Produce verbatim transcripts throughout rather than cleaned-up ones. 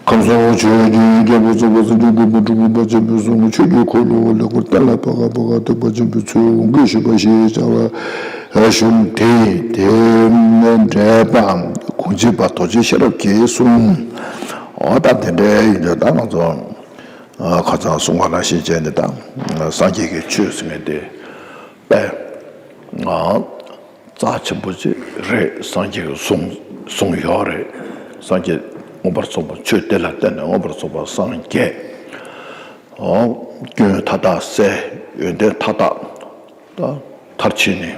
ཁམས་གསུམ་ཆོས་བརྒྱུད་རྒྱལ་པོ་ཚོགས་པ་སྲིད་གྲོང་དགོན་པ་སྤྲུལ་སྐུ་པ་ཆེན་པོའི་གསུང་ཆོས་ཀྱི་འཁོར་ལོ་ལེགས་པར་བརྟན་ལ་བག་ག་བག་ག་ཐོད་པ་ཆེན་པོའི་ཚུལ་དབང་གིས་ཞུས་པ་ཞེས་བྱ་བ་གཞུང་དེ་ཡི་དེ་འགྲེལ་པ་གོང་ཆེན་པ་རྡོ་རྗེ་ཤེས་རབ་ཀྱིས་གསུངས། འོ་ད་དེ་འདྲའི་ཡིན་དུས་ད་ང་ཚོ་ཁ་སང་གསུང་བ་ནང་བཞིན་བྱས་ནས་ད་སངས་རྒྱས་ཀྱི་ཆོས་ཟེར་མཁན་དེ་དཔེ་རྩ་ཆེན་པོ་ཅིག་རེད། སངས་རྒྱས་ཀྱིས་གསུངས་གསུངས་ཡོད་རེད། སངས་རྒྱས་མངོན་པར་རྫོགས་པ་ཆོས་དེ་ལ་བརྟེན་ནས་མངོན་པར་རྫོགས་པར་སངས་རྒྱས། ཨོ། སྐྱོན་མཐའ་དག་སེལ། ཡོན་ཏན་མཐའ་དག་ད་མཐར་ཕྱིན་ནས་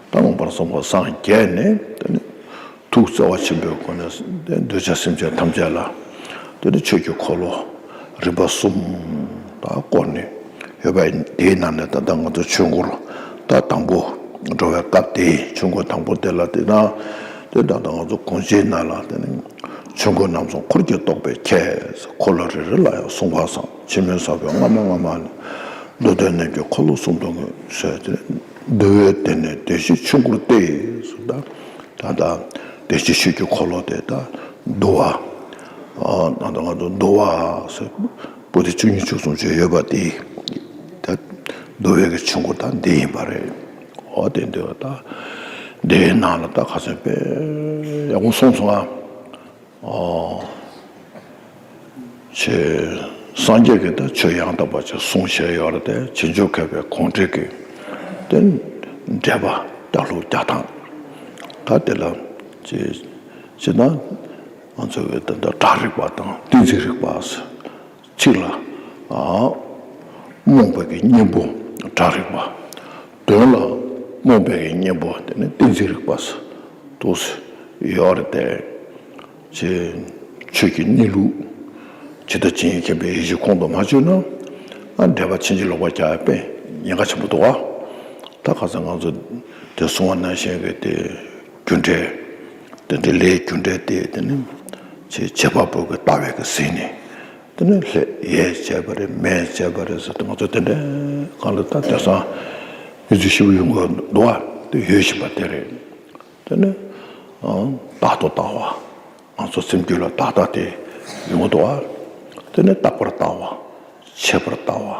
ད་མངོན་པར་རྫོགས་པར་སངས་རྒྱས་ནས་དེ་ནས་ཐུགས་བརྩེ་བ་ཆེན་པོའི་སྒོ་ནས་འདོད་ཆགས་སེམས་ཅན་ཐམས་ཅད་ལ་དེ་ནས་ཆོས་ཀྱི་འཁོར་ལོ་རིམ་པ་གསུམ་ད་བསྐོར་ནས་ཡོད་པ་ཡིན། དེའི་ནང་ནས་ད་ལྟ་ང་ཚོ་ཆོས་འཁོར་ད་དང་པོ་འགྲོ་བའི་སྐབས་དེ་ཆོས་འཁོར་དང་པོ་དེ་ལ་དེ་ན་དེ་ད་ལྟ་ང་ཚོ་གོང་ཆེན་ནང་ལ་དེ་ནས་ཆོས་འཁོར་རྣམ་གསུམ་འཁོར་གྱིས་གཏོགས་པའི་ཁྱད། འཁོར་ལོ་རེ་རེ་ལ་ཡང་གསུངས་པ་སང་ཆེན་མོའི་ཟབ་པའི་སྔ་མ་སྔ་མ་ནས་མདོ་སྡེ་རྣམས་ཀྱི་འཁོར་ལོ་གསུམ་དུ་ངེས་ཟེར་ཏེ། འདུལ་བའི་སྡེ་ནི་བདེ་གཤེགས་ཆོས་འཁོར་ཏེ་ཟེར། ད་ད་ལྟ་བདེ་གཤེགས་ཆོས་ཀྱི་འཁོར་ལོ་དེ་ད་འདུལ་བ། ཨ་ད་ལྟ་ང་ཚོ་འདུལ་བ་ཟེར་པོ་ཏི་བཅུ་གཉིས་བཅུ་གསུམ་ཅིག་ཡོད་པ་དེ། ད་འདུལ་བའི་གི་ཆོས་འཁོར་ད་འདི་ཡིན་པ་རེད། འོ་དེ་འདུལ་བ་ད་འདིའི་ནང་ལ་ད་ཁ་སང་དཔེ་ཡག་པོ་གསུངས་སོང་ཨ། ཨོ། ཆེ། སངས་རྒྱས་ཀྱིས་ད་ཆོས་ཡང་དག་པ་ཅིག་གསུངས་བཞག་ཡོད་རེད་དེ། བྱང་ཆུབ་མཁས་པའི་གོང་འགྲེལ་གྱི་དེ་འགྲེལ་པ་བརྒྱ་ལྷུག་བརྒྱ་ཐམ་ད་དེ་ལ་ཅི་ཅི་ན་ང་ཚོ་གི་ད་ལྟ་སྒྲ་རིག་པ་དང་གཏན་ཚིགས་རིག་པ། ཚིག་ལ་ཨ་རྨོངས་པའི་གི་གཉེན་པོ་སྒྲ་རིག་པ། དོན་ལ་རྨོངས་པའི་གི་གཉེན་པོ་དེ་ནི་གཏན་ཚིགས་རིག་པ་སོགས་ཡོད་རེད་དེ། ཅེས་ཆོས་ཀྱི་གནས་ལུགས་ཇི་ལྟ་ཇི་སྙེད་མཁྱེན་པའི་ཡེ་ཤེས་ཁོང་དུ་མ་ཆུད་ན། ཨ་འགྲེལ་པ་ཕྱིན་ཅི་ལོག་པ་རྒྱག་ཡ་དཔེ་ཉེན་ཁ་ཆེན་པོ་འདུག་བ། ད་ཁ་སང་ང་ཚོ་དེ་གསུང་བ་ནང་བཞིན་གྱི་དེ་རྒྱུ་འབྲས། དེ་འདྲའི་ལས་རྒྱུ་འབྲས་དེ་དེ་ནི་ཆེ་བྱེད་པ་པོ་གི་ལྟ་བའི་གི་ཟིན་ནས། དེ་ནི་ལྷས་ཡས་བྱས་པ་རེད། མས་བྱས་པ་རེད་ཟེར་ཏེ་ང་ཚོ་དེ་འདྲའི་སྒང་ལ་ད་དེང་སང་མི་ཚོས་ཞིབ་ཡོང་གི་འདུག་བ། དེ་ཡོད་བཞིན་པ་དེ་རེད། དེ་ནི་ཨང་བདག་ཏུ་ལྟ་བ། ང་ཚོ་སེམས་རྒྱུད་ལ་བདག་ལྟ་དེ་ཡོང་གི་འདུག་བ། དེ་ནི་རྟག་པར་ལྟ་བ། ཆད་པར་ལྟ་བ།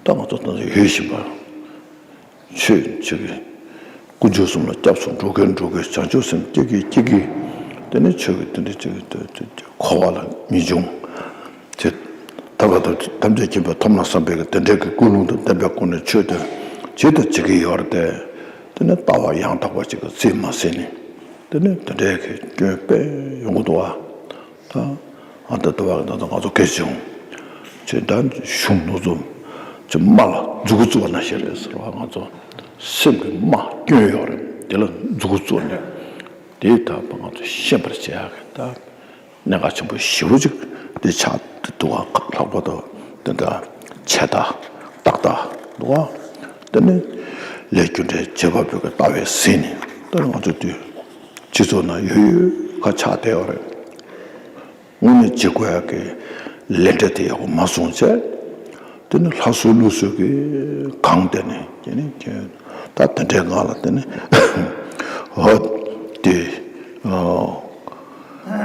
ད་ང་ཚོ་ད་ལྟ་ཡོད་བཞིན་པ། ཆོས་ཆོས་ཀྱི་དཀོན་མཆོག་གསུམ་ལ་སྐྱབས་སུ་འགྲོ་གིན་འགྲོ་གིན་བྱང་ཆུབ་སེམས་སྐྱེ་གིན་སྐྱེ་གིན། དེ་ནི་ཆོས་ཀྱི་དེ་འདྲ་ཅིག་འཁོར་བ་ལ་མི་འབྱུང་། ཅེས་ཐབས་མཁས་ཐམས་ཅད་མཁྱེན་པའི་ཐོབ་ནས་བསམ་པའི་དེ་འདྲའི་གི་ཀུན་སློང་དང་ལྡན་པའི་སྒོ་ནས་ཆོས་དེ་ཇི་ལྟར་བྱེད་ཀྱི་ཡོད་རེད་དེ། དེ་ནི་ལྟ་བ་ཡང་དག་པ་ཅིག་གི་རྩིས་མ་ཟིན་ནས། དེ་ནི་དེ་འདྲའི་གི་སྐྱོན་དཔེ་ཡོང་གི་འདུག་བ། ད་ཨ་ད་ལྟ་བ་ད་ང་ཚོ་སྐད་ཆ་བྱུང་། ཅེས་ད་གཞུང་ནོར་འཛོམས་ཅེས་རྨ་ལ་མཛུ་གུ་བཙུགས་པ་ནང་བཞིན་རེད་ཟེར་བ། ང་ཚོ་སེམས་ཀྱི་རྨ་སྐྱོན་ཡོད་རེད། དེ་ལ་མཛུ་གུ་བཙུགས་ནས་དེའི་ཐོག་ང་ཚོ་ཤེས་པར་བྱེད་ཡག་གི་ད། གནད་འགག་ཆེན་པོ་ཞེ་པོ་ཅིག་དེ་ཆགས་འདུག་བ། ལྷག་པར་དུ་དེ་འདྲ་ཆད་ལྟ་རྟག་ལྟ་འདུག་བ། དེ་ནི་ལས་རྒྱུ་འབྲས་བྱེད་པ་པོའི་གི་ལྟ་བའི་ཟིན་ནས་ད་ང་ཚོ་དུས་སྤྱི་ཚོགས་ནང་ཡོད་ཡོད་ཁ་ཆགས་བསྡད་ཡོད་རེད། དངོས་གནས་བྱེད་དགོས་ཡག་གི་ལས་འབྲས་དེ་ཡག་པོ་མ་སོང་བྱས། དེ་ནི་ལྷ་གསོལ་ཀླུ་གསོལ་གི་གང་དེ་ནི་དེ་ནི་ད་དེ་འདྲའི་ངང་ལ་དེ་ནི་འོ་དེ་ཨ།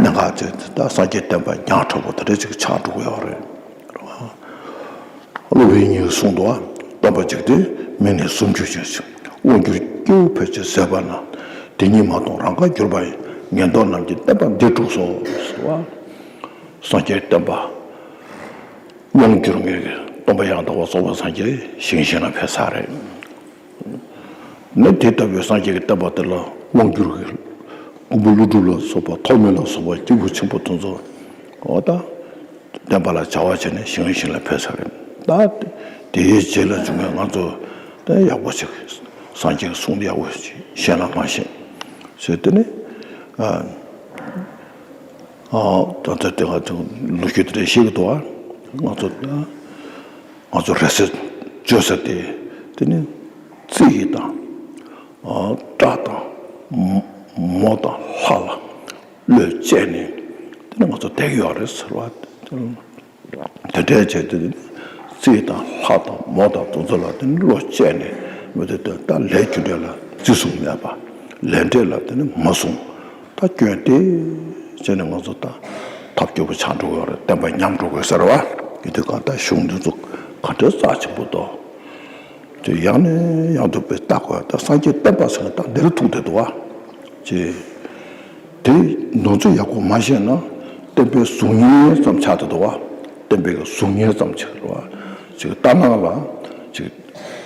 གནད་འགག་ཅིག་ད་སངས་རྒྱས་བསྟན་པ་ཉག་ཕྲ་བོ་དེ་འདྲ་ཅིག་ཆགས་འགྲོ་གི་ཡོད་རེད། སློབ་དཔོན་ཉིད་གསུངས་འདུག་བ། སྟོན་པ་འཇིག་རྟེན་མི་ནི་སུམ་ཅུ་ཞིག་དབང་བསྒྱུར་སྐྱེ་བོ་ཕལ་ཆེར་ཟད་པ་ན། དེ་ཉིད་མ་མཐོང་རང་དགར་གྱུར་པ་ཡི། ངན་རྟོག་རྣམས་ཀྱིས་བསྟན་པ་འདི་དཀྲུགས་སོ་ཟེར་བ། སངས་རྒྱས་བསྟན་པ་དབང་བསྒྱུར་མཁན་གྱི་སྟོན་པ་ཡང་དག་པར་རྫོགས་པའི་སངས་རྒྱས་ཞིང་གཞན་ལ་ཕེབས་ས་རེད། ནི་དེ་ལྟ་བུའི་སངས་རྒྱས་ཀྱི་བསྟན་པ་དེ་ལ་དབང་བསྒྱུར་གྱི་མགོན་པོ་ཀླུ་སྒྲུབ་ལ་སོགས་པ་ཐོགས་མེད་ལ་སོགས་པ་སྐྱེས་བུ་ཆེན་པོ་དེ་ཚོ་འོ་ད་བསྟན་པ་ལ་བྱ་བ་བྱས་ནས་ཞིང་ཞིང་ལ་ཕེབས་ས་རེད། ད་དེའི་རྗེས་ལ་བྱུང་བའི་ང་ཚོ་ད་ཡག་པོ་ཞིག་སངས་རྒྱས་ཀྱི་གསུང་ཡག་པོ་ཞིག་ཤེས་ན་མ་ཤེས་ཟེར་དེ་ནི་ཨ་ཨ་ད་ལྟ་དེ་ང་ཚོ་ལོ་རྒྱུས་དེ་འདྲ་ཤེས་ཀྱི་འདུག་ཨ། ང་ཚོ་ང་ཚོ་རེ་ས་བཅོལ་ས་དེ་དེ་ནི་རྩི་ཡི་དང་། སྐྲ་དང་། མོ་དང་ལྷ་ལ་བློས་བཅད་ནས་དེ་ནི་ང་ཚོ་བསྡད་ཀྱི་ཡོད་རེད་ཟེར་བ། དེ་འདྲའི་བྱས་ཏེ་རྩི་དང་ལྷ་དང་མོ་དང་དེ་ཚོ་ལ་དེ་ནི་བློ་བཅད་ནས་མི་དེ་ད་ལས་རྒྱུ་འབྲས་ལ་བརྩི་སྲུང་མེད་པ། ལས་འབྲས་ལ་དེ་ནི་མ་སྲུང་། ད་སྐྱོན་དེ་བྱས་ནས་ང་ཚོ་ད་ ཐབས་སྐྱོ་པོ་ཆགས་འགྲོ་གི་ཡོད་རེད། བསྟན་པ་ཉམས་འགྲོ་གི་ཡོད་ཟེར་བ། ཡིན་དུས་གང་ལྟར་གཞུང་འདི་ཚོ་ག་འདྲའི་རྩ་ཆེན་པོ་འདུག་དེ་ཡང་ནས་ཡང་དུ་དཔེ་བལྟ་དགོས། ད་སངས་རྒྱས་བསྟན་པ་ཟེར་ན་ད་འདིར་ཐུག་བསྡད་འདུག་བ། ཅེས། དེ་ནོར་འཛོལ་ཡག་པོ་མ་ཤེས་ན་བསྟན་པའི་གཟུགས་བརྙན་ཙམ་ཆགས་བསྡད་འདུག་བ། བསྟན་པའི་གཟུགས་བརྙན་ཙམ་ཆགས་འདུག་བ། ཅིག་ལྟ་སྣང་ལ་ཅིག་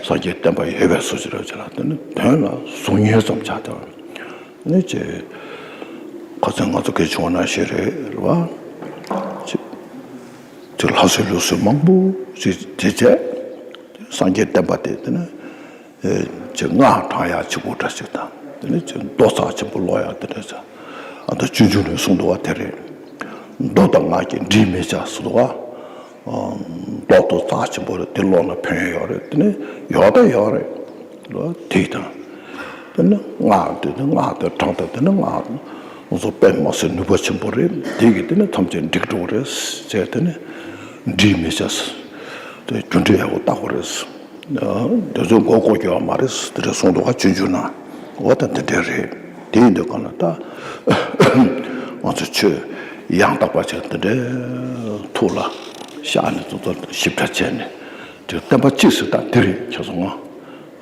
སངས་རྒྱས་བསྟན་པ་ཡོད་པའི་བཟོ་ཅིག་རེད་ཅེས་ལ། དེ་ནི་དོན་ལ་གཟུགས་བརྙན་ཙམ་ཆགས་བསྡད་པ་ནི་ཅེས། ཁ་སང་ང་ཚོ་སྐད་བྱུང་བ་ནང་བཞིན་རེད་བ། ཅིག་ཅིག་ལྷ་སྲས་ལུགས་སྲས་མང་པོ་ཅིག་དེ་བྱས། སངས་རྒྱས་བསྟན་པ་དེ་དེ་ནི་ཨེ་ཅིག་སྔགས་བགྲང་ཡག་ཅིག་པོ་འདྲ་ཅིག་དང་། དེ་ནི་ཅིག་མདོ་རྩ་ཆེན་པོ་ཀློག་ཡག་དེ་འདྲ་ཅིག་ཨ་ད་སྤྱོད་འཇུག་ནས་གསུངས་འདུག་བ། དེ་རེད། མདོ་དང་སྔགས་ཀྱི་འབྲེལ་མི་བྱ་ཟེར་འདུག་བ། མདོ་དེ་རྩ་ཆེན་པོ་རེད། དེ་ཀློག་ན་ཕན་ཡོན་ཡོད་རེད། དེ་ནི་ཡོད་ད་ཡོད་རེད། དེ་དང་། དེ་ནི་སྔགས་དེ་ནི་སྔགས་དེ་བགྲང་སྟེ་དེ་ནི་སྔགས་ང་ཚོ་དཔེ་མ་སྲིད་ནུས་པ་ཆེན་པོ་རེད། དེ་གིས་དེ་ནི་ཐམས་ཅད་འགྲིག་འགྲོ་གི་རེད་ཅེས། དེ་ནི་འབྲེལ་མི་བྱ། དེ་རྒྱུ་འབྲས་ཡག་པོ་བལྟ་དགོས་རེད། དེ་ཚོ་མགོ་སྐོར་རྒྱག་པ་མ་རེད། དེ་འདྲ་གསུངས་འདུག་ག་སྤྱོད་འཇུག་ན། འོ་ད་དེ་འདྲ་རེད། དེ་ཡིན་དུས་གང་ལ་ད་ང་ཚོ་ཆོས་ཡང་དག་པ་ཅིག་དེ་འདྲའི་ཐུགས་ལ་བཞག་ནས་ཚོ་ཚོ་ཞིབ་ཕྲ་བྱས་ནས་དེ་བསྟན་པ་གཅིག་ཟེར་ད་འདི་རེད། ཁྱེད་ཚོ་ང་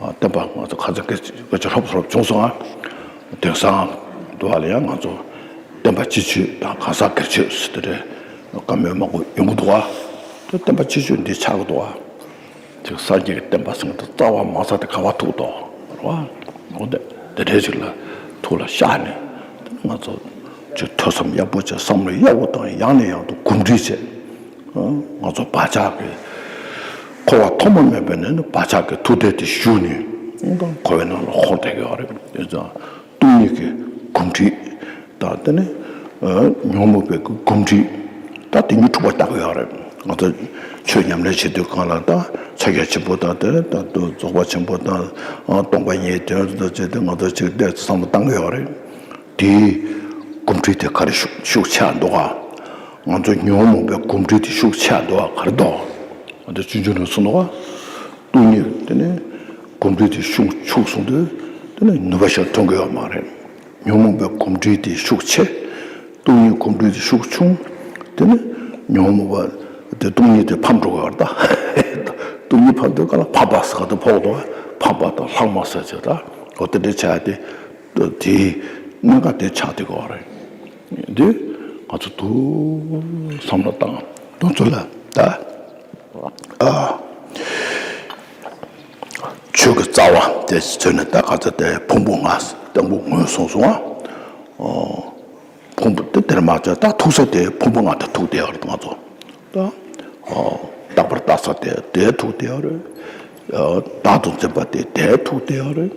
བསྟན་པ་ང་ཚོ་ཁ་ཚ་དགོས་ཀྱི་ཧྲོབ་ཧྲོབ་བྱུང་སོང་ང་། དེང་སང་དུ་བ་ལ་ཡང་ང་ཚོ་བསྟན་པ་སྤྱི་ཆོས་དང་གང་ཟག་སྒེར་ཆོས་ཟེར་དེ་འདྲའི་བཀའ་མོལ་མང་པོ་ཡོང་གི་འདུག་བ། དེ་བསྟན་པ་སྤྱི་ཆོས་འདི་ཆགས་ཀྱི་འདུག་བ། དེ་སངས་རྒྱས་ཀྱི་བསྟན་པ་ཟེར་ན་ད་རྩ་བ་མ་ཟ་དེ་ག་བ་ཐུག་དོ་རེད་བ། འོ་དེ་དེ་འདྲའི་ཞིག་ལ་ཐུགས་ལ་བཞག་ནས་ང་ཚོ་ཅིག་ཐོས་བསམ་ཡག་པོ་བྱས། བསམ་བློ་ཡག་པོ་བཏང་། ཡང་ནས་ཡང་དུ་གོམས་འདྲིས་བྱས། ང་ཚོ་བག་ཆགས་ཀྱི་འཁོར་བ་ཐོག་མ་མེད་པ་ནས་ནི་བག་ཆགས་ཀྱི་མཐུ་ལྡན་དེ་ཞུགས་ནས་འཁོར་བའི་ནང་ལ་འཁོར་བསྡད་ཀྱི་ཡོད་རེད། དེ་ཙང་སྟོང་ཉིད་ཀྱི་གོམས་འདྲིས་དང་། དེ་ནས་ཨ་ཉོན་མོངས་པའི་གོམས་འདྲིས་ད་དེ་གཉིས་འཁྲུག་པ་བཏང་གི་ཡོད་རེད། ང་ཚོ་ཆོས་ཉམས་ལེན་བྱེད་དུས་གང་ལ་ད་ཕྱག་རྒྱ་ཆེན་པོ་དང་། དེ་ནས་ད་དུ་རྫོགས་པ་ཆེན་པོ་དང་། ཨ་སྟོང་པ་ཉིད་དོན་དུ་བྱེད་དུས་ང་ཚོ་ཅིག་བསྡད་བསམ་བློ་བཏང་གི་ཡོད་རེད། དེའི་གོམས་འདྲིས་དེ་ག་རེ་ཤུགས་ཤུགས་ཆེ་འདུག་ག་ང་ཚོ་ཉོན་མོངས་པའི་གོམས་འདྲིས་དེ་ཤུགས་ཆེ་འདུག་ག་ག་རེ་འདུག་ང་ཚོ་སྤྱོད་འཇུག་ནང་གསུངས་འདུག་ག་སྟོང་ཉིད་དེ་ནི་གོམས་འདྲིས་དེ་ཤུགས་ཆུང་སོང་དུས་དེ་ནི་ནུས་པ་ཞིག་ཐོན་གྱི་ཡོད་མ་རེད། ཉོན་མོངས་པའི་གོམས་འདྲིས་དེ་ཤུགས་ཆེ། སྟོང་ཉིད་གོམས་འདྲིས་དེ་ཤུགས་ཆུང་། དེ་ནི་ཉོན་མོངས་པ་དེ་སྟོང་ཉིད་དེ་ཕམ་འགྲོ་གི་ཡོད་རེད་ད། སྟོང་ཉིད་ཕམ་དུས་ག་ལ་ཕམ་པ་ཟེར་ག་དེ་ཕོག་འདུག་ག་ཕམ་པ་དང་ལྷག་མ་ཟེར་ཅིག་ད། འོ་དེ་འདྲའི་བྱ་ཡ་དེ། དེའི་གནད་འགག་དེ་ཆགས་བསྡད་ཀྱི་ཡོད་རེད། འདི་ང་ཚོ་ཐུགས་བསམ་བློ་བཏང་། དེ་ཚོ་ལ་ད་ཨ་ཆོས་ཀྱི་རྩ་བ་དེ་ཚོ་ནི་ད་ག་ཚོད་དེ་ཕུང་པོ་ལྔ་དང་པོ་ངོས་བཟུང་སོང་ང་། ཨོ་ཕུང་པོ་དེ་དེར་མ་ཚད་ད་ཐུག་ས་དེ་ཕུང་པོ་ལྔ་དེ་ཐུག་བསྡད་ཡོད་རེད། ང་ཚོ་ད་ཨོ་རྟག་པར་ལྟ་ས་དེ་དེ་ཐུག་བསྡད་ཡོད་རེད། ཨོ་བདག་ཏུ་འཛིན་པ་དེ་དེ་ཐུག་བསྡད་ཡོད་རེད།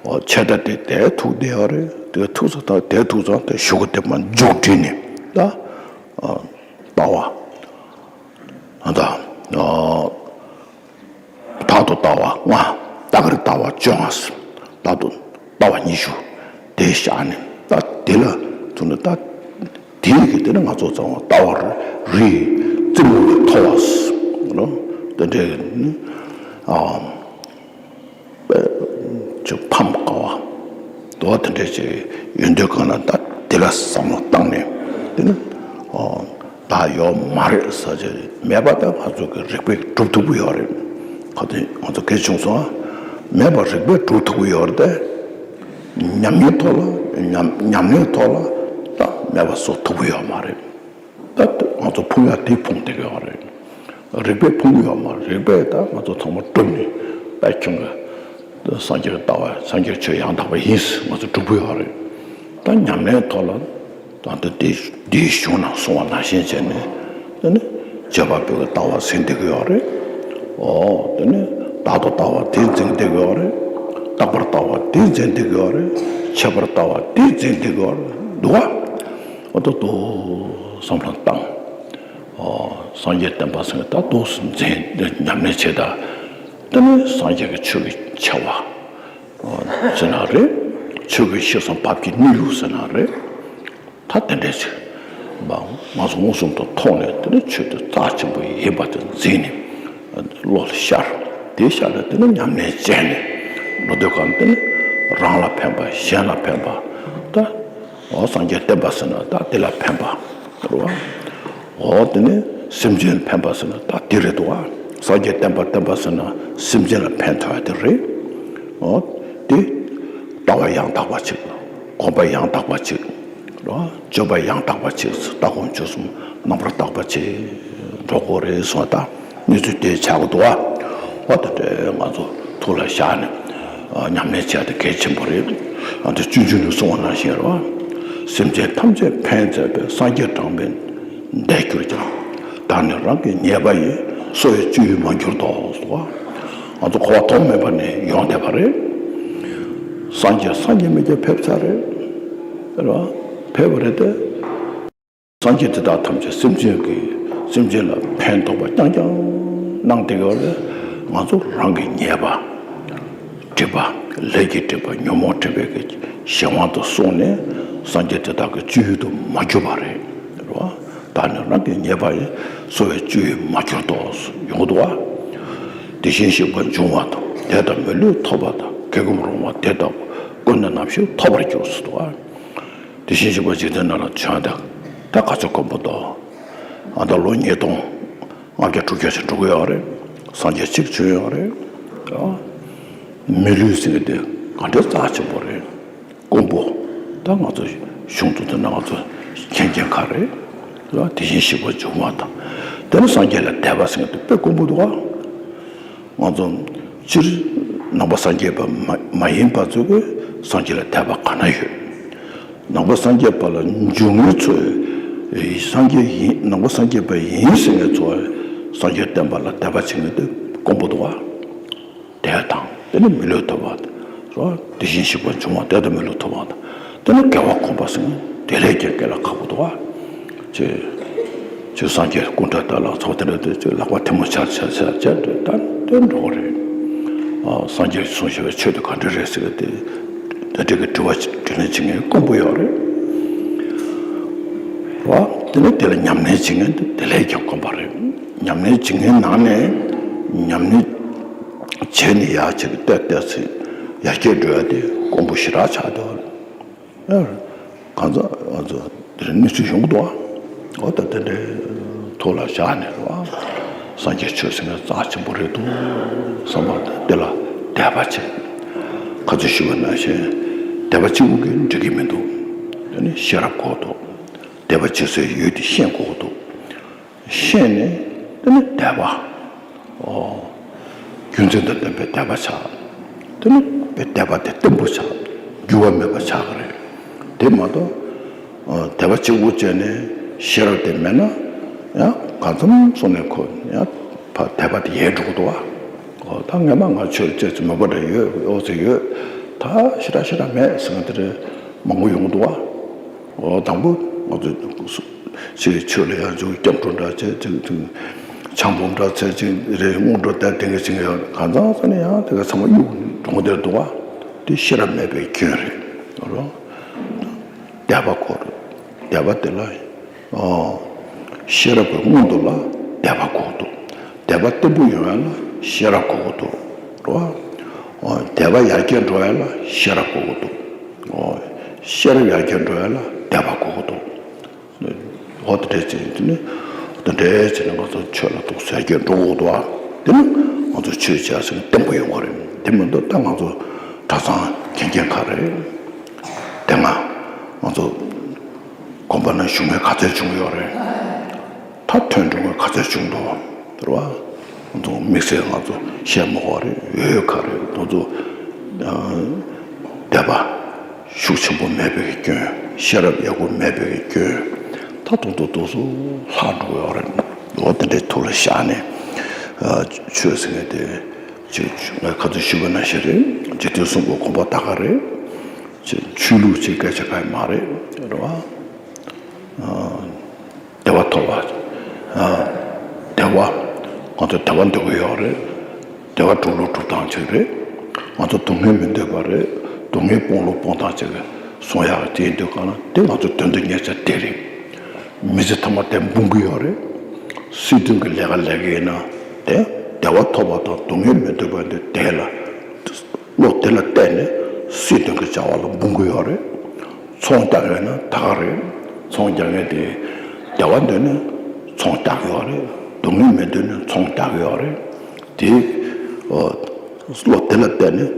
ཨོ་ཆད་ལྟ་དེ་དེ་ཐུག་བསྡད་ཡོད་རེད། དེ་ཐུག་ས་ད་དེ་ཐུག་ཙང་དེ་གཞུག་གུ་དེ་མ་མཇུག་བསྒྲིལ་ནས་ད་ཨོ་ལྟ་བ་ད་ཨོ། བདག་ཏུ་ལྟ་བ་ལྔ། བདག་གིར་ལྟ་བ་བཅོ་ལྔ། བདག་ཏུ་ལྟ་བ་ཉི་ཤུ། དེ་བཞག་ནས་ད་དེ་ལ་ཚུར་ནས་ད་དེའི་གི་དེ་ནི་ང་ཚོ་ཚང་མ་ལྟ་བ་རི་རྩེ་མོ་ལས་མཐོ་བ་ཟེར་ནོ། དེ་འདྲའི་ནི་ཨ་ཅིག་ཕམ་དཀའ་བ་དོ་དེ་འདྲའི་ཅིག་ཡོད་དུས་གང་ལ་ད་དེ་ལ་བསམ་བློ་བཏང་ནས་དེ་ནི་ཨ། བདག་ཡོད་མ་རེད་ཟེར་གྱི་མེད་པ་དེ་ང་ཚོ་གི་རིགས་པས་སྒྲུབ་ཐུབ་ཀྱི་ཡོད་རེད། ག་དེ་ང་ཚོ་གལ་བྱུང་སོང་ང་། མེད་པ་རིགས་པས་སྒྲུབ་ཐུབ་ཀྱི་ཡོད་རེད་དེ། ཉམས་ཉེས་ཐོག་ལ་ཉམས་ཉམས་ལེན་ཐོག་ལ་ད་མེད་པ་བཟོ་ཐུབ་ཀྱི་ཡོད་མ་རེད། ད་ང་ཚོ་ཕུང་ཡ་དེ་ཕུང་བསྡད་ཀྱི་ཡོད་རེད། རིགས་པས་ཕུང་གི་ཡོད་མ་རེད། རིགས་པས་ད་ང་ཚོ་ཚང་མ་སྒྲུབ་ནས་ད་ཁྱོད་ཀྱི་སངས་རྒྱས་ཀྱི་ལྟ་བ་སངས་རྒྱས་ཆོས་ཡང་དག་པ་ཡིན་ཟེར་ང་ཚོ་སྒྲུབ་ཀྱི་ཡོད་རེད། ད་ཉམས་ལེན་ཐོག་ལ། ད་ལྟ་དེ་དེའི་གཞུང་ནང་གསུངས་པ་ནང་བཞིན་བྱས་ནས་དེ་ནི་རྗེ་འབངས་པོའི་ལྟ་བ་ཟིན་བསྡད་ཀྱི་ཡོད་རེད། ཨོ་དེ་ནི་བདག་ཏུ་ལྟ་བ་དེ་འཛིན་བསྡད་ཀྱི་ཡོད་རེད། རྟག་པར་ལྟ་བ་དེ་འཛིན་བསྡད་ཀྱི་ཡོད་རེད། ཁྱད་པར་ལྟ་བ་དེ་འཛིན་བསྡད་ཀྱི་ཡོད་རེད་འདུག་ག་ཨོ་ད་དུ་བསམ་བློ་བཏང་། ཨོ་སངས་རྒྱས་བསྟན་པ་ཟེར་ན་ད་དུ་འཛིན་ཉམས་ལེན་བྱེད་ད། དེ་ནི་སངས་རྒྱས་ཀྱི་ཆོས་ཀྱི་ཆེ་བ། ཟེར་ན་རེད། ཆོས་ཀྱི་ཤེས་བྱ་བབ་ཀྱི་གནས་ལུགས་ཟེར་ན་རེད། ད་དེ་འདྲས་ཅིག་ང་ཚོ་མངོན་སུམ་དུ་མཐོང་ནས་དེ་ནི་ཆོས་དེ་རྩ་ཆེན་པོ་ཡིན་པ་དེ་འཛིན་ནས་བློ་ལ་ཤར། དེ་ཤར་ནས་དེ་ནི་ཉམས་ལེན་བྱས་ནས་འགྲོ་དུས་གང་དེ་ནི་རང་ལ་ཕན་པ་གཞན་ལ་ཕན་པ་ད་འོ་སངས་རྒྱས་བསྟན་པ་ཟེར་ན་ད་དེ་ལ་ཕན་པ། རེད་བ། འོ་དེ་ནས་སེམས་ཅན་ལ་ཕན་པ་ཟེར་ན་ད་དེ་རེད་འདུག་བ། སངས་རྒྱས་བསྟན་པ་བསྟན་པ་ཟེར་ན་སེམས་ཅན་ལ་ཕན་ཐོགས་ཡ་དེ་རེད། འོ་དེ་ལྟ་བ་ཡང་དག་པ་ཅིག་སྒོམ་པ་ཡང་དག་པ་ཅིག་རེད་བ། སྤྱོད་པ་ཡང་དག་པ་ཅིག་ལྟ་སྒོམ་སྤྱོད་གསུམ་རྣམ་པར་དག་པ་ཅིག་འགྲོ་དགོས་རེད་གསུངས་པ་ད། གནས་ཚུལ་དེ་ཆགས་ཀྱི་འདུག་བ། འོ་ད་དེ་ང་ཚོ་ཐུགས་ལ་བཞག་ནས་ཨ་ཉམས་ལེན་བྱས་ཏེ་གལ་ཆེན་པོ་རེད། ཨ་དེ་སྤྱོད་འཇུག་ནས་གསུངས་པ་ནང་བཞིན་རེད་བ། སེམས་ཅན་ཐམས་ཅད་ཕན་མཛད་པའི་སངས་རྒྱས་གྲངས་མེད་འདས་གྱུར་ཀྱང་། བདག་ནི་རང་གི་ཉེས་པ་ཡིས། གསོ་བའི་བཅུད་ཡིས་མ་གྱུར་ཏོ། ཟེར་བ། ང་ཚོ་འཁོར་བ་ཐོག་མེད་པ་ནས་ཡོང་བསྡད་པ་རེད། སངས་རྒྱས་སངས་རྒྱས་མི་རྒྱ་ཕེབས་ཚར་རེད། རེད་བ། ཕེབས་པ་རེད་དེ། སངས་རྒྱས་དེ་དག་ཐམས་ཅད་སེམས་ཅན་གྱི་སེམས་ཅན་ལ་ཕན་ཐོགས་པ་རྐྱང་རྐྱང་གནང་བསྡད་ཡོད་རེད། ང་ཚོ་རང་གི་ཉེས་པ་སྒྲིབ་པ་ལས་ཀྱི་སྒྲིབ་པ་ཉོན་མོངས་སྒྲིབ་པའི་གི་གཞན་དབང་དུ་སོང་ནས་སངས་རྒྱས་དེ་དག་གི་སྤྱོད་ཡུལ་དུ་མ་གྱུར་པ་རེད། རེད་བ། བདག་ནི་རང་གི་ཉེས་པ་ཡིས། གསོ་བའི་བཅུད་ཡིས་མ་གྱུར་ཏོ། ཡོང་གི་འདུག་བ། དེ་བཞིན་གཤེགས་པ་འབྱུང་བ་དང་། དེ་དག་མི་ལུས་ཐོབ་པ་དང་། བཀའ་སྒོམ་རུང་བ་དེ་ལྟ་བུ། ཀུན་ནས་ནམ་ཞིག་ཐོབ་པར་འགྱུར་ཟེར་འདུག་བ། དེ་བཞིན་གཤེགས་པ་འཇིག་རྟེན་ན་ལ་བྱོན་ཏེ་ད་ག་ཚོད་དཀོན་པོ་འདུག་ཨ་ད་ལོ་ཉིས་སྟོང་ལྔ་བརྒྱ་དྲུག་བརྒྱ་ཞིག་འགྲོ་གི་ཡོད་རེད། སངས་རྒྱས་གཅིག་བྱོན་ཡོད་རེད། ཨ་མི་ལུས་ཟེར་གི་དེ་ག་འདྲའི་རྩ་ཆེན་པོ་རེད། དཀོན་པོ། ད་ང་ཚོ་གཞུང་དུ་དེ་ན་ང་ཚོ་མཁྱེན་མཁྱེན་ག་རེད། ལ་དེ་བཞིན་གཤེགས་པ་འབྱུང་བ་དང་། དེ་ནི་སངས་རྒྱས་ལ་དད་པ་ཟེར་གི་དེ་དཔེ་དཀོན་པོ་འདུག་ཨ། ང་ཚོ་སྤྱིར་ནང་པ་སངས་རྒྱས་པ་མ་མ་ཡིན་པ་ཚོ་གིས་སངས་རྒྱས་ལ་དད་པ་ག་ན་ཡོད། ནང་པ་སངས་རྒྱས་པ་ལ་འཇུག་མཁན་ཚོས་སངས་རྒྱས་ཡིན་ནང་པ་སངས་རྒྱས་པ་ཡིན་ཟེར་མཁན་ཚོ་སངས་རྒྱས་བསྟན་པ་ལ་དད་པ་བྱེད་མཁན་དེ་དཀོན་པོ་འདུག་བ། དེ་དང་དེ་ནི་མི་ལུས་ཐོབ་པ་རོ། དེ་བཞིན་གཤེགས་པ་འབྱུང་བ་དེ་དང་མི་ལུས་ཐོབ་པ་དང་། དེ་ནི་དགེ་བ་གོམས་པ་ཟེར་མཁན་དེ་ལས་ཀྱང་དཀའ་ལས་ཁག་པོ་འདུག་བ། ཅེས། ཅེས་སངས་རྒྱས་སྐུ་འདྲ་ལྟ་ལ་ཚོགས་དེ་འདྲ་དེ་ཅེས་ལག་པ་ཐལ་མོ་སྦྱར་སྦྱར་སྦྱར་སྦྱར་དེ་ལྟ་དེ་འགྲོ་གི་རེད། ཨ་སངས་རྒྱས་གསུངས་བཞག་པའི་ཆོས་དེ་ག་འདྲ་རེད་ཟེར་གི་དེ་དེ་འདྲ་གི་དྲི་བ་དྲིས་ལན་བྱེད་མཁན་དཀོན་པོ་ཡོད་རེད། རོ། དེ་ནས་དེ་ལ་ཉམས་ལེན་བྱེད་མཁན་དེ་དེ་ལས་ཀྱང་དཀོན་པ་རེད། ཉམས་ལེན་བྱེད་མཁན་ནང་ནས་ཉམས་ལེན་བྱས་ནས་ཡར་བྱེད་ཀྱི་ལྟས་ལྟས་ཚེ་ཡར་རྒྱས་འགྲོ་ཡ་དེ་དཀོན་པོ་ཞེ་དྲག་ཆགས་འདུག་གང་ཟག་ང་ཚོ་དེར་གནས་ཚུལ་ཡོང་གི་འདུག་ཨ། འོ་ད་དེ་འདྲའི་ཐོག་ལ་བཞག་ནས་རོ། སངས་རྒྱས་ཆོས་ཟེར་མཁན་རྩ་ཆེན་པོ་རེད་འདུག་བསམ་པ་དང་དེ་ལ་དད་པ་བྱེད། ཁ་ཚོད་ཞུས་པ་ནང་བཞིན་དད་པ་གཅིག་པུ་གིས་འགྲིག་གི་མི་འདུག་དེ་ནི་ཤེས་རབ་དགོས་འདུག་དད་པ་བྱེད་སའི་ཡུལ་དེ་ཤེས་དགོས་འདུག་ཤེས་ནས་དེ་ནི་དད་པ། ཨོ། རྒྱུ་མཚན་དང་ལྡན་པའི་དད་པ་ཆགས། དེ་ནི་དཔེ་དད་པ་དེ་བརྟན་པོ་ཆགས། འགྱུར་བ་མེད་པ་ཆགས་ཀྱི་རེད། དེ་མ་གཏོགས། ཨ་དད་པ་གཅིག་པུ་བྱས་ནས་ཤེས་རབ་དེ་མེད་ན། ཡང་གང་འཚམ་སོང་ནས་ཁོ་ཡང་ཕར་དད་པ་དེ་ཡལ་འགྲོ་གི་འདུག་བ། ཨོ་ད་ངས་མ་ང་ཆོས་ལ་བྱས་ཚེ་མོས་པ་འདྲ་ཡོད་ཨོ་ཚེ་ཡོད། ད་ཞེ་དྲག་ཞེ་དྲག་མེད་ཟེར་མཁན་དེ་འདྲ་མང་པོ་ཡོང་གི་འདུག་བ། ཨོ་དང་པོ་ང་ཚོ་ཅིག་ཆོས་ལ་ཡང་འཇུག་སྐྱབས་འགྲོ་འདྲ་བྱས་ཅིག་ཅིག་ཆང་སྦོམ་འདྲ་ཚད་ཅིག་རེ་སྔོན་འགྲོ་དེ་དེ་ག་ཅིག་ཡང་གང་ཚང་ཚང་ནས་ཡང་དེ་ག་ཚང་མ་གཡུག་འགྲོ་འདིར་འདུག་བ། དེ་ཤེས་རབ་མེད་པའི་སྐྱོན་རེད་རོ། དད་པ་སྐོར། དད་པ་དེ་ལ་ཨོ་ཤེས་རབ་ཀྱི་སྔོན་དུ་ལ་དད་པ་དགོས་འདུག་དད་པ་བརྟན་པོ་ཡོང་ཡ་ལ་ཤེས་རབ་དགོས་འདུག་རོ། ཨོ་དད་པ་ཡར་རྒྱས་འགྲོ་ཡ་ལ་ཤེས་རབ་དགོས་འདུག་ཨོ་ཤེས་རབ་ཡར་རྒྱས་འགྲོ་ཡ་ལ་དད་པ་དགོས་འདུག་འོ་དེ་འདྲའི་ཚེ་དེ་ནི་དེ་འདྲའི་ཚེ་ནི་ང་ཚོ་ཆོས་ལ་ཐུགས་སྲས་ཀྱི་འགྲོ་འོག་ཏུ་ཨ། དེ་ནི་ང་ཚོ་ཆོས་བྱ་ཟེར་ནས་བརྟན་པོ་ཡོང་བ་རེད། དེ་མི་འདུག་ད་ང་ཚོ་གྲྭ་ཚང་མཁན་མཁན་ག་རེད། དེ་སྔ་ང་ཚོ་དགོན་པ་ན་བཞུགས་མཁན་ག་ཚོད་བྱུང་ཡོད་རེད། ད་ཐོན་འགྲོ་མཁན་ག་ཚོད་བྱུང་འདུག་རེད་བ། ང་ཚོ་དམིགས་བསལ་ང་ཚོ་བཤད་མ་དགོས་རེད། འོས་ག་རེད་ང་ཚོ། དད་པ་ཤུགས་ཆེན་པོ་མེད་པའི་སྐྱོན། ཤེས་རབ་ཡག་པོ་མེད་པའི་སྐྱོན། ད་དུང་དུ་དུ་སུ་ལྷག་འགྲོ་ཡོད་རེད། འོ་དེ་འདྲའི་ཐུགས་ལ་བཞག་ནས་ཆོས་ཟེར་མཁན་དེ་ཅིག་ངས་ཁ་ཚོད་ཞུས་པ་ནང་བཞིན་རེད། འཇིག་རྟེན་གསུམ་གྱི་གོམ་པ་ད་ག་རེད། ཅིག་ཆོས་ལུགས་ཅིག་སྐད་ཆ་གང་ཡང་མ་རེད་རེད་བ། བདེ་བ་ཐོབ་པ། བདེ་བ། ང་ཚོ་བདེ་བ་འདོད་ཀྱི་ཡོད་རེད། བདེ་བ་སྒྲུབ་ལུགས་སྒྲུབ་སྟངས་ཅིག་རེད། ང་ཚོ་སྡུག་བསྔལ་མི་འདོད་པ་རེད། སྡུག་བསྔལ་སྤོང་ལུགས་སྤོང་སྟངས་ཅིག་གསུང་ཡག་དེ་ཡིན་དུས་གང་ན་དེ་ང་ཚོ་དོན་དུ་གཉེར་བྱ་དེ་རེད། མི་ཚེ་ཐ་མ་དེ་འབུང་གི་ཡོད་རེད། སྲིད་དོན་གྱི་ལས་ཀ་ལས་ཀྱི་ཡིན་ན་དེ་བདེ་བ་ཐོབ་པ་དང་སྡུག་བསྔལ་མི་འདོད་པ་འདི་དེ་ལ། བློ་དེ་ལ་བརྟེན་ནས་སྲིད་དོན་གྱི་བྱ་བ་ལ་འབུང་གི་ཡོད་རེད། ཚོང་རྒྱག་ཡོད་ན་ད་ག་རེད། ཚོང་རྒྱག་མཁན་དེ་ བདེ་བ་འདོད་ནས་ཚོང་རྒྱག་གི་ཡོད་རེད། སྡུག་བསྔལ་མི་འདོད་ནས་ཚོང་རྒྱག་གི་ཡོད་རེད། དེ་བློ་དེ་ལ་བརྟེན་ནས་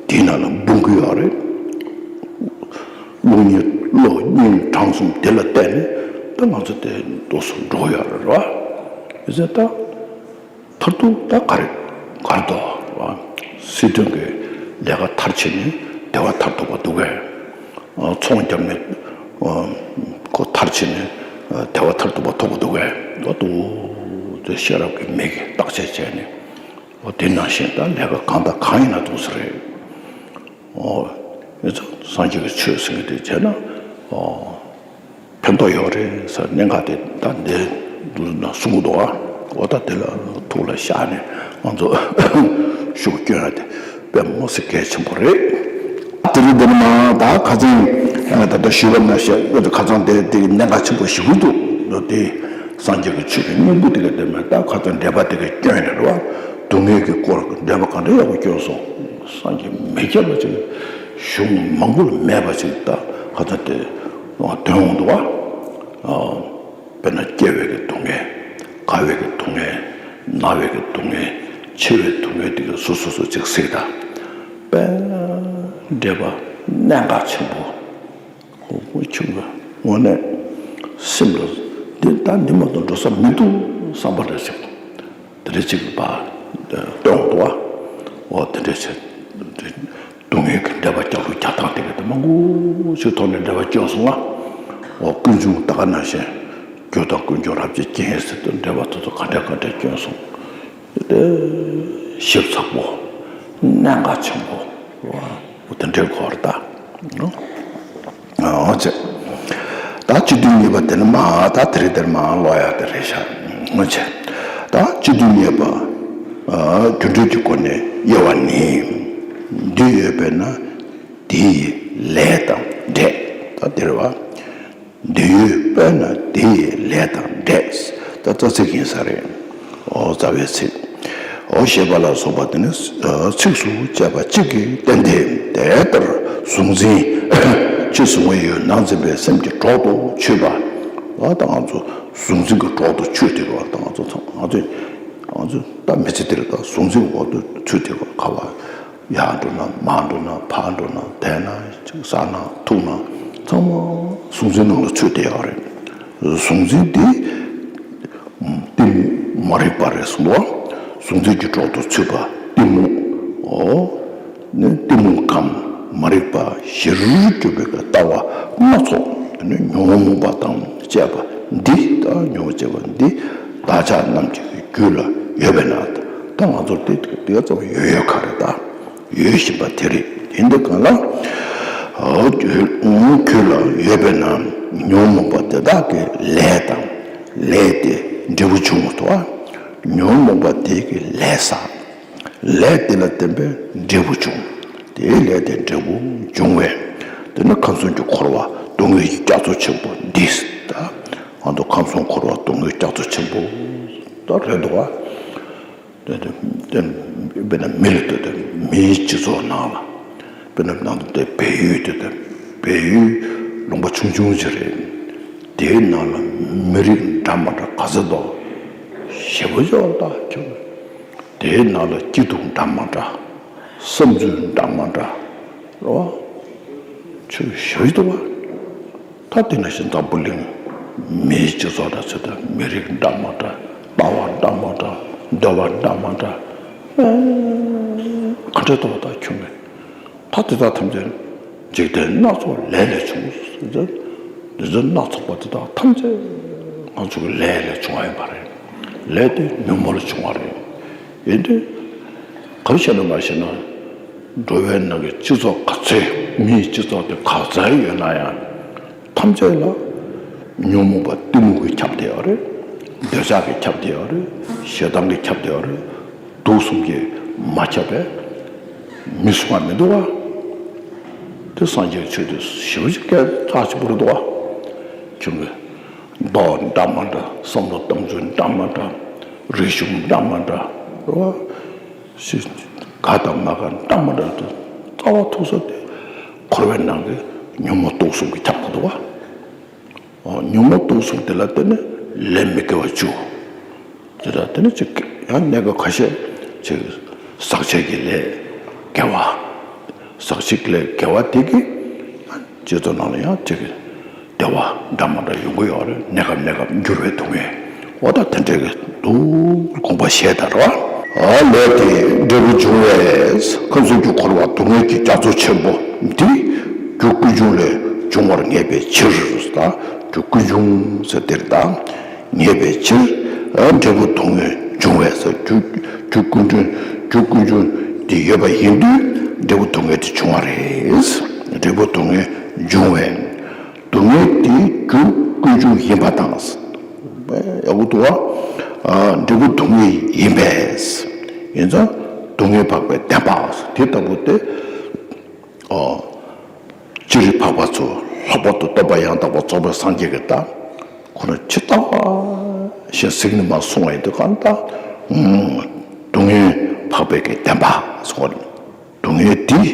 དེའི་ནང་ལ་འབུང་གི་ཡོད་རེད། བློ་གཉིས་བློ་གཉིས་གྲངས་གསུམ་དེ་ལ་བརྟེན་ནས་ད་ང་ཚོ་དེ་འདུག་སེ་འགྲོ་ཡོད་རེད་བ། ཡོད་ཚད་ད། མཐར་ཐུག་ད་ག་རེ་ག་རེ་འདུག་བ། སྲིད་དོན་གྱི་ལས་ཀ་མཐར་ཕྱིན་ནས་བདེ་བ་མཐར་ཐུག་པ་འདུག་གས། ཚོང་རྒྱབ་ནས་ཁོ་མཐར་ཕྱིན་ནས་བདེ་བ་མཐར་ཐུག་པ་ཐོབ་པ་འདུག་གས། འོ་འདུག་དེ་ཤེས་རབ་ཀྱི་མིག་གིས་བརྟག་དཔྱད་བྱས་ནས་འོ་དེ་ནང་བཞིན་ད་ལས་ཀ་གང་དང་གང་ཡིན་ན་འདུག་ས་རེད། འོ་ཡིན་ཙང་སངས་རྒྱས་ཀྱི་ཆོས་ཟེར་མཁན་དེ་བྱས་ན་འོ། ཕན་ཐོགས་ཡོད་རེད་ཟེར་གནད་འགག་དེ་ད་འདི་འདུག་ན་གསུང་གི་འདུག་ཨ། འོ་ད་དེ་ལ་ཐུགས་ལ་བཞག་ནས་ང་ཚོ་ཤུགས་སྐྱོན་ཡ་དེ་དཔེ་མི་སྲིད་གལ་ཆེན་པོ་རེད། དེ་རིང་འདི་ནི་མ་ད་ཁ་སང་ད་ལྟ་ཞུས་པ་ནང་བཞིན་ཁ་སང་དེ་དེ་གནད་འགག་ཆེན་པོ་ཞེ་པོ་འདུག་འདུག་དེ་སངས་རྒྱས་ཀྱི་ཆོས་ཀྱི་སྙིང་པོ་དེ་ག་དེ་མ་ད་ཁ་སང་འགྲེལ་པ་དེ་ག་སྐྱོན་ནས་རེད་བ། སྡུག་བསྔལ་གྱི་སྐོར་འགྲེལ་པ་ག་འདྲ་ཡག་པོ་སྐྱོན་སོང་། སངས་རྒྱས་མི་ཁྱབ་པ་ཅིག་གཞུང་མང་པོ་ལ་མེད་པ་ཅིག་ད་ཁ་སང་དེ་དོན་འོང་འདུག་བ། དཔེར་ན་སྐྱེ་བའི་གི་སྡུག་བསྔལ། རྒ་བའི་གི་སྡུག་བསྔལ། ན་བའི་གི་སྡུག་བསྔལ། འཆི་བའི་སྡུག་བསྔལ་དེ་གི་སོ་སོ་སོ་ཅིག་གཟིགས་དང་། དཔེ་འགྲེལ་པ་གནད་འགག་ཆེན་པོ། ཁོ་ཁོ་ཆུང་གི་དངོས་གནས་སེམས་ལ་འདི་ད་འདི་མ་གཏོགས་འགྲོ་ས་མི་འདུག་བསམ་པ་འདྲ་ཞིག་དེ་འདྲ་ཅིག་པ་སྟོན་འདུག་བ། འོ་དེ་འདྲ་བྱས། སྡུག་བསྔལ་གྱི་འགྲེལ་པ་སྐྱབས་ལུགས་རྒྱག་སྟངས་དེ་ག་དེ་མང་པོ་ཞིག་ཐོག་ནས་འགྲེལ་པ་སྐྱོན་སོང་ང་། འོ་ཀུན་འབྱུང་ད་ག་ནང་བཞིན་རྒྱུ་དང་ཀུན་འབྱུང་རབ་ཀྱི་རྐྱེན་ཟེར་དུས་འགྲེལ་པ་དེ་ཚོ་ག་འདྲ་ག་འདྲ་སྐྱོན་སོང་། དེ་ཞིབ་ཚགས་པོ་གནད་འགག་ཆེན་པོ་འོ་དེ་འདྲའི་སྐོར་ད། འོ་ཅེ། ད་སྤྱི་དོན་གཉིས་པ་དེ་ནི་མ་ད་དེ་རིང་དེར་མ་ཀློག་ཡ་དེ་རེད་ཤག་འོ་ཅེ། ད་སྤྱི་དོན་གཉིས་པ། རྒྱུ་འབྲས་ཀྱི་སྒོ་ནས་དབྱེ་བ་ནི། འདི་ཡོད་པས་ན་དེ་ཡི་ལས་དང་འབྲས། ད་དེ་རེད་བ། འདི་ཡོད་པས་ན་དེ་ཡི་ལས་དང་འབྲས། ད་རྩ་ཚིག་ཡིན་ས་རེད། འོ་རྩ་བའི་ཚིག་འོ་ཞེས་པ་ལ་སོགས་པ་དེ་ནི་ཚིགས་སུ་བཅད་པ་གཅིག་གིས་བསྟན་ཏེ། དེ་ལྟར་གཟུང་འཛིན་ཕྱི་གཟུང་བའི་ཡུལ་ནང་འཛིན་པའི་སེམས་ཀྱི་གྲོགས་སུ་ཆུད་པ། ད་ལྟ་ང་ཚོ་གཟུང་འཛིན་གྱི་གྲོགས་སུ་ཆུད་དེ་གོ་ད་ང་ཚོ་ཚང་ང་ཚོ་ང་ཚོ་ད་མི་ཚེ་འདིར་ད་གཟུང་འཛིན་གྱི་འོག་ཏུ་ཚུད་དེ་གོ་ཁ་བ། ཡར་འགྲོ་ན་མར་འགྲོ་ན་ཕར་འགྲོ་ན་བསྡད་ན་ཅིག་ཟ་ན་འཐུང་ན་ཚང་མ་གཟུང་འཛིན་ནང་ལ་ཚུད་བསྡད་ཡོད་རེད། གཟུང་འཛིན་འདི་གཏི་མུག་མ་རིག་པ་རེད་གསུངས་འདུག་གཟུང་འཛིན་གྱི་གྲོགས་སུ་ཚུད་པ་གཏི་མུག་འོ་ནི་གཏི་མུག་གམ་མ་རིག་པ་ཞེ་རུལ་གྱུར་པའི་ལྟ་བ་སྣ་ཚོགས་ནི་ཉོན་མོངས་པ་དང་བཅས་པ་འདི་དང་ཉོན་མོངས་བཅས་པ་འདི་བདག་ཅག་རྣམས་ཀྱི་རྒྱུད་ལ་ཡོད་པས་ན། ད་ང་ཚོར་དེ་དེ་ཙམ་ཡོད་ཡོད་ག་རེ་ད། ཡོད་བཞིན་པ་དེ་རེད། དེ་འདི་གང་ལ། ཁྱོད་ལ་ཡོད་པས་ན་ཉོན་མོངས་པ་དེ་དག་གི་ལས་དང་། ལས་དེ་འབྲས་བུ་འབྱུང་བ་དང་། ཉོན་མོངས་པ་དེ་གི་ལས་བསགས། ལས་དེ་ལ་བརྟེན་པའི་འབྲས་བུ་འབྱུང་། དེའི་ལས་དེ་འབྲས་བུ་འབྱུང་བས། དེ་ནི་ཁམས་གསུམ་གྱི་འཁོར་བ་སྡུག་བསྔལ་གྱི་རྒྱ་མཚོ་ཆེན་པོ་འདི། ད་ང་ཚོ་ཁམས་གསུམ་འཁོར་བ་སྡུག་བསྔལ་རྒྱ་མཚོ་ཆེན་པོ་ད་རེད་འདུག་བ། དེ་དེ་དེ་དཔེར་ན་མི་ལ་ལྟོས་ཏེ་མིའི་སྤྱི་ཚོགས་ནང་ལ་དཔེར་ན་ནང་དུ་དེ་བལ་ཡུལ་དེ་དེ་བལ་ཡུལ་ལུང་པ་ཆུང་ཆུང་ཅིག་རེད། དེའི་ནང་ལ་མི་རིགས་འདྲ་མ་འདྲ་ག་ཚོད་འདུག་ཞེ་པོ་ཅིག་ཡོད་རེད་ད་ཁྱོད། དེའི་ནང་ལ་སྐྱིད་སྡུག་འདྲ་མ་འདྲ། བསམ་ཚུལ་འདྲ་མ་འདྲ། རེད་བ། ཆོས་ཞུ་ཡི་འདུག་བ། ད་དེ་ནང་བཞིན་འཛམ་བུ་གླིང་མིའི་སྤྱི་ཚོགས་འདྲ་ཚོད་དང་མི་རིགས་འདྲ་མ་འདྲ། ལྟ་བ་འདྲ་མ་འདྲ། འདོད་པ་འདྲ་མ་འདྲ། ཨེ། ག་འདྲ་འདུག་བ་ད་ཁྱོད་ངས། ད་དེ་དག་ཐམས་ཅད་འཇིག་རྟེན་སྣ་ཚོགས་ལས་ལས་བྱུང་། འདི་ཚོ་སྣ་ཚོགས་པ་དེ་དག་ཐམས་ཅད་ང་ཚོ་གི་ལས་ལས་བྱུང་བ་ཡིན་པ་རེད། ལས་དེ་ཉོན་མོངས་ལས་བྱུང་བ་རེད། ཡིན་དུས་ག་རེ་བྱས་ན་མ་ཤེས་ན། འགྲོ་བའི་ནང་གི་སྤྱི་ཚོགས་ག་ཚོད་མིའི་སྤྱི་ཚོགས་དེ་ག་ཚོད་ཡོད་ན་ཡང་། ཐམས་ཅད་ལ་ཉོན་མོངས་པ་གཏི་མུག་གིས་ཁྱབ་བསྡད་ཡོད་རེད། འདོད་ཆགས་ཀྱིས་ཁྱབ་བསྡད་ཡོད་རེད། ཞེ་སྡང་གིས་ཁྱབ་བསྡད་ཡོད་རེད། དུག་གསུམ་གྱིས་མ་ཁྱབ་པས་མི་གསུང་བ་མི་འདུག་བ། དེ་སངས་རྒྱས་ཆོས་དེ་ཞེ་པོ་ཅིག་སྐད་གྲགས་ཆེན་པོ་རེད་འདུག་བ། ཁྱོད་ཀྱི་མདོག་འདྲ་མ་འདྲ། བསམ་བློ་གཏོང་ཚུལ་འདྲ་མ་འདྲ། རིག་གཞུང་འདྲ་མ་འདྲ། རེད་བ། ཞིག་དགའ་དང་མ་དགའ་འདྲ་མ་འདྲ་དེ་རྩ་བ་ཐུག་ས་དེ་འཁོར་བའི་ནང་གི་ཉོན་མོངས་དུག་གསུམ་གྱིས་ཁྱབ་ཐུབ་འདུག་བ། ཉོན་མོངས་དུག་གསུམ་དེ་ལ་བརྟེན་ནས་ལས་མི་དགེ་བ་བཅུ། དེ་ལ་བརྟེན་ནས་ཅིག་ཡང་གནས་སྐབས་ཁ་ཤས་ཅིག་ཟག་བཅས་ཀྱི་ལས་དགེ་བ། ཟག་བཅས་ཀྱི་ལས་དགེ་བ་དེ་གིས་རྗེས་ཐོབ་ནང་ལ་ཡང་ཅིག་བདེ་བ་འདྲ་མ་འདྲ་ཡོང་གི་ཡོད་རེད། གནས་སྐབས་གནས་སྐབས་འགྱུར་བའི་སྡུག་བསྔལ། འོ་ད་དེ་འདྲའི་གི་འདུག་དགོངས་པ་བཞེས་དང་རེད་བ། ལས་དེ་འབྲས་བུ་འབྱུང་བས། ཁམས་གསུམ་གྱི་འཁོར་བ་སྡུག་བསྔལ་གྱི་རྒྱ་མཚོ་ཆེན་པོ་འདི་རྒྱུ་ཀུན་འབྱུང་ལས་འབྱུང་བར་ངེས་པའི་ཕྱིར། ད་རྒྱུ་ཀུན་འབྱུང་ཟེར་དེར་ད་ངེས་པའི་ཕྱིར། འབྲས་བུ་སྡུག་བསྔལ་འབྱུང་བས་ཟེར། རྒྱུ་རྒྱུ་ཀུན་འབྱུང་རྒྱུ་ཀུན་འབྱུང་འདི་ཡོད་པ་ཡིན་དུས་འབྲས་བུ་སྡུག་བསྔལ་དེ་འབྱུང་བ་རེད། འབྲས་བུ་སྡུག་བསྔལ་འབྱུང་བས། སྡུག་བསྔལ་དེའི་རྒྱུ་ཀུན་འབྱུང་ཡིན་པ་དང་། ཡག་པོ་འདུག་བ། འབྲས་བུ་སྡུག་བསྔལ་ཡིན་པས། ཡིན་ཙང་སྡུག་བསྔལ་འཕགས་པའི་བདེན་པ་དེ་ལྟ་བུ་སྟེ། སྤྱིར་འཕགས་པ་ཚོ་ལྷག་པར་དུ་སྟོན་པ་ཡང་དག་པར་རྫོགས་པའི་སངས་རྒྱས་ཀྱིས་ད་ཁོ་རང་ཇི་ལྟ་བ་བཞིན་གཟིགས་ནས་མར་གསུངས་པ་ཡིན་དུས་གང་ལྟར། སྡུག་བསྔལ་འཕགས་པའི་གི་བདེན་པ་སོགས། སྡུག་བསྔལ་འདི།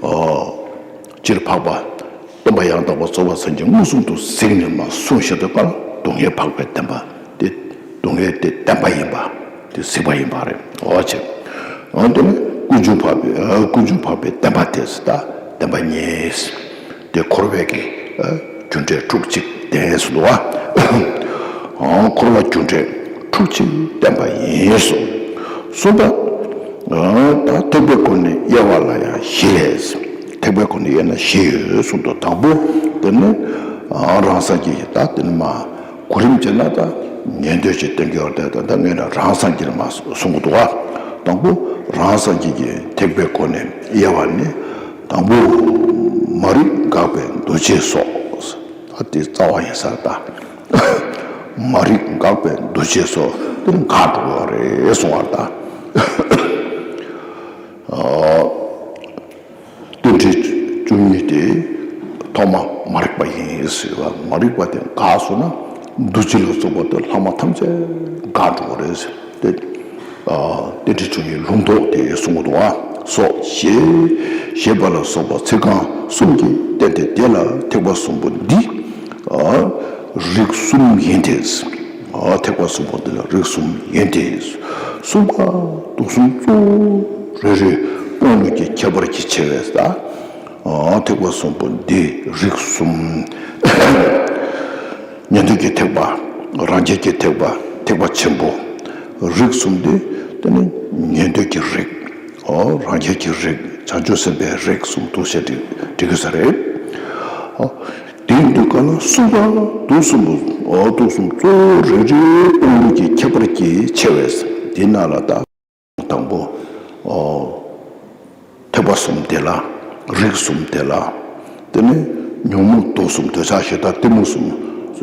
ཨོ། སྤྱིར་འཕགས་པ། སྟོན་པ་ཡང་དག་པར་རྫོགས་པའི་སངས་རྒྱས་མངོན་སུམ་དུ་གཟིགས་ནས་མར་གསུངས་བཞག་པའི་སྐབས་ལ་སྡུག་བསྔལ་འཕགས་པའི་བདེན་པ་དེ། སྡུག་བསྔལ་དེ་བདེན་པ་ཡིན་པ། དེ་གཟིགས་པ་ཡིན་པ་རེད། འོ་ཅེ། འོ་དེ་ནི་ཀུན་འབྱུང་འཕགས་པའི་ཨ་ཀུན་འབྱུང་འཕགས་པའི་བདེན་པ་དེ་ད་བདེན་པ་གཉིས། དེ་འཁོར་བའི་གི་ཨ་རྒྱུ་འབྲས་དྲུག་གཅིག་ལྡན་སོང་འདུག་བ། འཁོར་བ་རྒྱུ་འབྲས་དྲུག་གཅིག་བསྟན་པ་ཡིན་གསུངས། གསུམ་པ། ད་ཐེག་པའི་སྒོ་ནས་དབྱེ་བ་ལ་ཡང་བཞི་ལས། ཐེག་པའི་སྒོ་ནས་དབྱེ་ན་བཞི་ཡོད་གསུངས་འདུག་དང་པོ་དེ་ནི་རང་སངས་རྒྱས་ཀྱི་ད་དེ་ནི་མ་གོ་རིམ་བྱས་ན་ད་ཉན་ཐོས་ཀྱི་སྟོན་གྱི་ཡོད་དེ། ད་ད་ངས་ན་རང་སངས་རྒྱས་ལ་མ་གསུང་གི་འདུག་བ། དང་པོ་རང་སངས་རྒྱས་ཀྱི་ཐེག་པའི་སྒོ་ནས་དབྱེ་བ་ནི། དང་པོ། མ་རིག་འགགས་པའི་འདུ་བྱེད་སོགས། ད་དེ་རྩ་བ་ཡིན་ས་ད། མ་རིག་འགགས་པའི་འདུ་བྱེད་སོགས་དེ་ནི་འགག་འགྲོ་བ་རེད་གསུང་བ་ད། རྟེན་འབྲེལ་བཅུ་གཉིས་དེ་ཐོག་མ་མ་རིག་པ་ཡིན་ཟེར་བ། མ་རིག་པ་དེ་འགགས་སོང་ན་འདུ་བྱེད་ལ་སོགས་པ་དེ་ལྷག་མ་ཐམས་ཅད་འགག་འགྲོ་བ་རེད་ཟེར་ཏེ། རྟེན་འབྲེལ་བཅུ་གཉིས་ལུང་རྟོགས་དེ་གསུང་གི་འདུག་བ། སོགས་ཞེས་ཞེས་པ་ལ་སོགས་པ་ཚིག་རྐང་གསུམ་གྱིས་བསྟན་ཏེ། དེ་ལ་ཐེག་པ་གསུམ་པོ་འདི་རིགས་གསུམ་ཡིན་ཏེ། ཐེག་པ་གསུམ་པོ་འདི་ལ་རིགས་གསུམ་ཡིན་ཏེ། གསུམ་ཀ་དུག་གསུམ་གཙོ་བོ་རེ་རེ་སྤོང་ལུགས་ཀྱི་ཁྱད་པར་གྱིས་ཕྱེ་བས་ད། ཐེག་པ་གསུམ་པོ་འདི་རིགས་གསུམ། ཉན་ཐོས་ཀྱི་ཐེག་པ། རང་རྒྱལ་གྱི་ཐེག་པ། ཐེག་པ་ཆེན་པོ། རིགས་གསུམ་འདི་དེ་ནི་ཉན་ཐོས་ཀྱི་རིགས། རང་རྒྱལ་གྱི་རིགས། བྱང་ཆུབ་སེམས་དཔའི་རིགས་གསུམ་དུ་བཤད་འགྲིག་འགྲིག་གི་ས་རེད། དེ་ཡིན་དུས་ག་ལ་གསུམ་ཀ་དུག་གསུམ་པོ། དུག་གསུམ་གཙོ་བོ་རེ་རེ་སྤོང་ལུགས་ཀྱི་ཁྱད་པར་གྱིས་ཕྱེ་བས། དེ་ན་ལ་ད། དང་པོ། ཐེག་པ་གསུམ་དེ་ལ། རིགས་གསུམ་དེ་ལ། དེ་ནི་ཉོན་མོངས་དུག་གསུམ་འདོད་ཆགས་ཞེ་སྡང་གཏི་མུག་གསུམ།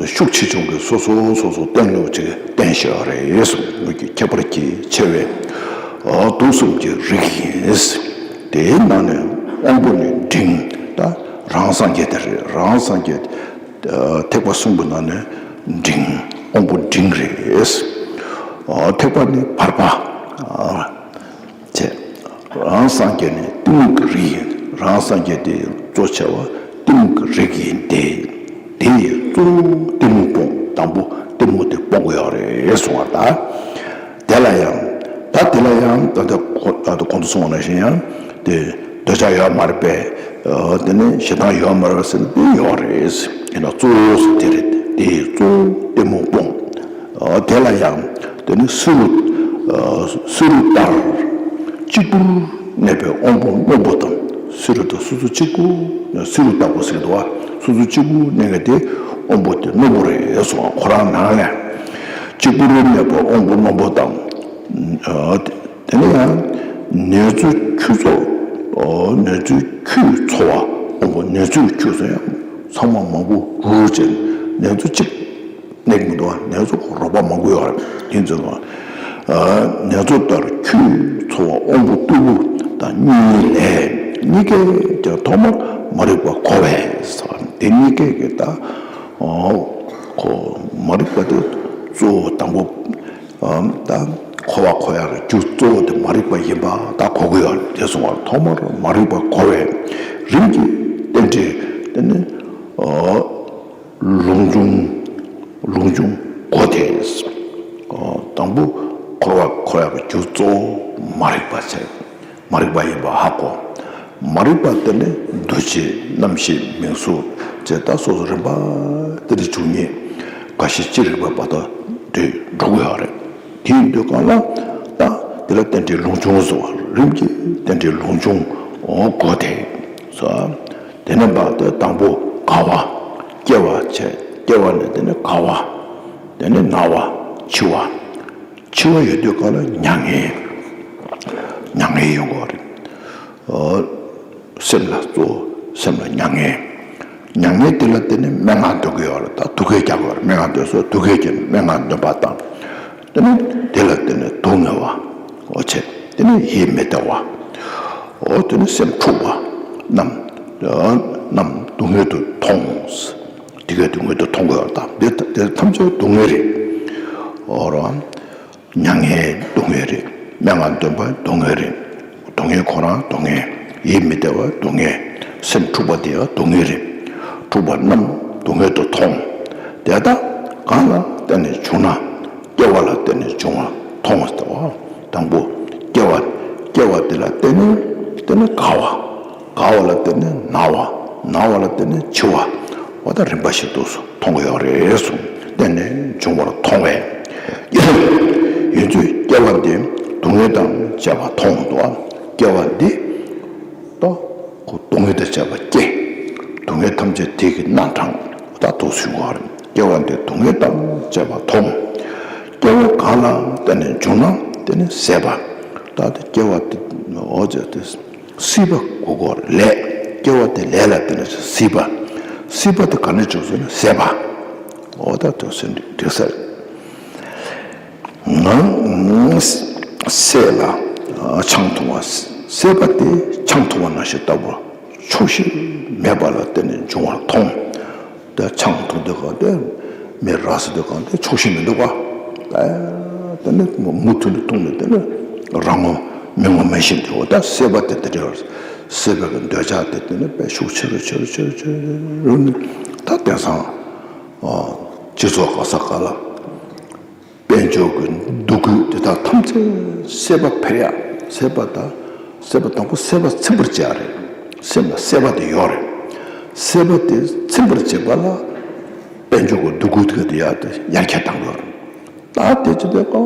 ཤུགས་ཆེ་ཆུང་གི་སོ་སོ་སོ་སོ་བསྟན་ལུགས་ཅིག་བསྟན་ཞེས་པ་རེད་གསུངས། ལུགས་ཀྱི་ཁྱད་པར་གྱིས་ཕྱེ་བས། དུག་གསུམ་གྱི་རིགས་ཡིན། དེའི་ནང་ནས་དབང་པོ་ནི་འབྲིང་། ད་རང་སངས་རྒྱས་དེ་རེད། རང་སངས་རྒྱས། ཐེག་པ་གསུམ་པོའི་ནང་ནས་འབྲིང་། དབང་པོ་འབྲིང་རེད། ཐེག་པ་ནི་བར་པ། བྱས། རང་སངས་རྒྱས་ནི་གཏི་མུག་གི་རིགས་ཡིན། རང་སངས་རྒྱས་དེ་གཙོ་ཆེ་བ་གཏི་མུག་གི་རིགས་ཡིན་ཏེ། དེ་ཡི་གཙོ་བོ་གཏི་མུག་སྤོང་། དང་པོ་གཏི་མུག་དེ་སྤོང་དགོས་ཡོད་རེད་གསུང་བ་དང་། དེ་ལ་ཡང་། ད་དེ་ལ་ཡང་ད་ལྟ་གོང་དུ་གོང་དུ་གསུངས་པ་ནང་བཞིན་ཡང་དེ། འདོད་ཆགས་ཡོད་མ་རེད་པས། དེ་ནས་ཞེ་སྡང་ཡོད་མ་རེད་ཟེར་ན་དེ་ཡོད་རེད། ཡིན་ན་གཙོ་བོ་དེ་རེད། དེ་གཙོ་བོ་གཏི་མུག་སྤོང་། དེ་ལ་ཡང་དེ་ནི་བསེ་རུ། བསེ་རུ་ལྟར། གཅིག་པུར་གནས་པའི་དབང་པོ་རྣོན་པོ་དང་། བསེ་རུ་དང་སོ་སོ་གཅིག་པུ། བསེ་རུ་ལྟ་བུ་ཟེར་གྱི་འདུག་བ། སོ་སོ་གཅིག་པུ་གནས་མཁན་དེ་དབང་པོ་དེ་རྣོན་པོ་རེད་གསུངས་པ། ཁོ་རང་ནང་ནས། གཅིག་པུར་གནས་པའི་དབང་པོ་རྣོན་པོ་དང་། དེ་ནས་ཡང་ནེ་ཙོ་ཁྱུ་ཚོགས། ཨོ་ནེ་ཙོ་ཁྱུ་ཚོགས་པ། ཨོ་ནེ་ཙོ་ཁྱུ་ཚོགས་ཡང་ཚང་མ་མང་པོ་རུ་བྱས། ནེ་ཙོ་གཅིག་གནས་མི་འདུག་བ། ནེ་ཙོ་རོགས་པ་མང་པོ་ཡོད་རེད། ཡིན་ཙང་ནེ་ཙོ་ལྟར་ཁྱུ་ཚོགས་པ་དབང་པོ་རྟུལ་པོ་དང་གཉིས་ལས། གཉིས་ཀས་ཀྱང་ཐོག་མར་མ་རིག་པ་གོ་བས། དེ་གཉིས་ཀས་ཀྱང་ད་ཨོ་ཁོ་མ་རིག་པ་དེ་གཙོ་བོ་དང་པོ། ཨམ། ད་འཁོར་བ་འཁོར་ཡག་གི་རྒྱུ་གཙོ་བོ་དེ་མ་རིག་པ་ཡིན་པ་ད་གོ་གི་ཡོད་རེད། དེ་སོང་བར་ཐོག་མར་མ་རིག་པ་གོ་བས། རིམ་གྱིས་རྟེན་འབྲེལ་དེ་ནི། ཨོ། ལུགས་འབྱུང་། ལུགས་འབྱུང་གོ་སྟེ། ཨོ། དང་པོ་འཁོར་བ་འཁོར་ཡག་གི་རྒྱུ་གཙོ་བོ་མ་རིག་པ་བྱས། མ་རིག་པ་ཡིན་པ་ཧ་གོ། མ་རིག་པ་དེ་ནི་འདུ་བྱེད་རྣམ་ཤེས་མིང་གཟུགས་བཅས་ད་སོ་སོ་རིམ་པ་དེ་འདྲ་བྱུང་ཉིད་འགའ་ཞིག་ཅི་རིགས་པ་བར་དུ་འདྲེས་འགྲོ་གི་ཡོད་རེད། དེ་ཡིན་དུས་གང་ལ་ད་དེ་ལ་རྟེན་འབྲེལ་ལུགས་འབྱུང་ཟེར་བ། རིམ་གྱིས་རྟེན་འབྲེལ་ལུགས་འབྱུང་གོ་སྟེ། དེ་ནས་བར་དུ་དང་པོ་རྒ་བ། སྐྱེ་བ་བྱས། སྐྱེ་བ་ནས་དེ་ནས་རྒ་བ། དེ་ནས་ན་བ། འཆི་བ། འཆི་བ་ཡོད་དུས་གང་ལ་མྱ་ངན། མྱ་ངན་ཡོང་གི་རེད། ཨོ། སེམས་ལ་གཙོ་བོ་སེམས་ལ་མྱ་ངན། མྱ་ངན་དེ་ལ་བརྟེན་ནས་སྨྲེ་སྔགས་འདོན་གྱི་ཡོད་རེད། ད་དུག་སྐད་རྒྱག་གི་ཡོད་རེད། སྨྲེ་སྔགས་འདོན་སོ་དུག་སྐད་རྒྱག་ནས་སྨྲེ་སྔགས་འདོན་པ་དང་། དེ་ནས་དེ་ལ་བརྟེན་ནས་སྡུག་བསྔལ་བ། འོ་བྱས། དེ་ནས་ཡིད་མི་བདེ་བ། འོ་དེ་ནས་སེམས་འཁྲུགས་པ། རྣམས། རྣམས་སྡུག་བསྔལ་དུ་མཐོང་། དེ་གའི་སྡུག་བསྔལ་དུ་མཐོང་གི་ཡོད་རེད། ད་འདི་དེ་ཐམས་ཅད་སྡུག་བསྔལ་རེད། འོ་རོ། མྱ་ངན་སྡུག་བསྔལ་རེད། སྨྲེ་སྔགས་འདོན་པ་སྡུག་བསྔལ་རེད། སྡུག་བསྔལ་ཁོ་རང་སྡུག་བསྔལ། ཡིད་མི་བདེ་བ་སྡུག་བསྔལ། སེམས་འཁྲུགས་པ་དེ་ཡང་སྡུག་བསྔལ་རེད། འཁྲུགས་པ་རྣམས་སྡུག་བསྔལ་དུ་མཐོང་། དེ་དག་གང་ལ་བརྟེན་ནས་བྱུང་ན། སྐྱེ་བ་ལ་བརྟེན་ནས་བྱུང་བ་མཐོང་བ་ལྟ་བུ། དང་པོ་སྐྱེ་བ། སྐྱེ་བ་དེ་ལ་བརྟེན་ནས་དེ་ནས་རྒ་བ། རྒ་བ་ལ་བརྟེན་ནས་ན་བ། ན་བ་ལ་བརྟེན་ནས་འཆི་བ། འོ་ད་རིམ་པ་བཞིན་དུ་མཐོང་གི་ཡོད་རེད་གསུངས། བརྟེན་ནས་འབྱུང་བར་མཐོང་བས། ཡིན་ཚུལ་སྐྱེ་བ་འདི་སྡུག་བསྔལ་དང་བཅས་པ་མཐོང་དོ། སྐྱེ་བ་འདི་ཏོ། ཁོ་སྡུག་བསྔལ་དང་བཅས་པ་སྐྱེ། སྡུག་བསྔལ་ཐམས་ཅད་དེ་གི་རྣམ་གྲངས་ད་དུ་གསུངས་པ་རེད། སྐྱེ་བ་འདི་སྡུག་བསྔལ་དང་བཅས་པ་མཐོང་། སྐྱེ་བ་གང་ལ་བརྟེན་ནས་བྱུང་ན། དེ་ནི་ཟད་པ། ད་དེ་སྐྱེ་བ་དེ་འོ་ཅག་དེ། སྲིད་པ་གོ་གོ་ལས། སྐྱེ་བ་དེ་ལས་ལ་བརྟེན་ནས་སྲིད་པ། སྲིད་པ་དེ་ག་ནས་བྱུང་ཟེར་ན་ཟད་པ། འོ་ད་དུ་ཟེར་འགྲིག་ཟེར། ང་སྲེད་ལ་ཆང་འཐུང་བ། སྲེད་པ་དེ་ཆང་འཐུང་བ་ནང་བཞིན་ལྟ་བུ། ཆོག་ཤེས་མེད་པ་ལ་བརྟེན་ནས་འབྱུང་བར་མཐོང་། དེ་ཆང་འཐུང་དུས་གང་དེ་མི་རག་ཟེར་དུས་གང་དེ་ཆོག་ཤེས་མི་འདུག་ག་དེ་ནི་མུ་མཐུད་ནས་འཐུང་ནས་དེ་ནི་རང་ངོ་མི་ངོ་མི་ཤེས་དེ། འོ་ད་སྲེད་པ་དེ་དེ་འདྲ་སྲེད་པའི་གི་འདོད་ཆགས་དེ་དེ་ནི་དཔེ་ཤུགས་ཆེ་རུ་ཆེ་རུ་ཆེ་རུ་ཆེ་རུ་ནི་ད་དེང་སང་སྤྱི་ཚོགས་ག་ས་ག་ལ་དཔལ་འབྱོར་གི་འདུ་འགོད་དེ་དག་ཐམས་ཅད་སྲེད་པ་འཕེལ་ཡག་སྲེད་པ་དང་། སྲེད་པ་དང་པོ་སྲེད་པ་ཚིམ་པར་བྱེད་ཡག་རེད། སེམས་ལ་སྲེད་པ་དེ་ཡོད་རེད། སྲེད་པ་དེ་ཚིམ་པར་བྱེད་པ་ལ་དཔལ་འབྱོར་གྱི་འདུ་འགོད་དེ་ག་དེ་ཡར་དེ་ཡར་རྒྱས་བཏང་དགོས་རེད། ད་དེ་ཅི་དེ་ཀོ།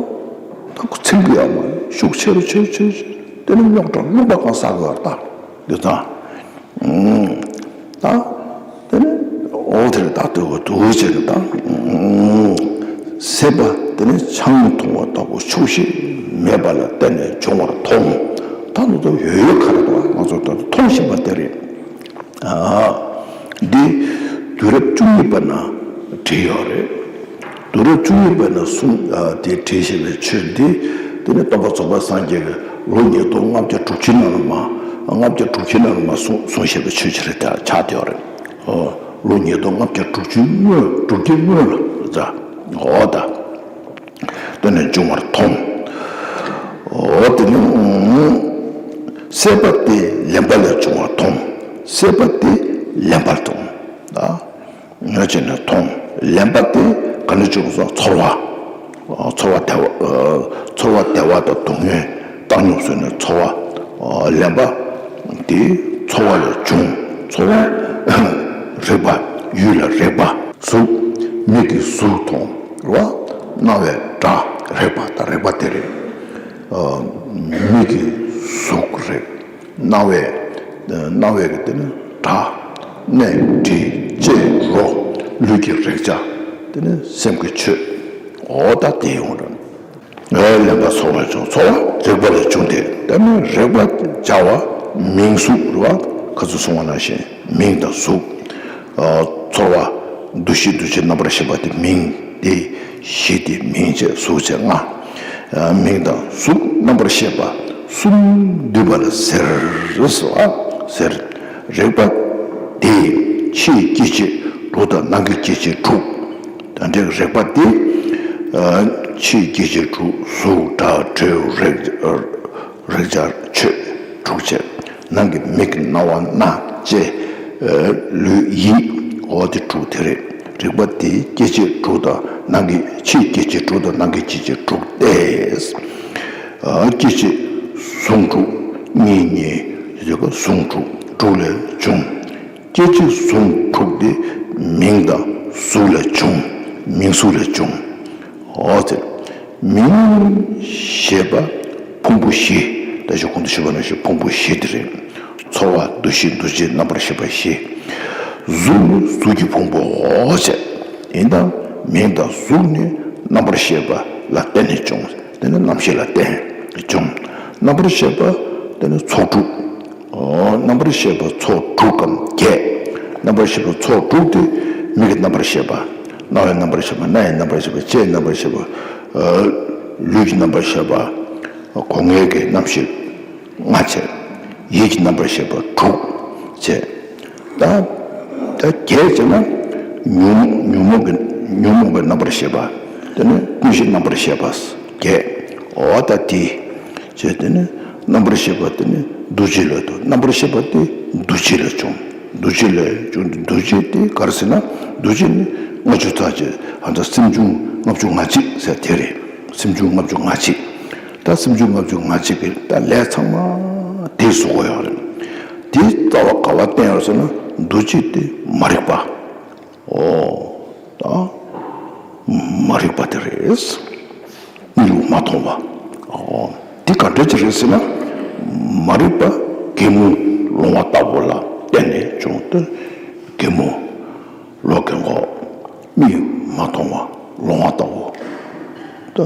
ད་ཁོ་ཚིམ་གི་ཡོད་མ་རེད། ཤུགས་ཆེ་རུ་ཆེ་རུ་ཆེ་རུ་ཆེ་རུ་དེ་ནི་རྙོག་དྲ་རླུང་པ་གང་ཟག་གི་བར་ད་དེ་ཙང་། ད་དེ་ནི་འོ་དེ་རེད། ད་དེ་འོ་དེ་འོ་བྱས་ནས་ད་སྲེད་པ་དེ་ནི་ཆང་འཐུང་བ་ལྟ་བུ་ཆོག་ཤེས་མེད་པ་ལ་བརྟེན་ནས་འབྱུང་བར་མཐོང་། ད་ནི་ད་ཡོད་ཡོད་ག་རེ་ད་ང་ཚོ་ད་མཐོང་བཞིན་པ་དེ་རེད། ཨ། འདི་དུས་རབས་བཅུ་གཉིས་པ་ན་བྲིས་ཡོད་རེད། དུས་རབས་བཅུ་གཉིས་པ་ན་གསུངས། ཨ། དེ་བྲིས་བཞིན་པའི་ཆོས་འདི་དེ་ནི་སྟོན་པ་རྫོགས་པའི་སངས་རྒྱས་ཀྱིས་ལོ་ཉིས་སྟོང་ལྔ་བརྒྱ་དྲུག་ཅུའི་ནང་ལ་མ། ལྔ་བརྒྱ་དྲུག་ཅུའི་ནང་ལ་མ་གསུངས་གསུངས་བཞིན་པའི་ཆོས་ཅིག་རེད། ད་ཆགས་བསྡད་ཡོད་རེད། ཨོ། ལོ་ཉིས་སྟོང་ལྔ་བརྒྱ་དྲུག་ཅུའི་སྔོན། དྲུག་ཅུའི་སྔོན་ལ་ད། ཨོ་ད། བརྟེན་ནས་འབྱུང་བར་མཐོང་། འོ་དེ་ནི་སྲེད་པ་དེ་ལེན་པ་ལས་བྱུང་བར་མཐོང་། སྲེད་པ་དེ་ལེན་པར་མཐོང་། ད་ང་བྱས་ནས་མཐོང་། ལེན་པ་དེ་ག་ནས་བྱུང་སོང་། ཚོར་བ། ཚོར་བ་བདེ་བ། ཚོར་བ་བདེ་བ་དང་སྡུག་བསྔལ་བཏང་སྙོམས་སུ་ནས་ཚོར་བ། ལེན་པ་དེ་ཚོར་བ་ལས་བྱུང་། ཚོར་བ། རེག་པ། ཡུལ་ལ་རེག་པ། གཟུགས། མིག་གིས་གཟུགས་མཐོང་བ། རྣ་བས་སྒྲ། རེག་པ་དང་རེག་པ་དེ་རེད། མིག་གིས་གཟུགས་རེག་རྣ་བས། རྣ་བས་ཀྱི་དེ་ནི་སྒྲ། སྣས་དྲི། ལྕེས་རོ། ལུས་ཀྱི་རེག་བྱ། དེ་ནི་སེམས་ཀྱི་ཆོས། འོ་ད་དེ་ཡོང་རེད། ལེན་པ་ཚོར་བ་ལས་བྱུང་། ཚོར་བ་རེག་པ་ལས་བྱུང་སྟེ། དེ་ནི་རེག་པ་བྱ་བ་མིང་གཟུགས་རེད་བ། ཁ་ཚུར་གསུངས་པ་ནང་བཞིན་མིང་དང་གཟུགས། ཚོར་བ་འདུ་ཤེས་འདུ་བྱེད་རྣམ་པར་ཤེས་པ་དེ་མིང་། དེ་བཞི་དེ་མིང་བྱས་གཟུགས་བྱས་ལྔ། མིང་དང་གཟུགས་རྣམ་པར་ཤེས་པ་གསུམ་འདུས་པ་ལ་ཟེར་ཟེར་བ་ཟེར། རེག་པ་དེ་ཕྱིའི་སྐྱེ་མཆེད་དྲུག་དང་ནང་གི་སྐྱེ་མཆེད་དྲུག་ད་འདྲའི་རེག་པ་དེ། ཨ། ཕྱིའི་སྐྱེ་མཆེད་དྲུག་གཟུགས་སྒྲ་དྲི་རེག་རེག་བྱ་ཆོས་དྲུག་བྱས། ནང་གི་མིག་རྣ་བ་སྣ་ལྕེ། ཨ། ལུས་ཡིད། འོ་དེ་དྲུག་དེ་རེད། རིག་པ་དེ་སྐྱེ་མཆེད་དྲུག་དང་ནང་གི་ཕྱིའི་སྐྱེ་མཆེད་དྲུག་དང་ནང་གི་སྐྱེ་མཆེད་དྲུག་སྟེ། ཨ། སྐྱེ་མཆེད་ཟུང་དྲུག་གཉིས་གཉིས་ཟེར་ག་ཟུང་དྲུག་དྲུག་ལས་བྱུང་། སྐྱེ་མཆེད་ཟུང་དྲུག་དེ་མིང་དང་གཟུགས་ལས་བྱུང་། མིང་གཟུགས་ལས་བྱུང་། འོ་ཙེ། མིང་ཞེས་པ་ཕུང་པོ་བཞི། ད་ཅི་གོང་དུ་ཞུས་པ་ནང་བཞིན་ཕུང་པོ་བཞི་དེ་རེད། ཚོར་བ་འདུ་ཤེས་འདུ་བྱེད་རྣམ་པར་ཤེས་པ་བཞི། གཟུགས་ནི་གཟུགས་ཀྱི་ཕུང་པོ། འོ་ཙེ། ཡིན་ད། མིང་དང་གཟུགས་ནི་རྣམ་པར་ཤེས་པ་ལ་བརྟེན་ནས་བྱུང་། དེ་ནི་རྣམ་ཤེས་ལ་བརྟེན་བྱུང་། རྣམ་པར་ཤེས་པ་དེ་ནི་ཚོགས་དྲུག། ཨོ། རྣམ་པར་ཤེས་པ་ཚོགས་དྲུག་གམ་བརྒྱད། རྣམ་པར་ཤེས་པ་ཚོགས་དྲུག་དེ་མིག་གི་རྣམ་པར་ཤེས་པ། རྣ་བའི་རྣམ་པར་ཤེས་པ། སྣ་ཡི་རྣམ་པར་ཤེས་པ། ལྕེ་ཡི་རྣམ་པར་ཤེས་པ། ལྕེ་ཡི་རྣམ་པར་ཤེས་པ། ཨ། ལུས་ཀྱི་རྣམ་པར་ཤེས་པ། སྒོ་ལྔའི་གི་རྣམ་ཤེས་ལྔ་བྱས། ཡིད་ཀྱི་རྣམ་པར་ཤེས་པ་དྲུག་བྱས། ད་ད་བརྒྱད་བྱས་ན་ཉོན་ཉོན་མོངས་ཀྱི་ཉོན་མོངས་པའི་རྣམ་པར་ཤེས་པ། དེ་ནས་ཀུན་གཞི་རྣམ་པར་ཤེས་པ་བརྒྱད། འོ་ད་དེ་བྱས། དེ་ནས་རྣམ་པར་ཤེས་པ་དེ་ནི་འདུ་བྱེད་ལ་ལྟོས། རྣམ་པར་ཤེས་པ་དེ་འདུ་བྱེད་ལས་བྱུང་། འདུ་བྱེད་ལས་བྱུང་། འདུ་བྱེད་དེ་ག་རེ་ཟེར་ན། འདུ་བྱེད་ནི་ལྔ་བཅུ་རྩ་གཅིག་ཨ། ད་སེམས་བྱུང་ལྔ་བཅུ་ང་གཅིག་ཟེར་དེ་རེད། སེམས་བྱུང་ལྔ་བཅུ་ང་གཅིག་ད་སེམས་བྱུང་ལྔ་བཅུ་ང་གཅིག་གི་ད་ལས་ཚང་མ་དེ་བཟོ་གི་ཡོད་རེད། དེ་རྩ་བ་ག་བ་བརྟེན་ཡོད་ཟེར་ན། འདུ་བྱེད་དེ་མ་རིག་པ། ཨོ། ད་མ་རིག་པ་དེ་རེད། གཉིད་ལུག་མ་མཐོང་བ། ཨོ། དེ་ག་འདྲ་ཅིག་རེད་ཟེར་ན། མ་རིག་པ་གད་མོ་ལོང་བ་ལྟ་བུ་ལ་བརྟེན་ནས་བྱུང་སྟེ། གད་མོ། ལོག་གི་མགོ། མིག་མ་མཐོང་བ། ལོང་བ་ལྟ་བུ། ད་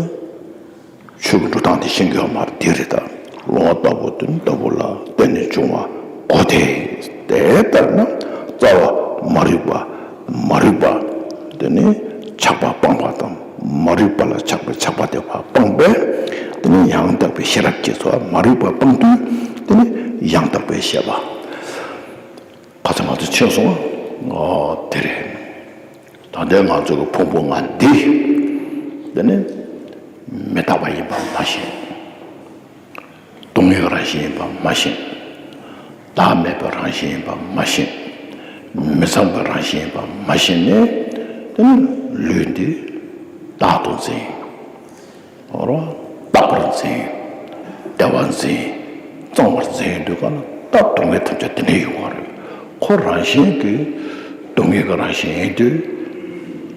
ཆོས་ཀྱི་འགྲོ་སྟངས་དེ་ཤེས་ཀྱི་ཡོད་མ་རེད། དེ་རེད། ད་ལོང་བ་ལྟ་བུ་དེ་ལྟ་བུ་ལ་བརྟེན་ནས་བྱུང་བ་གོ་སྟེ། དེ་ལྟར་ན་རྩ་བ་མ་རིག་པ། མ་རིག་པ། དེ་ནི་ཆགས་པ་སྤངས་པ་དང་། མ་རིག་པ་ལ་ཆགས་པའི་ཆགས་པ་དེ་ཕར་སྤངས་པས། དེ་ནི་ཡང་དག་པའི་ཤེས་རབ་སྐྱེས་སོ། མ་རིག་པ་སྤངས་དུས་དེ་ནི་ཡང་དག་པའི་ཤེས་པ། ཁ་ཚ་ང་ཚོ་ཆོས་སོང་ཨ། དེ་རེད། ད་ལྟའི་ང་ཚོ་གི་ཕུང་པོ་ལྔ་འདི། འདི་ནི་མི་རྟག་པ་ཡིན་པ་མ་ཤེས། སྡུག་བསྔལ་གྱི་རང་བཞིན་ཡིན་པ་མ་ཤེས། བདག་མེད་པའི་རང་བཞིན་ཡིན་པ་མ་ཤེས། མི་ཚངས་པའི་རང་བཞིན་ཡིན་པ་མ་ཤེས་ནས། འདི་ནི་ལུས་འདི་བདག་ཏུ་འཛིན། རོ། རྟག་པར་འཛིན། བདེ་བར་འཛིན། གཙང་བར་འཛིན་དུས་ག་ལ་ད་སྡུག་བསྔལ་ཐམས་ཅད་དེ་འདྲ་ཡོང་གི་རེད། ཁོ་རང་བཞིན་གྱིས་སྡུག་བསྔལ་གྱི་རང་བཞིན་ཡིན་དུས།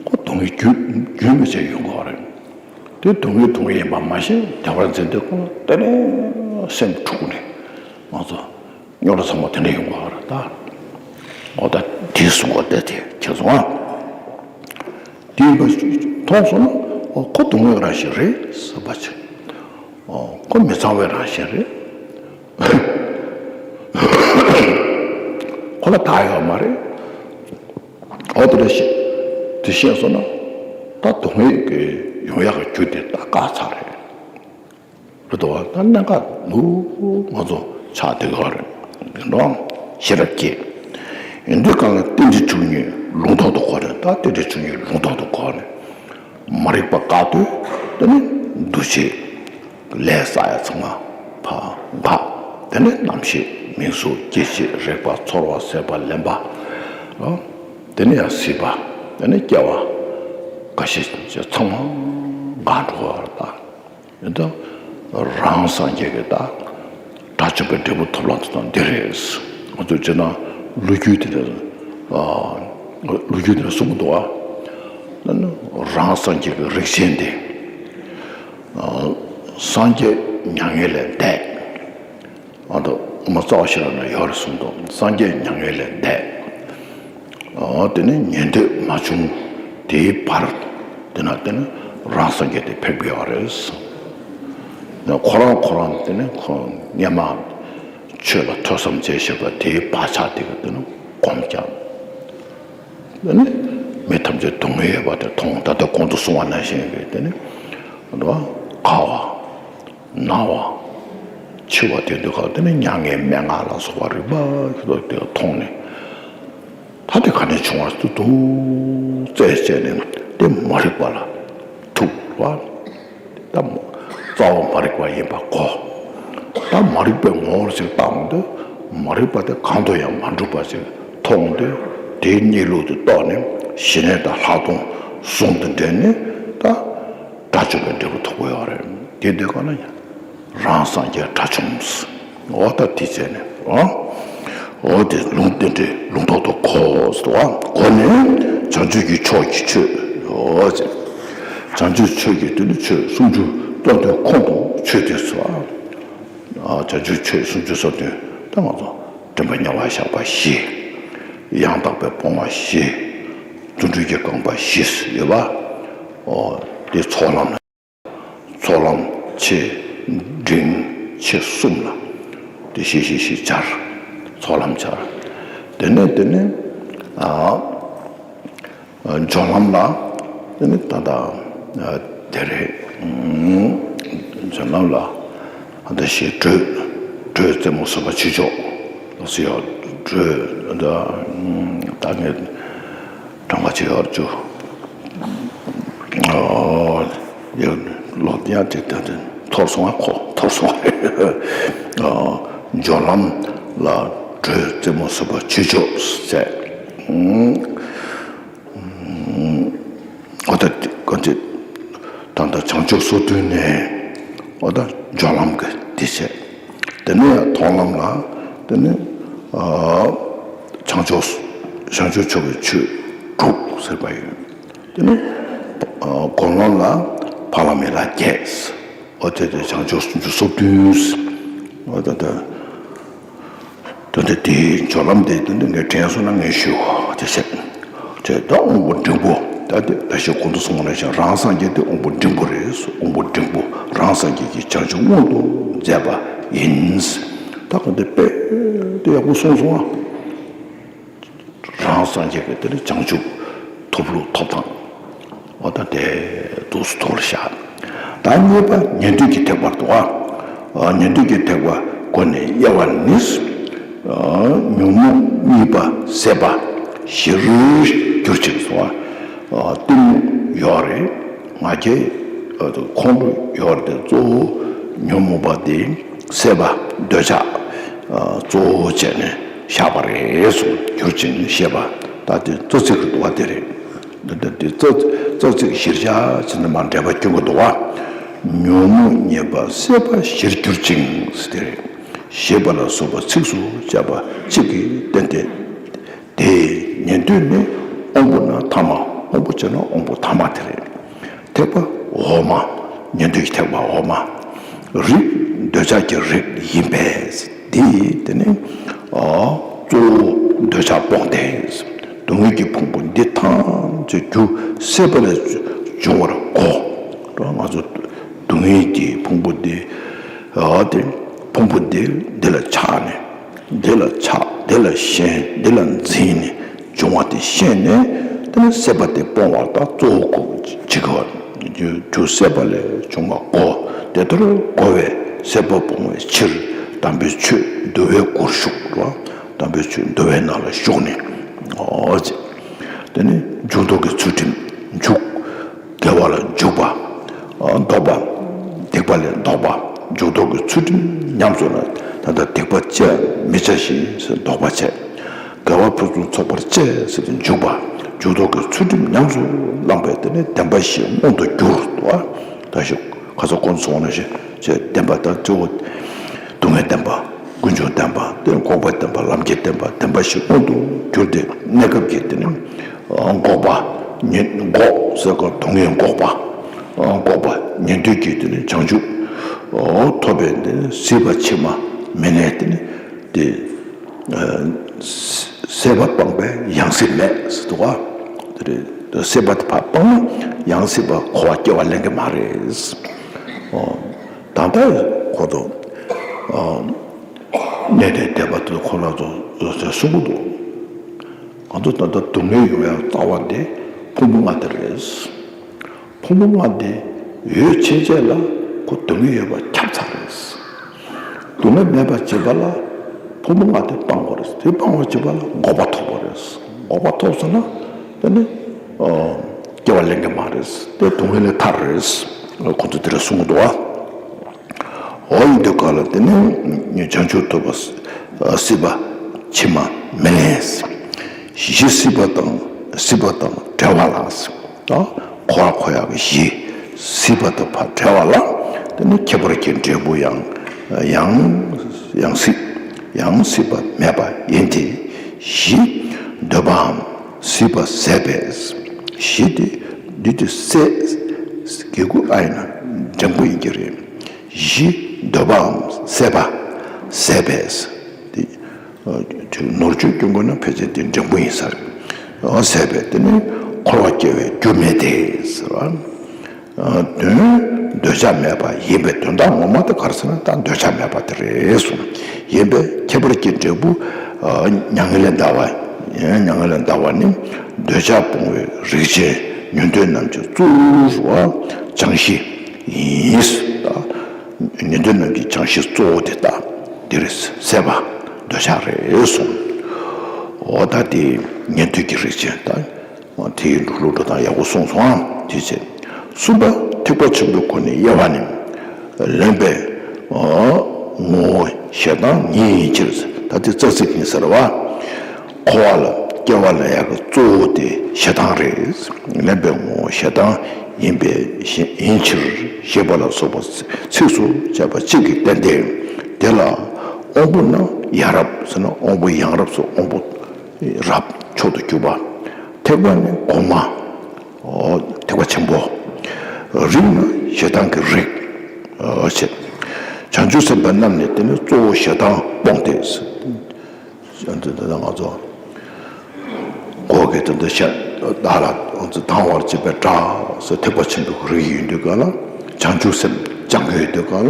ཁོ་སྡུག་བསྔལ་རྒྱུན་རྒྱུན་མི་ཆད་ཡོང་གི་རེད། དེ་སྡུག་བསྔལ་སྡུག་བསྔལ་ཡིན་པ་མ་ཤེས། བདེ་བར་འཛིན་དུས་ག་ལ་དེ་ནས་སེམས་འཁྲུགས་ནས་ང་ཚོ། རྙོག་དྲ་ཚང་མ་དེ་འདྲ་ཡོང་གི་རེད་ད། འོ་ད་དེ་གསུང་གོ་དེ་དེ་ཁྱེད་ཚོ་ཨ། དེ་ཡིན་པ་མཐོང་སོང་ན། འོ་ཁོ་སྡུག་བསྔལ་རང་བཞིན་རེད་ཟེར་བ་ཅིག་འོ་ཁོ་མི་གཙང་བའི་རང་བཞིན་རེད། ཁོ་ལ་བདག་ཡོད་མ་རེད། འོ་དེ་འདྲ་ཞིག་དེ་ཤེས་སོང་ན། ད་སྡུག་བསྔལ་གྱི་ཡོང་ཡག་གི་རྒྱུ་དེ་ད་བཀག་ཚར་རེད། རེད་དོ། ད་གནད་འགག་འདུག་ང་ཚོ་ཆགས་བསྡད་ཡོད་རེད། དེ་འདྲ་ཤེས་རབ་སྐྱེས། ཡིན་དུས་གང་ལ་རྟེན་འབྲེལ་བཅུ་གཉིས་ལུང་རྟོགས་སུ་གོ་རེད། ད་རྟེན་འབྲེལ་བཅུ་གཉིས་ལུང་རྟོགས་སུ་གོ་ནས། མ་རིག་པ་བཀག་དུས་དེ་ནི་འདུ་བྱེད་ལས་བསགས་ཡ་ཚང་མ་ཕར་འགག་དེ་ནས་རྣམ་ཤེས་མིང་གཟུགས་སྐྱེ་མཆེད་རེག་པ་ཚོར་བ་སྲེད་པ་ལེན་པ། དེ་ནས་ཡང་སྲིད་པ། དེ་ནས་སྐྱེ་བ། འགའ་ཤས་ཚང་མ་འགག་འགྲོ་བ་རེད་ད། ད་རང་སངས་རྒྱས་ཀྱི་ད་དགྲ་བཅོམ་པའི་འབྲས་བུ་ཐོབ་ལམ་དེ་དང་འདི་རེད། ང་ཚོས་བྱས་ན་ལོ་རྒྱུས་དེ་ལ། ལོ་རྒྱུས་དེ་ལ་གསུང་གི་འདུག་ཨ། ད་ནི་རང་སངས་རྒྱས་ཀྱི་རིགས་ཅན་དེ། སངས་རྒྱས་མྱ་ངན་ལས་འདས། ཨ་ད་དབུ་མ་རྩ་བ་ཤེས་རབ་ན་ཡོད་རེད་གསུངས་འདུག་སངས་རྒྱས་མྱ་ངན་ལས་འདས། ཨ་དེ་ནས་ཉན་ཐོས་མ་བྱུང་དེའི་བར་དེ་ན་དེ་ནི་རང་སངས་རྒྱས་དེ་ཕེབས་ཀྱི་ཡོད་རེད། ཁོ་རང་ཁོ་རང་དེ་ནི་ཁོ་སྔས་མ་ཆོས་ལ་ཐོས་བསམ་བྱས་བཞག་པ་དེའི་བག་ཆགས་དེ་ག་དེ་ནི་སྒོམ་རྐྱང་། དེ་ནི་མི་ཐམས་ཅད་སྡུག་བསྔལ་ཡོད་པ་དེ་མཐོང་། ད་ལྟ་གོང་དུ་གསུངས་པ་ནང་བཞིན་གྱི་དེ་ནི་དགའ་བ། ན་བ། འཆི་བ་དེ་འདུག་ག་དེ་ནི་མྱ་ངན་མན་ངག་ལ་སོགས་པ་རིག་པ་ཞིག་ཏུ་དེ་མཐོང་ནས། ད་དེ་ག་ནས་བྱུང་བ་ཟེར་དུ་རྩད་བཅད་ནས་དེ་མ་རིག་པ་ལ་ཐུག་པ། ད་རྩ་བ་མ་རིག་པ་ཡིན་པ་གོ། ད་མ་རིག་པའི་ངོ་བོར་ཞིག་བལྟས་དུས་མ་རིག་པ་དེ་གང་དུ་ཡང་མ་འགྲུབ་པ་ཞིག་མཐོང་དུས། དེའི་གནས་ལུགས་དེ་རྟོགས་ནས་ ཞི་གནས་དང་ལྷག་མཐོང་ཟུང་དུ་འབྲེལ་ནས་ད་དགྲ་བཅོམ་པའི་འབྲས་བུ་ཐོབ་ཀྱི་ཡོད་རེད། དེ་དུས་ག་ལ་ཡང་རང་སངས་རྒྱས་དགྲ་བཅོམ། འོ་ད་དེ་བྱས་ནས་ཨ། འོ་དེ་ལུང་རྟེན་འབྲེལ་ལུང་རྟོགས་ཐོབ་གོ་ཟེར་བ། གོ་ནས་བྱང་ཆུབ་ཀྱི་ཕྱོགས་ཀྱི་ཆོས། འོ་ཅེ། བྱང་ཆུབ་ཕྱོགས་ཀྱི་དེ་ནི་ཆོས་སུམ་ཅུ་རྩ་བདུན་ཁོང་དུ་ཆུད་དེ་ཟེར་བ། ཨ། བྱང་ཆུབ་ཕྱོགས་སུམ་ཅུ་རྩ་བདུན་ད་ང་ཚོ་དྲན་པ་ཉེ་བར་བཞག་པ་བཞི། ཡང་དག་པའི་སྤོང་བ་བཞི། རྫུ་འཕྲུལ་གྱི་རྐང་པ་བཞི་ཡོད་པ། འོ་དེ་ཚོགས་ལམ། ཚོགས་ལམ་ཆེ་འབྲིང་ཆེ་གསུམ་ལ་དེ་བཞི་བཞི་བཞི་སྦྱར། ཚོགས་ལམ་སྦྱར། དེ་ནས་དེ་ནས་ཨ། སྦྱོར་ལམ་ལ་དེ་ནི་ད་ལྟ་དེ་རེད། སྦྱོར་ལམ་ལ་ད་ཞེས་བགྲོད། བགྲོད་རྩེ་མོ་བཟོད་པ་ཆོས་མཆོག་ཟེར་ཡོད། བགྲོད་ད་ད་ངས་གྲངས་ཀ་བྱེད་ཡོད་རྒྱུ། ཨོ། ཡ། ལོ་ཡ་དེ་ད་དེ་འཐོར་སོང་ཨ། ཁོ་འཐོར་སོང་ཨ། སྦྱོར་ལམ་ལ་བགྲོད་རྩེ་མོ་བཟོད་པ་ཆོས་མཆོག་ཟེར། འོ་ད་ག་ཚོད། ད་ལྟ་བྱང་ཆུབ་སོ་བདུན་ནས་འོ་ད་སྦྱོར་ལམ་གྱི་དེ་བྱས། དེ་ནས་མཐོང་ལམ་ལ་དེ་ནས་ཨ། བྱང་ཆུབ་བྱང་ཆུབ་མཆོག་གི་ཆོས་དྲུག་ཟེར་བ་ཡོད། དེ་ནས་ཨ། སྒོམ་ལམ་ལ་ཕ་ལམ་ཡན་ལག་བརྒྱད། འོ་དེ་དེ་བྱང་ཆུབ་སུམ་ཅུ་སོ་བདུན། འོ་ད་ལྟ། ད་ལྟ་དེའི་སྦྱོར་ལམ་དེ་དེ་འདྲ་ངས་དྲན་སོང་ན་ངས་ཞུ་དེ་བྱས། དེ་ད་དབང་པོ་འབྲིང་པོ། ད་དེ་ད་ཞིག་གོང་དུ་སོང་བ་ནང་བཞིན་རང་སངས་རྒྱས་དེ་དབང་པོ་འབྲིང་པོ་རེད། དབང་པོ་འབྲིང་པོ་རང་སངས་རྒྱས་ཀྱིས་བྱང་ཆུབ་མངོན་དུ་མཛད་པ་ཡིན། ད་ག་འདི་དཔེ་དེ་ཡག་པོ་གསུངས་སོང་ཨ། རང་སངས་རྒྱས་ཀྱིས་དེ་ནི་བྱང་ཆུབ་ཐོབ་ལུགས་ཐོབ་ཐང་། འོ་ད་དེ་འདུག་སེ་ཐོག་ལ་བཞག་ད་གཉིས་པ་ཉན་ཐོས་ཀྱི་ཐེག་པར་འདུག་ཨ། ཉན་ཐོས་ཀྱི་ཐེག་པ་སྒོ་ནས་དབྱེ་བ་ནི། ཉོན་མོངས་གཉིས་པ་ཟད་པ་གཞིར་གྱུར་ཅིང་གསུངས་པ། གཏི་མུག་ཡོད་རེད། ང་རྒྱལ་ཁོང་ཁྲོ་ཡོད་རེད་དེ། གཙོ་བོ་ཉོན་མོངས་པ་དེ་ཟད་པ་འདོད་ཆགས་གཙོ་བོ་བྱས་ནས་བཞག་པ་རེད་གསུངས། གྱུར་ཅིང་ཞེས་པ་ད་དེ་གཙོ་ཚིག་གི་འདུག་པ་དེ་རེད། འདི་འདི་འདི་གཙོ་གཙོ་ཚིག་གཞིར་བཞག་བྱས་ནས་མར་འགྲེལ་པ་སྐྱོན་གྱི་འདུག་པ། ཉོན་མོངས་ཉེས་པ་ཟད་པ་གཞིར་གྱུར་ཅིང་ཟེར་དེ་རེད། ཞེས་པ་ལ་སོགས་པ་ཚིགས་སུ་བཅད་པ་གཅིག་གིས་བསྟན་ཏེ། དེ་ཉན་ཐོས་ནི་དབང་པོ་ན་ཐ་མ། དབང་པོ་བྱས་ན་དབང་པོ་ཐ་མ་དེ་རེད། ཐེག་པ་འོག་མ། ཉན་ཐོས་ཀྱི་ཐེག་པ་འོག་མ། རིགས་འདོད་ཆགས་ཀྱི་རིགས་ཡིན་པས། དེ་དེ་ནི་ཨ་གཙོ་བོ་འདོད་ཆགས་སྤོང་སྟེ། སྡུག་བསྔལ་གྱི་ཕུང་པོ་འདི་ཐམས་ཅད་རྒྱུ་ཟད་པ་ལས་བྱུང་བར་གོ། ང་ཚོ་སྡུག་བསྔལ་གྱི་ཕུང་པོ་འདི་ཨ་དེ་ཕུང་པོ་འདི་འདི་ལ་ཆགས་ནས། འདི་ལ་ཆགས། འདི་ལ་ཞེན། འདི་ལ་འཛིན་ནས་བྱུང་བ་དེ་ཤེས་ནས། དེ་ནས་ཟད་པ་དེ་སྤོང་བར་ད་གཙོ་བོ་གོ་བྱེད་དགོས། རྒྱུ་ཟད་པ་ལས་བྱུང་བ་གོ། དེ་ལྟར་གོ་བས་ཟད་པ་སྤོང་བའི་ཕྱིར་དམ་པའི་ཆོས་འདུལ་བའི་སྒོར་ཞུགས་རོ། དམ་པའི་ཆོས་འདུལ་བའི་ནང་ལ་ཞུགས་ནས། འོ་ཅེ། དེ་ནས་འཇུག་ལྡོག་གི་ཚུལ་ཁྲིམས་འཇུག་དགེ་བ་ལ་འཇུག་པ། ལྡོག་པ། སྡིག་པ་ལས་ལྡོག་པ། འཇུག་ལྡོག་གི་ཚུལ་ཁྲིམས་ཉམས་སུ་ལེན། ད་ལྟ་སྡིག་པ་བྱས་མི་བྱ་ཞིང་ཟེར་ལྡོག་པ་བྱས། དགེ་བ་ཕུན་སུམ་ཚོགས་པར་སྤྱད་ཟེར་ཏེ་འཇུག་པ། འཇུག་ལྡོག་གི་ཚུལ་ཁྲིམས་ཉམས་སུ་བླངས་པས་དེ་ནི་བདེན་པ་བཞི་མངོན་དུ་གྱུར་ཏོ། ད་ཞུ་ཁ་སང་གོང་དུ་སོང་བ་ནང་བཞིན་བྱས་བདེན་པ་དང་གཙོ་བོ་སྡུག་བསྔལ་བདེན་པ། ཀུན་འབྱུང་བདེན་པ། དེ་འགོག་པའི་བདེན་པ། ལམ་གྱི་བདེན་པ། བདེན་པ་བཞི་མངོན་དུ་གྱུར་ཏེ་གནས་སྐབས་ཀྱི་དེ་ནི་འགོག་པ། ཉེ་འགོག་ཟེར་སྐབས་སྡུག་བསྔལ་འགོག་པ། འགོག་པ་ཉན་ཐོས་ཀྱི་དེ་ནི་བྱང་ཆུབ་ཐོབ་པའི་དེ་ནི་སྲིད་པ་ཕྱི་མ་མི་གནས་དེ་ནི་དེ་སྲེད་པ་སྤངས་པས་ཡང་སྲིད་མེད་ཟེར་འདུག་ག་དེ་རེད། སྲེད་པ་དེ་ཕར་སྤངས་ན་ཡང་སྲིད་པ་འཁོར་བ་སྐྱེ་བ་ལེན་གི་མ་རེད། ད་ལྟ་ཁོ་ཚོ་གནས་བརྟན་སྡེ་པ་དེ་ཁོ་རང་ཚོ་གསུང་གི་འདུག་ང་ཚོ་ད་ལྟ་སྡུག་བསྔལ་ཡོང་ཡག་རྩ་བ་དེ་ཕུང་པོ་ལྔ་དེ་རེད། ཕུང་པོ་ལྔ་དེ་ཡོད་ཕྱིན་ཆད་ལ་ཁོ་སྡུག་བསྔལ་ཡོད་པ་ཁྱབ་ཚར་རེད། སྡུག་བསྔལ་མེད་པ་བྱེད་པ་ལ་ཕུང་པོ་ལྔ་དེ་སྤང་དགོས་རེད། དེ་སྤང་བ་བྱེད་པ་ལ་འགོག་པ་ཐོབ་དགོས་རེད། འགོག་པ་ཐོབ་སོང་ན་དེ་ནི་སྐྱེ་བ་ལེན་གི་མ་རེད། དེ་སྡུག་བསྔལ་ལས་ཐར་རེད། ཁོ་ཚོ་དེ་རེད་གསུང་གི་འདུག་བ། འོ་ཡིན་དུས་ག་ལ་དེ་ནི་བྱང་ཆུབ་ཐོབ་པ་སྲིད་པ་ཕྱི་མ་མི་ལེན། གཞི་སྲིད་པ་དང་ སྲིད་པ་དང་བྲལ་བ་ལ། ད་འཁོར་བ་འཁོར་ཡག་གི་གཞི། སྲིད་པ་དང་ཕར་བྲལ་བ་ལ། དེ་ནི་ཁྱད་པར་གྱི་འབྲས་བུ་ཡང་ཡང་ཡང་སྲིད་ཡང་སྲིད་པ་མེད་པ་ཡིན་ཏེ། གཞི་འདོད་པའམ་སྲིད་པ་ཟད་པས། གཞི་དེ་འདི་དུ་ཟད། གི་གུ་ཨ་ཡིན་ན་འགྲེང་བུ་ཡིན་གྱི་རེད། གཞི་འདོད་པའམ་སྲིད་པ་ཟད་པས། དེ་ནོར་བཅོས་སྐྱོན་དགོས་ན་ཕལ་ཆེར་དེ་འགྲེང་བུ་ཡིན་ས་རེད། ཟད་པས་དེ་ནི་འཁོར་བ་སྐྱེ་བའི་རྒྱུ་མེད་དེ་ཟེར་བ། དོན་འདོད་ཆགས་མེད་པ་ཡིན་པའི་དོན་དག་ངོ་མ་དེ་ག་རེ་ཟེར་ན་ད་འདོད་ཆགས་མེད་པ་དེ་རེད་གསུངས། ཡིན་པས་ཁྱད་པར་གྱི་འབྲས་བུ་མྱ་ངན་ལས་འདའ་བ། མྱ་ངན་ལས་འདའ་བ་ནི་འདོད་ཆགས་སྤོང་བའི་རིགས་ཅན་ཉོན་ཐོས་རྣམས་ཀྱི་གཙོ་བོ་བྱང་གཞི་ཡིན། ཉན་ཐོས་རྣམས་ཀྱི་བྱང་གཞི་གཙོ་བོ་དེ་ལྟ། འདིར་སྲེད་པ་འདོད་ཆགས་རེད་གསུངས། འོ་ད་དེ་ཉན་ཐོས་ཀྱི་རིགས་ཅན་ད། དེའི་འགྲོ་ལུགས་འགྲོ་སྟངས་ཡག་པོ་གསུངས་སོང་ཨང་དེ་བྱས། གསུམ་པ་ཐེག་པ་ཆེན་པོའི་སྒོ་ནས་དབྱེ་བ་ནི། ལེན་པའི་ངོ་བོ་ཞེ་སྡང་ཉིད་ཡིན་ཕྱིར། ད་དེ་རྩ་ཚིག་ཡིན་ཟེར་བ། འཁོར་བ་ལ་སྐྱེ་བ་ལེན་ཡག་གི་གཙོ་བོ་དེ་ཞེ་སྡང་རེད། ལེན་པའི་ངོ་བོ་ཞེ་སྡང་ཡིན་པའི་ཞེ་ཡིན་ཕྱིར་ཞེས་པ་ལ་སོགས་པ་ཚིགས་སུ་བཅད་པ་གཅིག་གིས་བསྟན་ཏེ། དེ་ལ་དབང་པོ་རྣམས་ཡ་རབས་ཟེར་ན་དབང་པོ་ཡང་རབས་སུ་དབང་པོ་རབ་མཆོག་ཏུ་གྱུར་པ། ཐེག་པ་ནི་གོང་མ། ཐེག་པ་ཆེན་པོ། རིགས་ནི་ཞེ་སྡང་གི་རིགས། ཞེས། བྱང་ཆུབ་སེམས་དཔའ་རྣམས་ནི་དེ་ནི་གཙོ་བོ་ཞེ་སྡང་སྤོང་སྟེ། འདི་ལྟ་ང་ཚོ་གོ་གི་དོན་དུ་བཤད། བདག་ལ་སྡང་བར་བྱེད་པའི་དགྲ་ཟེར་ཐེག་པ་ཆེན་པོའི་རིགས་ཡིན་དུས་ག་ལ། བྱང་ཆུབ་སེམས་སྦྱང་གི་ཡོད་དུས་ག་ལ།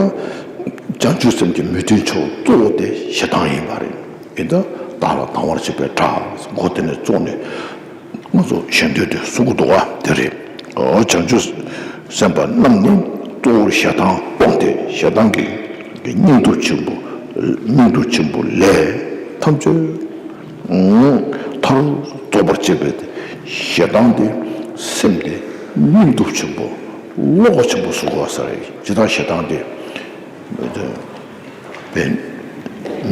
བྱང་ཆུབ་སེམས་ཀྱི་མི་མཐུན་ཕྱོགས་གཙོ་བོ་དེ་ཞེ་སྡང་ཡིན་པ་རེད། ཡིན་ད་བདག་ལ་སྡང་བར་བྱེད་པའི་དགྲ་མགོ་དེ་ནས་བཙུགས་ནས་ང་ཚོ་ཞེ་འདོད་དེ་གསུང་གི་འདུག་བ་དེ་རེད། འོ་བྱང་ཆུབ་སེམས་དཔའ་རྣམས་ནི་གཙོ་བོར་ཞེ་སྡང་སྤོང་སྟེ་ཞེ་སྡང་གི་སྙིང་སྟོབས་ཆེན་པོ། སྙིང་སྟོབས་ཆེན་པོ་ལས་ཐམས་ཅད་མཐར་རྫོགས་པར་བྱེད་པའི་ཞེ་སྡང་དེ་སེམས་དེ་སྙིང་སྟོབས་ཆེན་པོ་བློ་ཁོག་ཆེན་པོ་བཟོ་དགོས་ས་རེད། ཇི་ལྟར་ཞེ་སྡང་དེ་བས་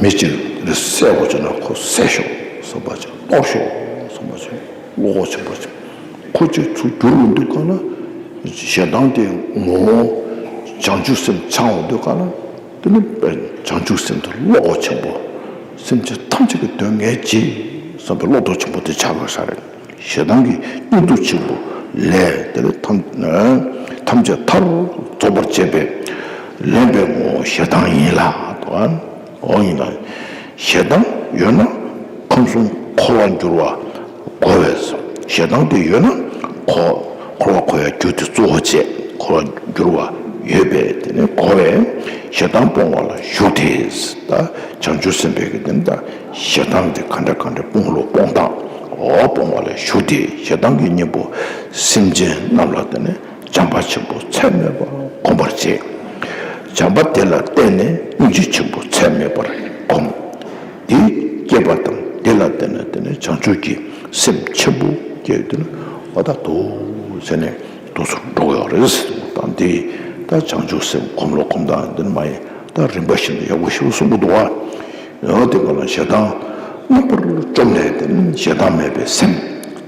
མི་གཅིག་ལ་བསད་དགོས་བྱུང་ན་ཁོ་བསད་ཤོག་བསམ་པ་ཅིག་གཏོར་ཤོག་བསམ་པ་ཅིག་བློ་ཁོག་ཆེན་པོ་ཅིག་ཁོ་ཅིག་ཚུར་བསྒྱུར་འོང་དུས་ག་ལ། ཞེ་སྡང་དེ་ངོ་བོ་བྱང་ཆུབ་སེམས་འཆང་འོང་དུས་ག་ལ། དེ་ནི་བྱང་ཆུབ་སེམས་དེ་བློ་ཁོག་ཆེན་པོ། སེམས་ཅན་ཐམས་ཅད་ཀྱི་དོན་ངས་བྱེད་བསམ་པའི་བློ་ཁོག་ཆེན་པོ་དེ་ཆགས་དགོས་ས་རེད། ཞེ་སྡང་གི་སྙིང་སྟོབས་ཆེན་པོ་ལས་དེ་ལས་ཐམས་ཐམས་ཅད་མཐར་རྫོགས་པར་བྱེད་པའི་ལེན་པའི་ངོ་བོ་ཞེ་སྡང་ཡིན་ལ། འོ་ཡིན་ལ། ཞེ་སྡང་ཡོད་ན་ཁམས་གསུམ་འཁོར་བར་འགྱུར་བ་གོ་བས། ཞེ་སྡང་དེ་ཡོད་ན་འཁོར་འཁོར་བ་འཁོར་ཡ་རྒྱུ་དེ་གཙོ་བོ་བྱས་འཁོར་བར་འགྱུར་བ་ཡོད་པས་དེ་ནི་གོ་བས་ཞེ་སྡང་སྤོང་བ་ལ་ཞུགས་ཏེ། ད་བྱང་ཆུབ་སེམས་དཔའི་གི་དེ་ནི་ད་ཞེ་སྡང་དེ་ག་འདྲ་ག་འདྲ་སྤོང་ལོ་སྤོང་སྟངས་འོ་སྤོང་བ་ལ་ཞུགས་ཏེ་ཞེ་སྡང་གི་གཉེན་པོ་སེམས་ཅན་རྣམས་ལ་དེ་ནི། བྱམས་པ་ཆེན་པོ་ཚད་མེད་པར་སྒོམ་པར་བྱེད། བྱམས་པ་དེ་ལ་བརྟེན་ནས་སྙིང་རྗེ་ཆེན་པོ་ཚད་མེད་པར་སྒོམ། དེ་སྐྱེས་པ་དང་དེ་ལ་བརྟེན་ནས་དེ་ནས་བྱང་ཆུབ་ཀྱི་སེམས་ཆེན་པོ་སྐྱེས་དེ་ནས་འོ་ད་དུ་ཟེར་ནས་དུ་སུ་འགྲོ་གི་ཡོད་རེད། ད་འདི་ད་བྱང་ཆུབ་སེམས་སྒོམ་ལོ་སྒོམ་དང་འདི་ནི་མ་ཡིན་ད་རིམ་པ་བཞིན་དུ་ཡག་པོ་ཞིག་གསུང་གི་འདུག་བ། ཡང་དེ་ག་ལ་ཞེ་སྡང་རྣམ་པར་བཅོམ་ནས་དེ་ནི་ཞེ་སྡང་མེད་པའི་སེམས།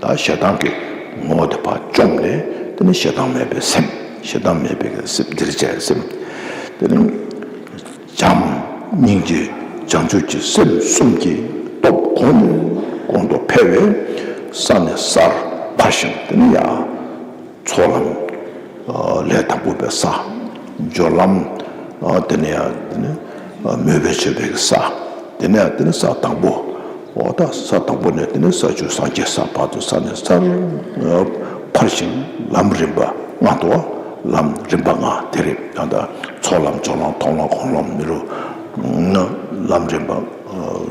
ད་ཞེ་སྡང་གི་ངོ་བོ་དེ་ཕར་བཅོམ་ནས་དེ་ནི་ཞེ་སྡང་མེད་པའི་སེམས། ཞེ་སྡང་མེད་པའི་སེམས་འདིར་བྱས་སེམས། དེ་ནི་བྱམས་སྙིང་རྗེ་བྱང་ཆུབ་ཀྱི་སེམས་གསུམ་གྱི་སྟོབས་གོང་ནས་གོང་དུ་འཕེལ་བས་ས་ནས་སར་འཕར་ཞིང་དེ་ནི་ཡང་། ཚོགས་ལམ། ལས་དང་པོ་པའི་ས། སྦྱོར་ལམ། དེ་ནས་ཡང་དེ་ནས་མོས་པས་སྤྱོད་པའི་ས། དེ་ནས་ཡང་དེ་ནས་ས་དང་པོ། འོ་ད་ས་དང་པོ་ནས་དེ་ནས་ས་བཅུ་སངས་རྒྱས་ས་བར་དུ་ས་ནས་སར་འཕར་ཞིང་ལམ་རིམ་པ་ལྔ་དོ། ལམ་རིམ་པ་ལྔ་དེ་རེད། ད་ལྟ་ཚོགས་ལམ་སྦྱོར་ལམ་མཐོང་ལམ་གོང་ལམ་མི་རུ། ལམ་རིམ་པ།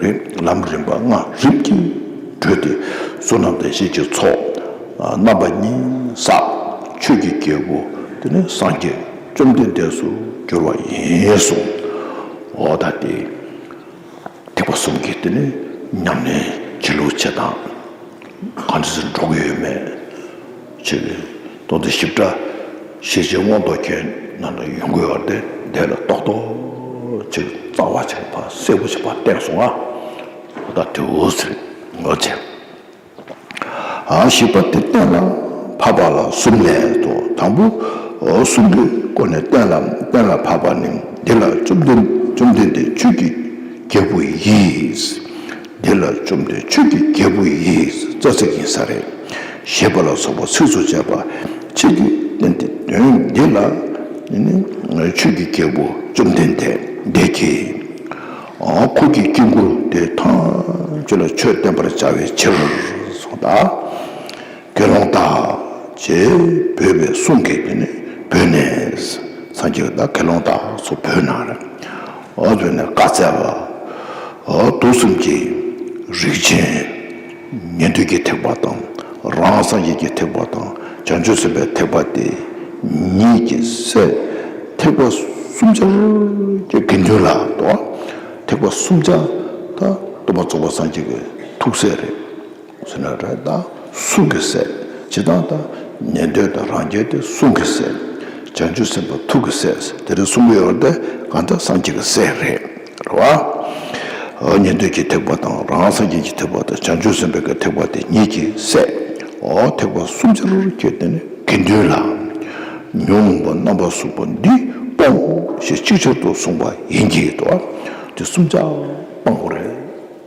རིམ་ལམ་རིམ་པ་ལྔ་རིམ་གྱིས་བགྲོད་དེ་བསོད་ནམས་དང་ཤེས་བྱའི་ཚོགས་རྣམ་པ་གཉིས་བསགས། ཆོས་ཀྱི་རྒྱལ་པོ་དེ་ནི་སངས་རྒྱས་བཅོམ་ལྡན་འདས་སུ་འགྱུར་བ་ཡིན་གསུངས། འོ་ད་དེ་ཐེག་པ་གསུམ་གྱི་དེ་ནི་ཉམས་ལེན་བྱེད་ལུགས་བྱེད་སྟངས། གང་འདྲ་སེ་འགྲོ་གི་ཡོད་མེད་ཅེས་ཀྱི་དོན་དུ་ཞིབ་ཕྲ་ཤེས་བྱའི་མངོན་རྟོགས་ཁྱོད་རྣམས་ལ་ཡོང་གི་ཡོད་དེ་དེ་ལ་རྟོག་རྟོག་ཅིག་རྩ་བ་ཅིག་ཕར་གསལ་པོ་ཅིག་ཕར་བསྟན་སོང་ང་། ད་དེ་འུ་ཟེར་ངོ་ཆེ། ཨ་བཞི་པ་དེ་གཏན་ལ་ཕབ་པ་ལ་གསུམ་ལས་དོ། དང་པོ། ཨོ་གསུང་གི་སྒོ་ནས་གཏན་ལ་གཏན་ལ་ཕབ་པ་ནི། འདི་ལ་བཅོམ་ལྡན་བཅོམ་ལྡན་འདས་ཆོས་ཀྱི་རྒྱལ་པོ་ཡིས། འདི་ལ་བཅོམ་ལྡན་ཆོས་ཀྱི་རྒྱལ་པོ་ཡིས། རྩ་ཚིག་ཡིན་ས་རེད། ཞེས་པ་ལ་སོགས་པ་ཚིགས་སུ་བཅད་པ་ཕྱེད་ཀྱིས་བསྟན་ཏེ། དོན་འདི་ལ་ནི་ཆོས་ཀྱི་རྒྱལ་པོ་བཅོམ་ལྡན་འདས་འདས་ཀྱིས། ཨ་འཁོར་གྱི་དཀྱིལ་འཁོར་དེ་ཐམས་ཅད་ལ་ཆོས་བསྟན་པར་བྱ་བའི་ཕྱིར་གསུངས་ད། དགེ་སློང་དག་ཅེས་འབོད་པའི་གསུང་གིས་དེ་ནི་བོས་ནས། སངས་རྒྱས་ཀྱིས་ད་དགེ་སློང་དག་སོགས་བོས་ན་རེ། འོ་བོས་ནས་བཀའ་སྩལ་པ། འོ་དུག་གསུམ་གྱི་རིགས་ཅན། ཉན་ཐོས་ཀྱི་ཐེག་པ་དང་། རང་སངས་རྒྱས་ཀྱི་ཐེག་པ་དང་། བྱང་ཆུབ་སེམས་དཔའི་ཐེག་པ་དེ་ཉིད་ཀྱི་སྲས། ཐེག་པ་གསུམ་ཆར་གྱི་དགེ་འདུན་ལ་དོ། ཐེག་པ་གསུམ་ཆ་ད་སྟོན་པ་རྫོགས་པ་སངས་རྒྱས་ཀྱི་ཐུགས་སྲས་རེད། ཟེར་ན་རེད་ད་གསུང་གི་སྲས། ཇི་ལྟར་ད་ཉན་ཐོས་དང་རང་རྒྱལ་དེ་གསུང་གི་སྲས། བྱང་ཆུབ་སེམས་དཔའ་ཐུགས་ཀྱི་སྲས། དེ་རིང་གསུང་གི་ཡོད་དེ་གང་ལྟར་སངས་རྒྱས་ཀྱི་སྲས་རེད། རེད་བ། ཉན་ཐོས་ཀྱི་ཐེག་པ་དང་རང་སངས་རྒྱས་ཀྱི་ཐེག་པ་དང་བྱང་ཆུབ་སེམས་དཔའི་གི་ཐེག་པ་དེ་ཉིད་ཀྱི་སྲས། འོ་ཐེག་པ་གསུམ་ཆར་གྱི་དེ་ནི་དགེ་འདུན་ལ། ཉོན་མོངས་པ་རྣམ་པ་གསུམ་པོ་འདི་སྤོངས་ཞེས་ཅིག་ཆར་དུ་གསུངས་པ་ཡིན་གྱི་དོ། དེ་གསུམ་ཆར་སྤང་དགོས་རེད།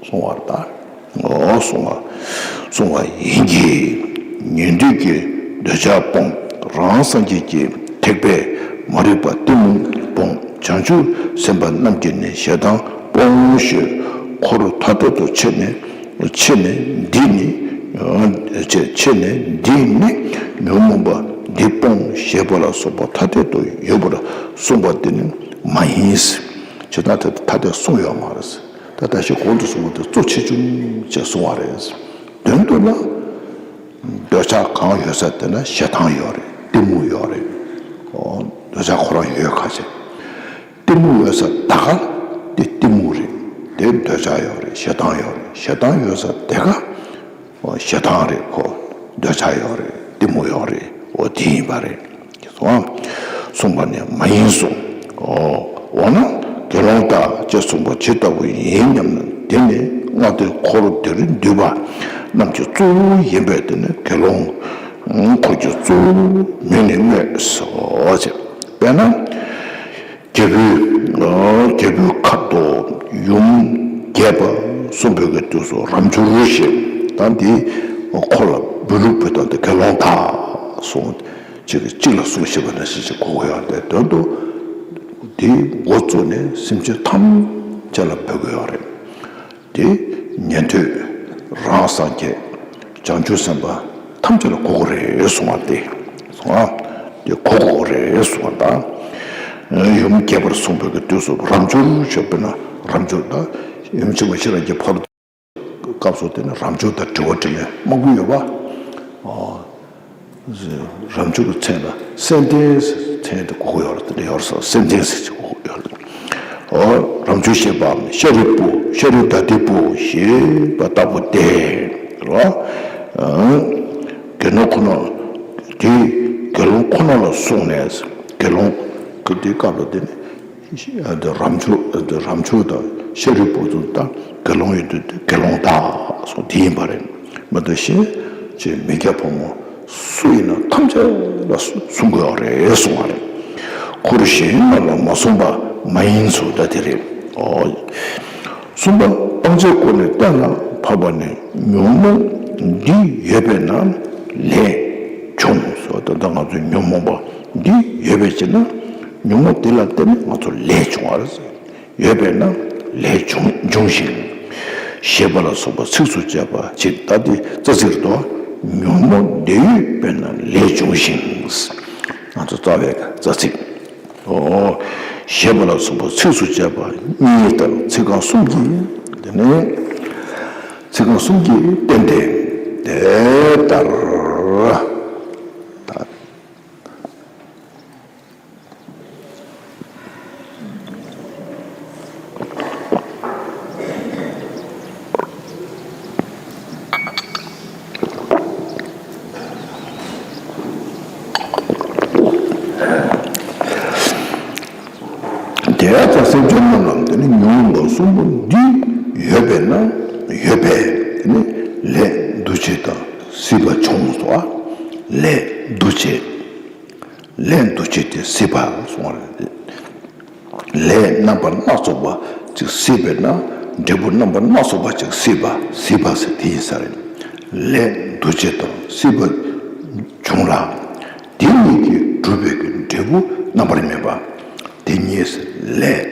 གསུང་བར་ད། ཨོ་གསུང་བ། གསུང་བ་ཡིན་གྱི། ཉན་ཐོས་ཀྱི་འདོད་ཆགས་སྤོངས། རང་སངས་རྒྱས་ཀྱི་ཐེག་པས་མ་རིག་པ་གཏི་མུག་སྤོངས། བྱང་ཆུབ་སེམས་དཔའ་རྣམས་ཀྱིས་ནི་ཞེ་སྡང་སྤོངས་ཞེས་འཁོར་ཐ་དད་དུ་ཕྱེ་ནས། ཕྱེ་ནས་འདིས་ནི། ཕྱེ་ནས་འདིས་ནི་ཉོན་མོངས་པ་འདི་སྤོངས་ཞེས་པ་ལ་སོགས་པ་ཐ་དད་དུ་ཡོད་པར་གསུངས་པ་འདི་ནི་མ་ཡིན། ཇི་ལྟར་ཐ་དད་གསུངས་ཡོད་མ་རེད། ད་ད་ཞིག་གོང་དུ་གསུངས་པ་དེ་གཙོ་ཆེ་ཆུང་བཅས་གསུང་བ་རེད། དོན་དུ་ལ། འདོད་ཆགས་གང་ཡོད་ས་དེ་ན་ཞེ་སྡང་ཡོད་རེད། གཏི་མུག་ཡོད་རེད། འོ། འདོད་ཆགས་ཁོ་རང་ཡོད་ཁ་ཆེ། གཏི་མུག་ཡོད་ས་ད་ག་དེ་གཏི་མུག་རེད། དེ་འདོད་ཆགས་ཡོད་རེད། ཞེ་སྡང་ཡོད་རེད། ཞེ་སྡང་ཡོད་ས་དེ་ག་འོ་ཞེ་སྡང་རེད་ཁོ། འདོད་ཆགས་ཡོད་རེད། གཏི་མུག་ཡོད་རེད། འོ་དེ་ཡིན་པ་རེད། གསུངས། གསུངས་པ་ནི་མ་ཡིན་གསུངས། འོ་འོ་ན་དགེ་སློང་དག་ཅེས་གསུངས་པ་ཇི་ལྟ་བུ་ཡིན་སྙམ་ན། དེ་ནི་ལྔ་སྡེ་འཁོར་འདིར་འདུས་པ་རྣམས་ཀྱི་གཙོ་བོ་ཡིན་པས་དེ་ནི་དགེ་སློང་འཁོར་གྱི་གཙོ་བོ་མིང་ནས་སྨོས་སོ་ཞེས། དཔེར་ན། རྒྱལ་པོའི་རྒྱལ་པོའི་ཁབ་ཏུ་ཡུམ་རྒྱས་པར་གསུངས་པའི་གི་དུས་སུ་རབ་འབྱོར་ཞེས་ད་འདི་འཁོར་ལ་འབོད་སྒྲུབ་ཕུལ་སྟངས་དེ་དགེ་སློང་དག་གསུངས། གཅིག་གིས་གཅིག་ལ་གསུང་ཞེས་པ་ནང་བཞིན་ཅིག་གོ་གི་ཡོད་རེད། དོན་དུ་དེའི་འགོ་བཙུགས་ནས་སེམས་ཅན་ཐམས་ཅད་ལ་འབོད་ཀྱི་ཡོད་རེད། དེ་ཉན་ཐོས་རང་སངས་རྒྱས་བྱང་ཆུབ་སེམས་དཔའ་ཐམས་ཅད་ལ་གོ་དགོས་རེད་གསུང་བ་དེ་གསུང་བ་དེ་གོ་དགོས་རེད་གསུང་བ་དང་། ཡུམ་རྒྱས་པར་གསུངས་པའི་གི་དུས་སུ་རབ་འབྱོར་ཞེས་པས་ན་རབ་འབྱོར་དང་ཡུམ་ཆེན་པོ་ཤེས་རབ་ཀྱི་ཕ་རོལ་སྐབས་སུ་དེ་ནི་རབ་འབྱོར་དང་དྲི་བ་དྲིས་ལན་མང་པོ་ཡོད་པ། ཨོ། རབ་འབྱོར་གྱི་མཚན་ལ་སེམས་ལྡན་མཚན་དེ་གོ་གི་ཡོད་རེད། དེ་འདྲ་ཡོད་རེད། སེམས་ལྡན་ཟེར་གྱི་གོ་གི་ཡོད་རེད། ཨོ་རབ་འབྱོར་ཞེས་པའམ་ཤཱ་རིའི་བུ་ཤཱ་རི་དྭ་ཏིའི་བུ་ཞེས་པ་ལྟ་བུ་སྟེ། རེད་བ། དགེ་སློང་ཁོ་ན་དེ་དགེ་སློང་ཁོ་ན་ལ་གསུངས་ནས་དགེ་སློང་གི་དེའི་སྐབས་ལ་དེ་ནི། འདི་རབ་འབྱོར་འདི་རབ་འབྱོར་དང་ཤཱ་རིའི་བུ་དང་དགེ་སློང་ཡོད་དུས་དགེ་སློང་དག་གསུངས་དེ་ཡིན་པ་རེད། མ་གཏོགས་གཞན་ཅིག་མི་སྐྱ་ཕོ་མོ་སུ་ཡིན་ན་ཐམས་ཅད་ལ་གསུང་གི་ཡོད་རེད་གསུང་བ་རེད། འཁོར་གཞན་རྣམས་ལ་མ་གསུངས་པ་མ་ཡིན་ཚུལ་ད་དེ་རེད། ཨོ། གསུམ་པ་སྤང་བྱའི་སྒོ་ནས་གཏན་ལ་ཕབ་པ་ནི་ཉོན་མོངས་འདི་ཡོད་པས་ན་ལས་བྱུང་སོ། ད་ལྟ་ང་ཚོའི་ཉོན་མོངས་པ་འདི་ཡོད་པའི་ཕྱིར་ན། ཉོན་མོངས་དེ་ལ་བརྟེན་ནས་ང་ཚོ་ལས་བྱུང་བ་རེད། ཡོད་པས་ན་ལས་འབྱུང་འབྱུང་ཞིང་། ཞེས་པ་ལ་སོགས་པ་ཚིགས་སུ་བཅད་པ་ཅིག་ད་འདི་རྩ་ཚིག་རེད་དོ། ཉོན་མོངས་འདི་ཡོད་པས་ན་ལས་འབྱུང་ཞིང་། ང་ཚོ་རྩ་བའི་རྩ་ཚིག་ཨོ། ཞེས་པ་ལ་སོགས་པ་ཚིགས་སུ་བཅད་པ་གཉིས་ལྟར་ཚིག་རྐང་གསུམ་གྱིས་དེ་ནས་ཚིག་རྐང་གསུམ་གྱིས་བསྟན་ཏེ་དེ་ལྟར། དེ་ལྟར་སེམས་ཅན་རྣམས་ལ་དེ་ནི་ཉོན་མོངས་པ་གསུམ་པོ་འདི་ཡོད་པས་ན་ཡོད་པས་དེ་ནི་ལས་འདུ་བྱེད་དང་ སྲིད་པ་བྱུང་སོ། ལས་འདུ་བྱེད། ལས་འདུ་བྱེད་དེ་སྲིད་པ་གསུངས་པ་རེད། ལས་རྣམ་པ་སྣ་ཚོགས་པ་ཅིག་སྲིད་པས་ན། འབྲས་བུ་རྣམ་པ་སྣ་ཚོགས་པ་ཅིག་སྲིད་པ། སྲིད་པ་ཟེར་དེ་ཡིན་ས་རེད། ལས་འདུ་བྱེད་དང་སྲིད་པ་བྱུང་ལ། དེ་གཉིས་ཀྱིས་གྲུབ་པའི་གི་འབྲས་བུ་རྣམ་པར་སྨིན་པ། དེ་གཉིས་ལས་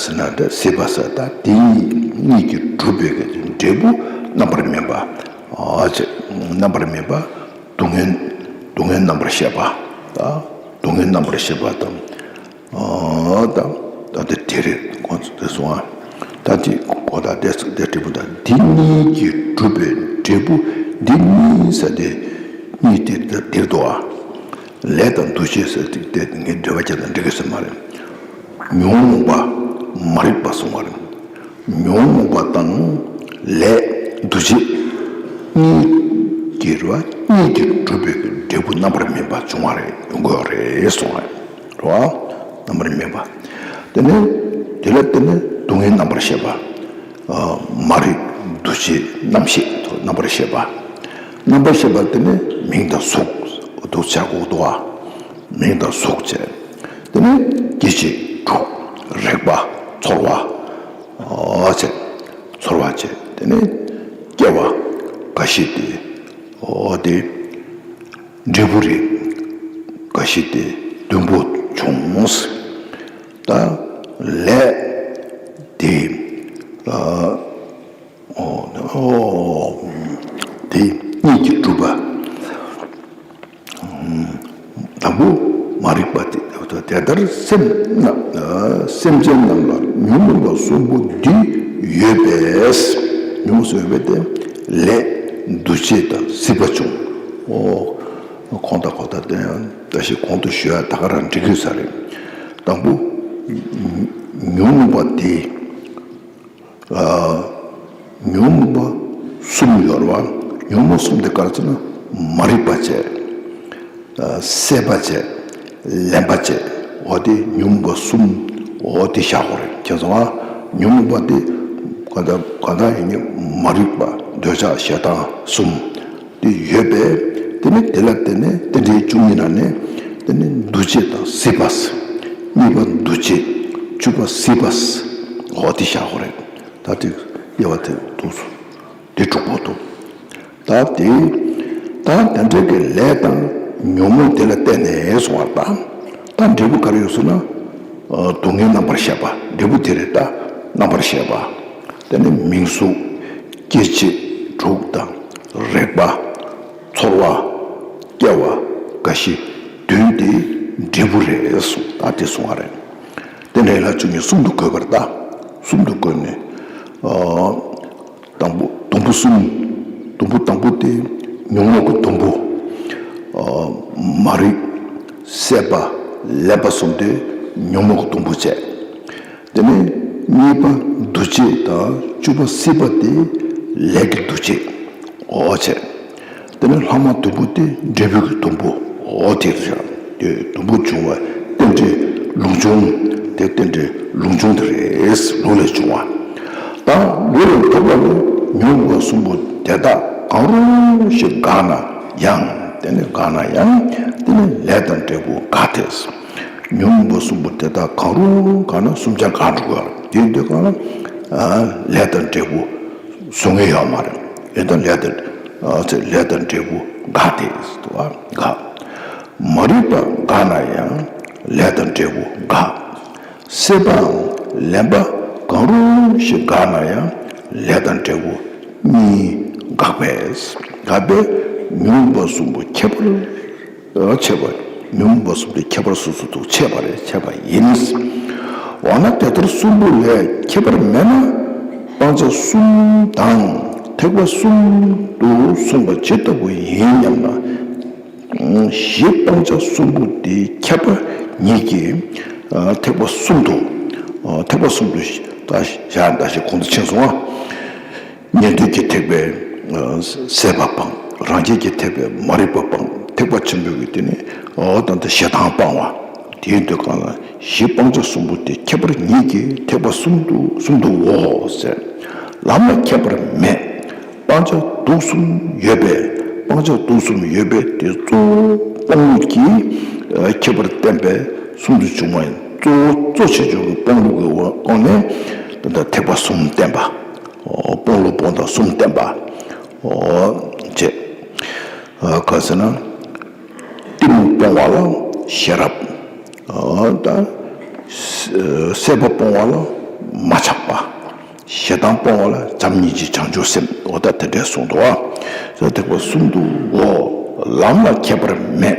ཟེར་ན་འདྲ། སྲིད་པ་ཟེར། ད་དེ་གཉིས་ཀྱིས་གྲུབ་པའི་གི་འབྲས་བུ་རྣམ་པར་སྨིན་པ། ཨ་ཅེ། རྣམ་པར་སྨིན་པ། སྡུག་བསྔལ། སྡུག་བསྔལ་རྣམ་པར་ཤེས་པ། ད་སྡུག་བསྔལ་རྣམ་པར་ཤེས་པ་དང་། ཨ་ད་ད་དེ་དེ་རེད། ཁོང་ཚོ་དེ་སོང་ཨ། ད་དེ་གོ་ད་དེ་དེ་འབྲས་བུ། ད་འདི་གཉིས་ཀྱིས་གྲུབ་པའི་འབྲས་བུ། འདི་གཉིས་ཟེར་དེ་གཉིས་དེ་འདིར་འདུག་ཨ། ལས་དང་འདུ་བྱེད་ཟེར་དེ་དེ་ངས་འགྲེལ་པ་བརྒྱབ་ན་འགྲིག་གི་ཟེར་མ་རེད། ཉོན་མོངས་པ་མ་རིག་པ་གསུངས་པ་རེད། ཉོན་མོངས་པ་དང་ལས་འདུ་བྱེད་གཉིས་ཀྱི་རེད་བ། གཉིས་ཀྱིས་གྲུབ་པའི་འབྲས་བུ་རྣམ་པར་སྨིན་པ་འབྱུང་བ་རེད། ཡོང་གི་ཡོད་རེད་གསུངས་པ་རེད་བ། རྣམ་པར་སྨིན་པ། དེ་ནས་དེ་ལ་བརྟེན་ནས་སྡུག་བསྔལ་རྣམ་པར་ཤེས་པ། མ་རིག་འདུ་བྱེད་རྣམ་ཤེས་རྣམ་པར་ཤེས་པ། རྣམ་པར་ཤེས་པ་དེ་ནི་མིང་དང་གཟུགས་འདུ་བྱེད་དགོས་འདུག་བ། མིང་དང་གཟུགས་བྱས། དེ་ནི་སྐྱེ་མཆེད་དྲུག་རེག་པ། ཚོར་བ། ཨ་བྱས། ཚོར་བ་བྱས། དེ་ནི་སྐྱེ་བ་འགའ་ཞིག་དེ། འོ་དེ་འབྲས་བུ་རེད། འགའ་ཞིག་དེ་བདུན་པོ་བྱུང་། ད་ལས་དེ། ཨ། ཨོ། ཨོ། དེ་གཉིས་ཀྱིས་གྲུབ་པ། དང་པོ་མ་རིག་པ་དེ། དེ་ལྟར་སེམས་རྣམས། སེམས་ཅན་རྣམས་ལ་ཉོན་མོངས་པ་གསུམ་པོ་འདི་ཡོད་པས། ཉོན་མོངས་གསུམ་ཡོད་པས་ཏེ། ལས་འདུ་བྱེད་དང་སྲིད་པ་བྱུང་། ཨོ། གོང་དང་གོང་དང་དེ་ཡང་ད་ཞིག་གོང་དུ་ཞུ་ཡ་ད་ག་རང་འགྲིག་གི་ས་རེད། དང་པོ་ཉོན་མོངས་པ་དེ། ཉོན་མོངས་པ་གསུམ་ཡོད་རེད་བ། ཉོན་མོངས་གསུམ་དེ་ག་རེ་ཟེར་ན། མ་རིག་པ་བྱས། སྲེད་པ་བྱས། ལེན་པ་བྱས། འོ་དེ་ཉོན་མོངས་པ་གསུམ། འོ་དེ་བཞག་དགོས་རེད། མཁྱེན་སོང་ཨ། ཉོན་མོངས་པ་དེ་གང་ལྟར་གང་ལྟར་ཡིན་ནི་མ་རིག་པ། འདོད་ཆགས་ཞེ་སྡང་གསུམ། དེ་ཡོད་པས། དེ་ནི་དེ་ལ་བརྟེན་ནས་རྟེན་འབྲེལ་བཅུ་གཉིས་ནང་ནས། དེ་ནི་འདུ་བྱེད་དང་སྲིད་པ། གཉིས་པ་འདུ་བྱེད། བཅུ་པ་སྲིད་པ། འོ་དེ་བཞག་དགོས་རེད། ད་དེ་དབྱེ་བ་དེ་འདུག་སོང་། དེ་དྲུག་པོ་འདུག་ད་དེ། ད་དེ་འདྲ་གི་ལས་དང་ཉོན་མོངས་དེ་ལ་བརྟེན་ནས་སོང་བ་དང་། ད་འབྲས་བུ་ག་རེ་ཡོད་ཟེར་ན། སྡུག་བསྔལ་རྣམ་པར་ཤེས་པ། འབྲས་བུ་དེ་རེད། ད་རྣམ་པར་ཤེས་པ། དེ་ནི་མིང་གཟུགས། སྐྱེ་མཆེད་དྲུག་དང་། རེག་པ། ཚོར་བ། སྐྱེ་བ། རྒ་ཤི། བདུན་དེ་འབྲས་བུ་རེད་གསུངས། ད་དེ་གསུངས་པ་རེད། དེ་འདྲ་ཡིན་ན་བཅུ་གཉིས་གསུམ་དུ་བགོས་པར་ད། གསུམ་དུ་བགོས་ནས། ཨ། དང་པོ་དུམ་བུ་གསུམ། དུམ་བུ་དང་པོ་དེ་ཉོན་མོངས་ཀྱི་དུམ་བུ། ཨ། མ་རིག་སྲེད་པ། ལེན་པ་གསུམ་དེ་ཉོན་མོངས་ཀྱི་དུམ་བུ་བྱས། དེ་ནས་གཉིས་པ་འདུ་བྱེད་དང་བཅུ་པ་སྲིད་པ་དེ་ལས་ཀྱི་འདུ་བྱེད། འོ་བྱས། དེ་ནས་ལྷག་མ་དུམ་བུ་དེ་འབྲས་བུ་གི་དུམ་བུ། འོ་དེ་རེད། དེ་དུམ་བུ་བྱུང་བ་རྟེན་འབྲེལ་ལུགས་འབྱུང་། དེ་རྟེན་འབྲེལ་ལུགས་འབྱུང་དེ་རེད། ལུགས་ལས་བྱུང་བ། ད་ལུགས་ལས་ཐོབ་པ་ལ་ཉོན་མོངས་པ་གསུམ་པོ་དེ་དག་གང་རུང་ཞིག་འགགས་ན་ཡང་། དེ་ནི་འགགས་ན་ཡང་དེ་ནི་ལས་དང་འབྲས་བུ་འགག་སྟེ། ཉོན་མོངས་པ་གསུམ་པོ་དེ་དག་གང་རུང་འགགས་ན་གསུམ་ཆར་འགག་འགྲོ་གི་ཡོད་རེད། དེ་ཡིན་དུས་གང་ལ་ལས་དང་འབྲས་བུ་བཟོ་མཁན་ཡོད་མ་རེད། ཨེ་ད་ལས་དང་། ཨ་ཚེ་ལས་དང་འབྲས་བུ་འགག་སྟེ་འདུག་བ། འགག་མ་རིག་པ་འགགས་ན་ཡང་ལས་དང་འབྲས་བུ་འགག་སྲེད་པའམ་ལེན་པ་གང་རུང་ཞིག་འགགས་ན་ཡང་ལས་དང་འབྲས་བུ་གཉིས་འགག་པས། འགག་པས་ཉོན་མོངས་པ་གསུམ་པོ་ཁྱད་པར་ཆེ་བ། ཉོན་མོངས་པ་གསུམ་དེ་ཁྱད་པར་སོ་སོ་དུ་ཕྱེ་བ་རེད། ཕྱེ་བ་ཡིན། འོ་ན་དེ་ལྟར་གསུམ་པོ་ལས་ཁྱད་པར་མེད་ན། སྤང་བྱ་གསུམ་དང་ཐེག་པ་གསུམ་དུ་གསུངས་པ་ཇི་ལྟ་བུ་ཡིན་སྙམ་ན། གཞི་སྤང་བྱ་གསུམ་པོ་དེའི་ཁྱད་པར་ཉིད་ཀྱིས། ཨ། ཐེག་པ་གསུམ་དུ། ཨ། ཐེག་པ་གསུམ་དུ་ད་བཞག་ད་ཞིག་གོང་དུ་ཕྱིན་སོང་ང་། ཉན་ཐོས་ཀྱི་ཐེག་པས་སྲེད་པ་སྤང་། རང་རྒྱལ་གྱི་ཐེག་པས་མ་རིག་པ་སྤང་། ཐེག་པ་ཆེན་པོའི་གི་དེ་ནི། ཨོ། ད་ལྟ་ཞེ་སྡང་སྤང་བ། དེའི་དུས་གང་ལ་གཞི་སྤང་བྱ་གསུམ་པོ་དེ་ཁྱད་པར་ཉིད་ཀྱིས་ཐེག་པ་གསུམ་དུ་གསུམ་དུའོ་ཟེར། ལམ་ལ་ཁྱད་པར་མེད། སྤང་བྱ་དུག་གསུམ་ཡོད་པས། སྤང་བྱ་དུག་གསུམ་ཡོད་པས་དེ་གཙོ་བོ་སྤོང་ལུགས་ཀྱི་ཁྱད་པར་བསྟན་པས་གསུམ་དུ་བྱུང་བ་ཡིན། གཙོ་བོ་གཙོ་ཆེ་ཆུང་གི་སྤོང་ལུགས་ཀྱི་སྒོ་ནས་ད་ལྟ་ཐེག་པ་གསུམ་བསྟན་པ། སྤོང་ལུགས་སྤོང་སྟངས་གསུམ་བསྟན་པ། བྱས། ག་ཟེར་ན། གཏི་མུག་སྤོང་བ་ལ་ཤེས་རབ། ད་སྲེད་པ་སྤོང་བ་ལ་མ་ཆགས་པ། ཞེ་སྡང་སྤོང་བ་ལ་བྱམས་སྙིང་རྗེ་བྱང་ཆུབ་སེམས། འོ་ད་དེ་འདྲས་གསུངས་འདུག་ཨ། ས་ཐེག་པ་གསུམ་དུའོ། ལམ་ལ་ཁྱད་པར་མེད།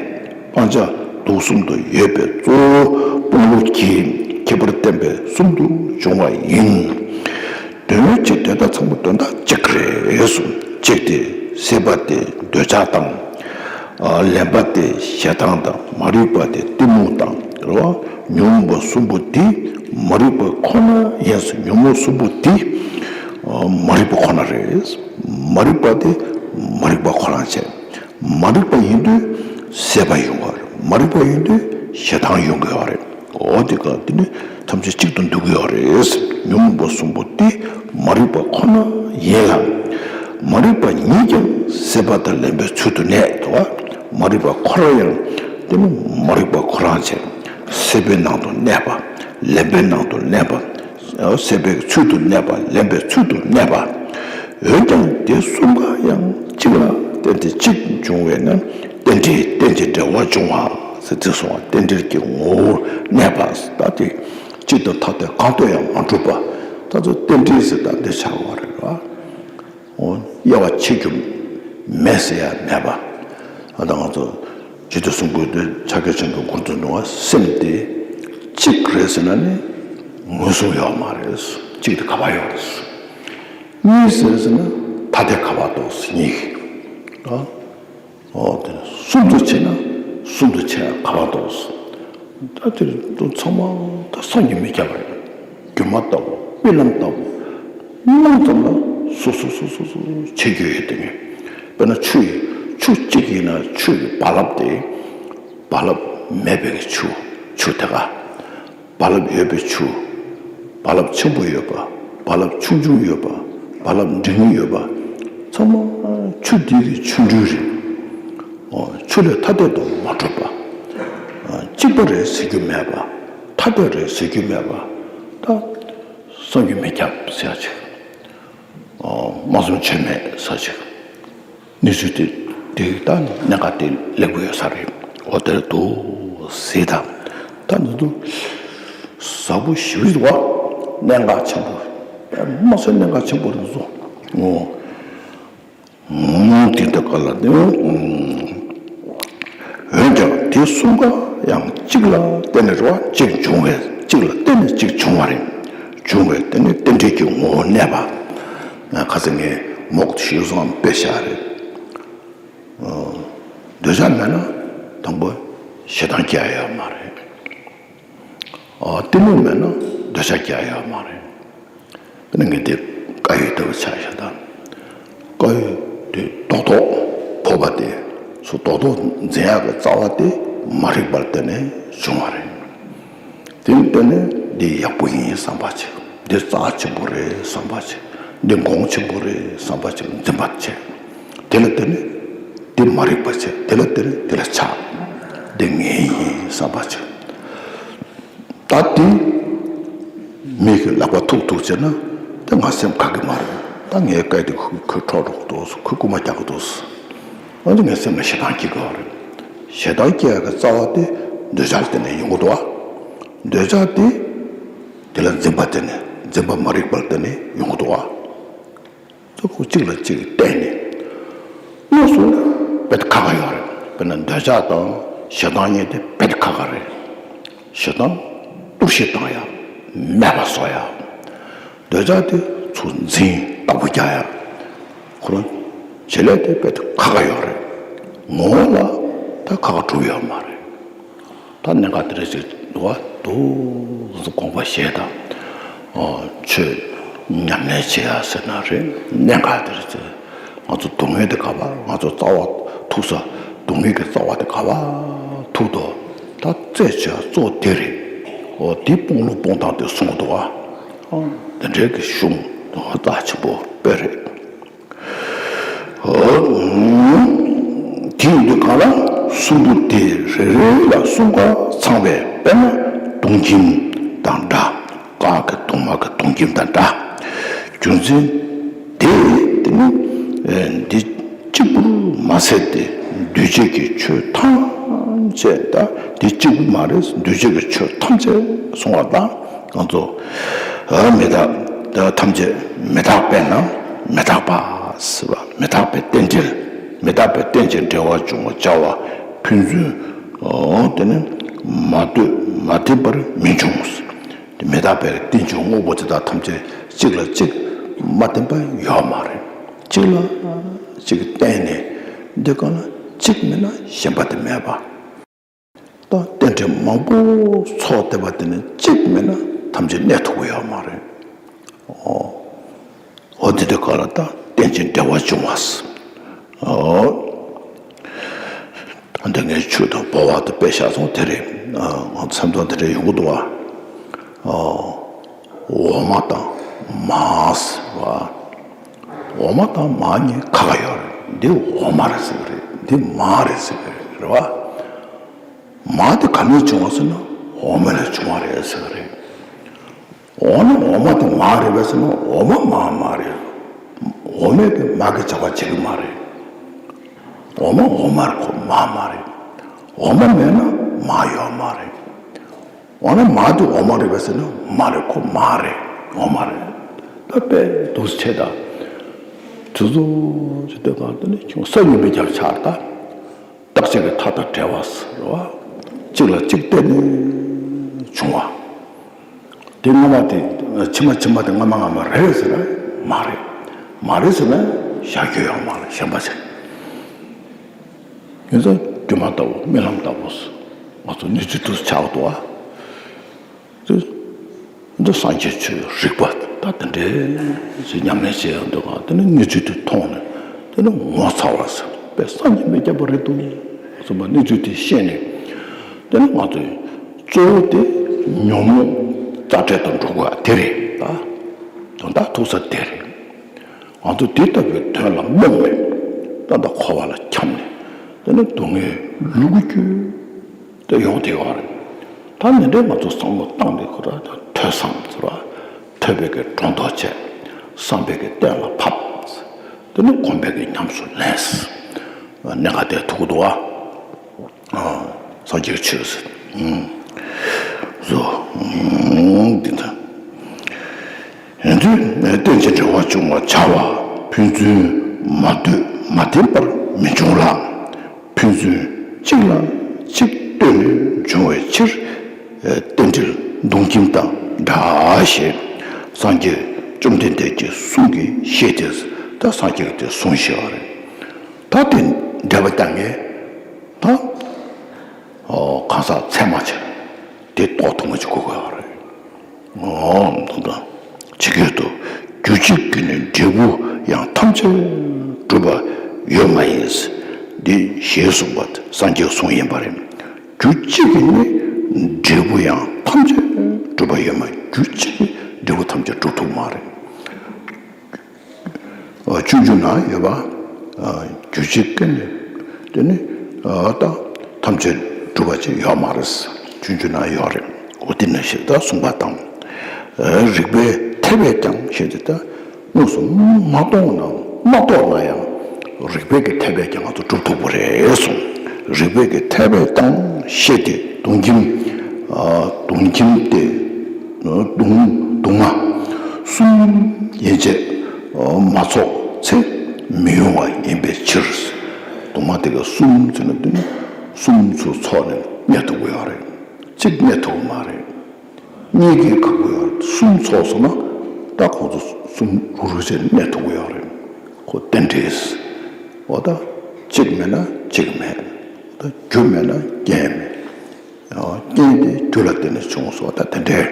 སྤང་བྱ་དུག་གསུམ་དུ་ཡོད་པས་གཙོ་བོ་སྤོང་ལུགས་ཀྱི་ཁྱད་པར་བསྟན་པས་གསུམ་དུ་བྱུང་བ་ཡིན། དོན་གཅིག་དེ་དག་ཚང་མ་དོན་དག་གཅིག་རེད་གསུངས། གཅིག་དེ་སྲེད་པ་དེ་འདོད་ཆགས་དང་། ལེན་པ་དེ་ཞེ་སྡང་དང་། མ་རིག་པ་དེ་གཏི་མུག་དང་རེད་བ། ཉོན་མོངས་པ་གསུམ་པོ་དེ་མ་རིག་པ་ཁོ་ན་ཡིན་ཟེར། ཉོན་མོངས་གསུམ་པོ་དེ་མ་རིག་པ་ཁོ་ན་རེད། མ་རིག་པ་དེ་མ་རིག་པ་ཁོ་རང་བྱས། མ་རིག་པ་ཡིན་དུས་སྲེད་པ་ཡོང་གི་ཡོད་རེད། མ་རིག་པ་ཡིན་དུས་ཞེ་སྡང་ཡོང་གི་ཡོད་རེད། འོ་དེ་ག་དེ་ནི་ཐམས་ཅད་གཅིག་ཏུ་འདུ་གི་ཡོད་རེད། ཉོན་མོངས་པ་གསུམ་པོ་དེ་མ་རིག་པ་ཁོ་ན་ཡིན་ལ། མ་རིག་པ་ཉིད་ཀྱང་སྲེད་པ་དང་ལེན་པའི་ཚུལ་དུ་གནས་འདུག་བ། མ་རིག་པ་ཁོ་རང་ཡང་དེ་ནི་མ་རིག་པ་ཁོ་རང་བྱས། སྲེད་པའི་ནང་དུ་གནས་པ། ལེན་པའི་ནང་དུ་གནས་པ། སྲེད་པའི་ཚུལ་དུ་གནས་པ། ལེན་པའི་ཚུལ་དུ་གནས་པ། འོན་ཀྱང་དེ་གསུམ་ཀ་ཡང་གཅིག་ལ་བརྟེན་ཏེ་གཅིག་འབྱུང་བས་ན་རྟེན་འབྲེལ་རྟེན་གྱི་འབྲེལ་བ་འབྱུང་བ་ཟེར་ཚུལ་སོང་བ། རྟེན་འབྲེལ་གྱི་ངོ་བོར་གནས་པ་ད་དེ་གཅིག་ཏུ་ཐ་དད་གང་དུ་ཡང་མ་གྲུབ་པ། ད་ཚོ་རྟེན་འབྲེལ་ཟེར་ད་འདི་ཆགས་པ་རེད་བ། འོ། དབྱེ་བ་ཕྱེ་རྒྱུ་མེད་ཟེར་ཡ་མེད་པ། ཨ་ད་ང་ཚོ་རྗེ་བཙུན་གསུང་སྐུ་དེ་ཕྱག་རྒྱ་ཆེན་པོའི་མགུར་དུ་འདུག་བ། སེམས་དེ་གཅིག་རེད་ཟེར་ན་ནི་ངོས་བཟུང་ཡོད་མ་རེད། གཅིག་དེ་ག་པར་ཡོད་རེད། གཉིས་ཟེར་ཟེར་ན་ཐ་དད་ག་པར་འདུག་གཉིས། ཨ། ཨོ་དེ་གསུམ་དུ་ཕྱེ་ན་གསུམ་དུ་ཕྱེ་ཡ་ག་པར་འདུག་ད་དེ་ཚོ་ཚང་མ་ད་བསམ་གྱིས་མི་ཁྱབ་པ་རེད། སྒྱུ་མ་ལྟ་བུ། རྨི་ལམ་ལྟ་བུ། སྣང་ཙམ་ལ་སོ་སོ་སོ་སོ་སོ་ཕྱེ་རྒྱུ་ཡོད་དེ་ངས། དཔེར་ན་ཆུ་ཡི་ཆུ་གཅིག་ཡིན་ན་ཆུ་ཡི་རྦ་རླབས་དེ། རྦ་རླབས་མེད་པའི་ཆུ། ཆུ་དེ་ག་རྦ་རླབས་ཡོད་པའི་ཆུ། རྦ་རླབས་ཆེན་པོ་ཡོད་པ། རྦ་རླབས་ཆུང་ཆུང་ཡོད་པ། རྦ་རླབས་འབྲིང་ཡོད་པ། ཚང་མ་ཆུ་འདི་གི་ཆུ་འདྲུལ་རེད། ཨོ། ཆུ་ལས་ཐ་དད་དུ་མ་གྲུབ་པ། ཨ། གཅིག་པ་རེད་ཟེར་རྒྱུ་མེད་པ། ཐ་དད་རེད་ཟེར་རྒྱུ་མེད་པ། ད་བསམ་གྱིས་མི་ཁྱབ་ཟེར་ཡ་ཅིག་ཨོ། སྨྲ་བརྗོད་བྱེད་མེད་ཟེར་ཅིག་གནས་ཚུལ་དེ་དེ་ད་གནད་འགག་དེ་སླེབས་ཀྱི་ཡོད་ས་རེད། འོ་དེར་འདུག་ཟེར་དང་། ད་འདི་འདུག་ཟབ་པོ་ཞེ་པོ་ཅིག་འདུག་བ། གནད་འགག་ཆེན་པོ། དམའ་སའི་གནད་འགག་ཆེན་པོ་རེད་བཟོ། ངོ་། ངོ་། དེ་འདྲ་ག་ལ་ནི། འོན་ཀྱང་དེ་གསུམ་ཀ་ཡང་གཅིག་ལ་བརྟེན་ནས་རེད་བ། གཅིག་འབྱུང་བས། གཅིག་ལ་བརྟེན་ནས་གཅིག་འབྱུང་བ་རེད། འབྱུང་བས་དེ་ནི་རྟེན་འབྲེལ་གྱི་ངོ་བོར་གནས་པ། ཁ་སང་ངས་མོག་ཞུས་སོང་དཔེ་བཞག་རེད། འདོད་ཆགས་མེད་ན་དང་པོ་ཞེ་སྡང་སྐྱེ་ཡ་ཡོད་མ་རེད། གཏི་མུག་མེད་ན་འདོད་ཆགས་སྐྱེ་ཡ་ཡོད་མ་རེད། དེ་ནི་ངས་དེ་དཀར་ཡོལ་ལྟ་བུ་ཆགས་ཤག་ད། དཀར་ཡོལ་དེ་རྡོག་རྡོག་ཕོར་པ་དེ་ཚོ་རྡོག་རྡོག་འཛིན་ཡག་གི་རྩ་བ་དེ་མ་རིག་པར་བརྟེན་ནས་བྱུང་བ་རེད། དེ་ལ་བརྟེན་ནས་འདི་ཡག་པོ་ཡིན་བསམ་པ་བྱེད། འདི་རྩ་ཆེན་པོ་རེད་བསམ་པ་བྱེད། འདི་གོང་ཆེན་པོ་རེད་བསམ་པ་བྱེད། འཛིན་པ་བྱེད། དེ་ལ་བརྟེན་ནས་འདི་མ་རིག་པ་བྱེད། དེ་ལ་བརྟེན་ནས་དེ་ལ་ཆགས། འདི་ངའི་ཡིན་བསམ་པ་བྱེད། ད་དེ་མི་གི་ལག་པ་ཐུག་ཐུག་བྱས་ན་དེ་ང་སེམས་ཁ་གི་མ་རེད། ད་ངའི་སྐད་དེ་ཁོས་ཁོས་འཕྲོག་འགྲོ་གི་འདུག་ཁོས་རྐུ་མ་རྒྱག་གི་འདུག་འོན་ཏེ་ངའི་སེམས་ལ་ཞེ་སྡང་སྐྱེ་གི་རེད། ཞེ་སྡང་སྐྱེ་ཡག་གི་རྩ་བ་དེ་འདོད་ཆགས་ལ་བརྟེན་ནས་ཡོང་གི་འདུག་བ། འདོད་ཆགས་དེ་དེ་ལ་འཛིན་པ་བརྟེན་ནས། འཛིན་པ་མ་རིག་པ་ལ་བརྟེན་ནས་ཡོང་གི་འདུག་བ། ཚོ་ཁོ་གཅིག་ལ་གཅིག་བརྟེན་ནས། དངོས་སུ་དཔེ་ཁ་ཁ་ཡོད་རེད། དཔེར་ན་འདོད་ཆགས་དང་ཞེ་སྡང་གཉིས་དེ་དཔེ་ཁ་ཁ་རེད། ཞེ་སྡང་གཏོར་བཤིག་བཏང་ཡ། མེད་པ་བཟོ་ཡ། འདོད་ཆགས་དེ་ཚུར་འཛིན་རྟག་པོ་རྒྱག་ཡ། ཁོ་རང་བྱེད་ལས་དེ་དཔེ་ཁ་ཁ་ཡོད་རེད། ངོ་བོ་ལ་ད་ཁ་ཁ་གྲུབ་ཡོད་མ་རེད། ད་གནད་འགག་དེ་འདྲ་ཞིག་འདུག་བ། འདུག་སེ་དགོངས་པ་བཞེས་དང་། ཨོ། ཆོས་ཉམས་ལེན་བྱེད་ཡ་ཟེར་ན་རེད། གནད་འགག་དེ་འདྲ་ཞིག་ང་ཚོ་སྡུག་བསྔལ་དེ་ག་པར། ང་ཚོ་རྩ་བ་ཐུག་ས། སྡུག་བསྔལ་གྱི་རྩ་བ་དེ་ག་པར་ཐུག་འདུག་ད་རྩད་གཅོད་ཡ་གཙོ་བོ་དེ་རེད། ཨོ། དེ་སྤོང་ལུགས་སྤོང་སྟངས་དེ་གསུང་གི་འདུག་བ། ཨོ། དེ་འདྲའི་གི་གཞུང་འདུག་བ། རྩ་ཆེན་པོ་དཔེ་རེད། དེ་ཡིན་དུས་གང་ལ་གསུམ་པོ་དེ་རེ་རེ་ལ་གསུམ་ཀ་ཚང་བས་དཔེར་ན་དུང་ཁྱིམ་དང་འདྲ། སྐག་གི་དུང་དམར་གྱི་དུང་ཁྱིམ་དང་འདྲ། རྒྱུ་མཚན་དེ་དེ་ནི་འདི་གཅིག་པུར་མ་ཟད་དེ་འདུས་བྱས་ཀྱི་ཆོས་ཐམས་ཅད་ད་འདི་གཅིག་པུ་མ་རེད། འདུས་བྱས་ཀྱི་ཆོས་ཐམས་ཅད་གསུང་བ་དང་། ང་ཚོ་མི་རྟག་ཐམས་ཅད་མི་རྟག་པས་ན་མི་རྟག་པ་ཟེར་བ། མི་རྟག་པའི་རྟེན་འབྲེལ། མི་རྟག་པའི་རྟེན་ཅིང་འབྲེལ་བར་འབྱུང་བར་བྱ་བ་ཕན་ཚུན་དེ་ནི་མ་ལྟོས་མ་ལྡན་པར་མི་འབྱུང་། མི་རྟག་པའི་རྟེན་འབྱུང་དངོས་པོ་དེ་དག་ཐམས་ཅད་གཅིག་ལ་གཅིག་མ་བརྟེན་པ་ཡོད་མ་རེད། གཅིག་ལ་གཅིག་བརྟེན་ནས་འདི་གང་ལ་གཅིག་མེད་ན་གཞན་པ་དེ་མེད་པ། ད་རྟེན་འབྲེལ་མང་པོ་ཚོགས་བསྡད་པ་དེ་ནི་གཅིག་མེད་ན་ཐམས་ཅད་གནས་ཐུབ་ཀྱི་ཡོད་མ་རེད། ཨོ། འོ་དེ་དུས་ག་ལ་ད་རྟེན་ཅིང་འབྲེལ་བར་འབྱུང་བ། ཨོ། ད་འདི་ངས་ཆོས་དང་འབོ་བ་དེ་དཔེ་བཞག་སོང་། དེ་རེད། ཨ། ང་ཚོ་སེམས་ཚོར་དེ་འདྲ་ཡོང་གི་འདུག་བ། ཨོ། འོ་མ་དང་མར་ཟེར་བ། འོ་མ་དང་མར་གཉིས་ཁ་ཁ་ཡོད་རེད། འདི་འོ་མ་རེད་ཟེར་གི་རེད། འདི་མར་རེད་ཟེར་གི་རེད། རེད་བ། མར་དེ་ག་ནས་བྱུང་བ་ཟེར་ན་འོ་མ་ལས་བྱུང་བ་རེད་ཟེར་གི་རེད། འོ་ན་འོ་མ་དེ་མར་རེད་པས་ཟེར་ན་འོ་མ་མར་མ་རེད། འོ་མས་དེ་མར་གྱི་བྱ་བ་བྱེད་ཀྱི་མ་རེད། འོ་མ་འོ་མར་ཁོ་མར་མ་རེད། འོ་མ་མེད་ན་མར་ཡོད་མ་རེད། འོ་ན་མར་དེ་འོ་མ་རེད་པས་ཟེར་ན་མ་རེད། ཁོ་མར་རེད། འོ་མ་རེད། ད་དཔེ་འདུག་སེ་བྱས་ད། དུས་ཚོད་ཅིག་སྡོད་པ་དེ་ནི་ཁྱོད་ས་ཡིན་པའི་རྒྱབ་ཆགས་ད། རྟག་ཆད་ཀྱི་མཐའ་དང་བྲལ་བ་ཟེར་བ། གཅིག་ལ་གཅིག་བརྟེན་ནས་བྱུང་བ། དེ་སྔ་མ་དེ་ཕྱི་མ་ཕྱི་མ་དེ་སྔ་མ་སྔ་མ་རེད་ཟེར་ན་མ་རེད། མ་རེད་ཟེར་ན་བཞག་རྒྱུ་ཡོད་མ་རེད། གཞན་པ་ཟེར། ཡིན་ཙང་སྒྱུ་མ་ལྟ་བུ་རྨི་ལམ་ལྟ་བུ་ཟེར། ང་ཚོ་གནས་ཚུལ་དུ་ཆགས་འདུག་བ། དེ་འདི་སངས་རྒྱས་ཆོས་རིག་པ་ད་དེ་འདྲའི་ཞིག་ཉམས་ལེན་བྱེད་ཡོང་དུས་ང་དེ་ནི་གནས་ཚུལ་དེ་མཐོང་ནས་དེ་ནི་ངོ་ཚ་བ་ཟེར། དཔེ་སངས་རྒྱས་མི་སྐྱབས་པ་རེད་འདུག་གསུངས་པ། གནས་ཚུལ་དེ་ཤེས་ནས་དེ་ནི་ང་ཚོས་གཙོ་བོ་དེ་ཉོན་མོངས་རྩ་བྲལ་དུ་འགྲོ་དགོས་པ་དེ་རེད། ད་དོན་དག་ཐུག་ས་དེ་རེད། ང་ཚོ་དེ་ལྟ་བུའི་དོན་ལ་རྨོངས་ནས་ད་ལྟ་འཁོར་བ་ལ་འཁྱམས་ནས་དེ་ནི་སྡུག་བསྔལ་ལུ་གུ་རྒྱུད་དེ་ཡོང་བསྡད་ཡོད་རེད། ད་ནི་འདྲའི་ང་ཚོ་བསམ་བློ་བཏང་ནས་ཁོ་ར་ད་ཐོས་བསམ་ཟེར་བ། ཐོས་པའི་གི་སྒྲོ་འདོགས་བཅད། བསམ་པའི་གི་གཏན་ལ་ཕབ། དེ་ནི་སྒོམ་པའི་གི་ཉམས་སུ་ལེན། གནད་འགག་དེ་ཐུག་འདུག་བ། སངས་རྒྱས་ཆོས་ཟེར། བཟོ། འདི་འདྲ། ཡིན་དུས་རྟེན་ཅིང་འབྲེལ་བར་འབྱུང་བར་བྱ་བ་ཕན་ཚུན་མ་ལྟོས་མ་ལྡན་པར་མི་འབྱུང་ལ། ཕན་ཚུན་གཅིག་ལ་གཅིག་ལྟོས་ནས་འབྱུང་བའི་ཕྱིར། རྟེན་འབྲེལ་མདུང་ཁྱིམ་དང་འདྲ་ཞེས་སངས་རྒྱས་བཅོམ་ལྡན་འདས་ཀྱི་གསུང་གིས་བཤད་དེ། ད་སངས་རྒྱས་ཀྱི་དེ་གསུང་བཤད་པ་རེད། ད་དེ་འགྲེལ་པ་བཏང་ངེས་ད། ཨོ། གང་ཟག་ཚད་མ་ཆེ་དེ་རྟོགས་ཐུབ་མ་ཅིག་དགོས་དགོས་པ་རེད། ཨོ། ད་ལྟ་ཇི་སྐད་དུ། རྒྱུ་གཅིག་གིས་ནི་འབྲས་བུ་ཡང་ཐམས་ཅད་གྲུབ་པ་ཡོད་མ་ཡིན། འདི་ཞེས་གསུངས་པ་སངས་རྒྱས་གསུངས་ཡིན་པ་རེད། རྒྱུ་གཅིག་གིས་ནི་འབྲས་བུ་ཡང་ཐམས་ཅད་གྲུབ་པ་ཡོད་མ་ཡིན། རྒྱུ་གཅིག་གིས་འབྲས་བུ་ཐམས་ཅད་གྲུབ་ཐུབ་མ་རེད། ཆུང་ཆུང་ན་ཡོད་པ། རྒྱུ་གཅིག་གིས་ནི་དེ་ནི་ད་ཐམས་ཅད་གྲུབ་པ་ཅིག་ཡོད་མ་རེད། ཆུང་ཆུང་ན་ཡོད་རེད། འོ་དེ་ནི་ཞེས་ད་གསུངས་པ་དང་། རིགས་པས་འཐད་པས་ཀྱང་ཞེས་དེ་ད་དངོས་སུ་མ་མཐོང་ན་མ་རྟོགས་ན་ཡང་རིགས་པས་ཀྱི་འཐད་པས་ཀྱང་ང་ཚོ་གྲུབ་ཐུབ་པ་རེད་གསུངས། རིགས་པས་ཀྱི་འཐད་པས་ཀྱང་ཞེས་དེ་དུང་ཁྱིམ། དུང་ཁྱིམ་དེ། དུང་དུང་མ་གསུམ་ཡན་ཆད་མ་ཚོགས་ཚེ་མི་གཡོ་བ་ཡིན་པའི་ཕྱིར། དུང་མ་དེ་ག་གསུམ་ཚོགས་ན་དེ་ནི་གསུམ་ཚོ་ཚོགས་ནས་གནས་ཐུབ་ཀྱི་ཡོད་རེད། གཅིག་གནས་ཐུབ་ཀྱི་མ་རེད། གཉིས་ཀྱིས་ཁག་པོ་ཡོད་རེད། གསུམ་ཚོགས་སོང་ན་ད་ཁོང་ཚོ་གསུམ་རུག་རུག་བྱས་ནས་གནས་ཐུབ་ཀྱི་ཡོད་རེད། ཁོ་རྟེན་འབྲེལ། འོ་ད་གཅིག་མེད་ན་གཅིག་མེད། ད་རྒྱུ་མེད་ན་རྐྱེན་མེད། རྐྱེན་དེ་རྒྱུ་ལ་བརྟེན་ནས་བྱུང་སོང་། ད་དེ་འདྲའི་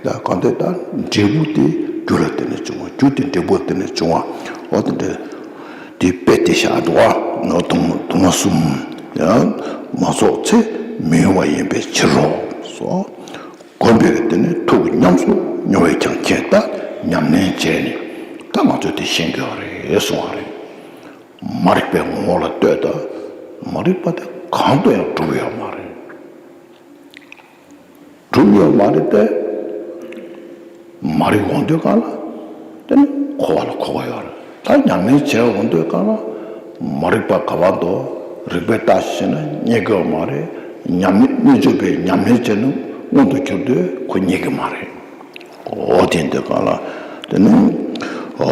ད་གང་ལྟར་ད་འབྲས་བུ་དེ་རྒྱུ་ལ་བརྟེན་ནས་བྱུང་བ། རྒྱུ་དེ་འབྲས་བུ་ལ་བརྟེན་ནས་བྱུང་བ། འོ་དེ་འདྲའི་དེ་དཔེ་དེ་བཞག་འདུག་བ། དུང་དུང་མ་གསུམ་ཡང་མ་ཚོགས་ཚེ་མི་གཡོ་བ་ཡིན་པའི་ཕྱིར་རོ། སོ་སྒོམ་པས་དེ་ནི་ཐུགས་ཉམས་སུ་མྱོང་བས་ཀྱང་མཁྱེན། ད་ཉམས་ལེན་བྱས་ནས་ད་ང་ཚོས་དེ་ཤེས་དགོས་པ་རེད་གསུངས་པ་རེད། མ་རིག་པའི་ངོ་བོ་ལ་ལྟོས་དང་། མ་རིག་པ་དེ་གང་དུ་ཡང་གྲུབ་ཡོད་མ་རེད། གྲུབ་ཡོད་མ་རེད་དེ། མ་རིག་འོང་དུས་གང་ལ། དེ་ནི་འཁོར་བ་ལ་འཁོར་གྱི་ཡོད་རེད། ད་ཉམས་ལེན་བྱས་འོང་དུས་གང་ལ། མ་རིག་པ་ག་བ་འདུག་རིག་པས་བརྟགས་ཤིང་དཔྱད་ན་རྙེད་ཀྱི་ཡོད་མ་རེད། ཉམས་ལེན་རྙེད་འཇུག་པའི་ཉམས་ལེན་བྱས་ན་མངོན་དུ་གྱུར་དུས་ཁོ་རྙེད་ཀྱི་མ་རེད། འོ་དེ་འདི་གང་ལ། དེ་ནི། འོ་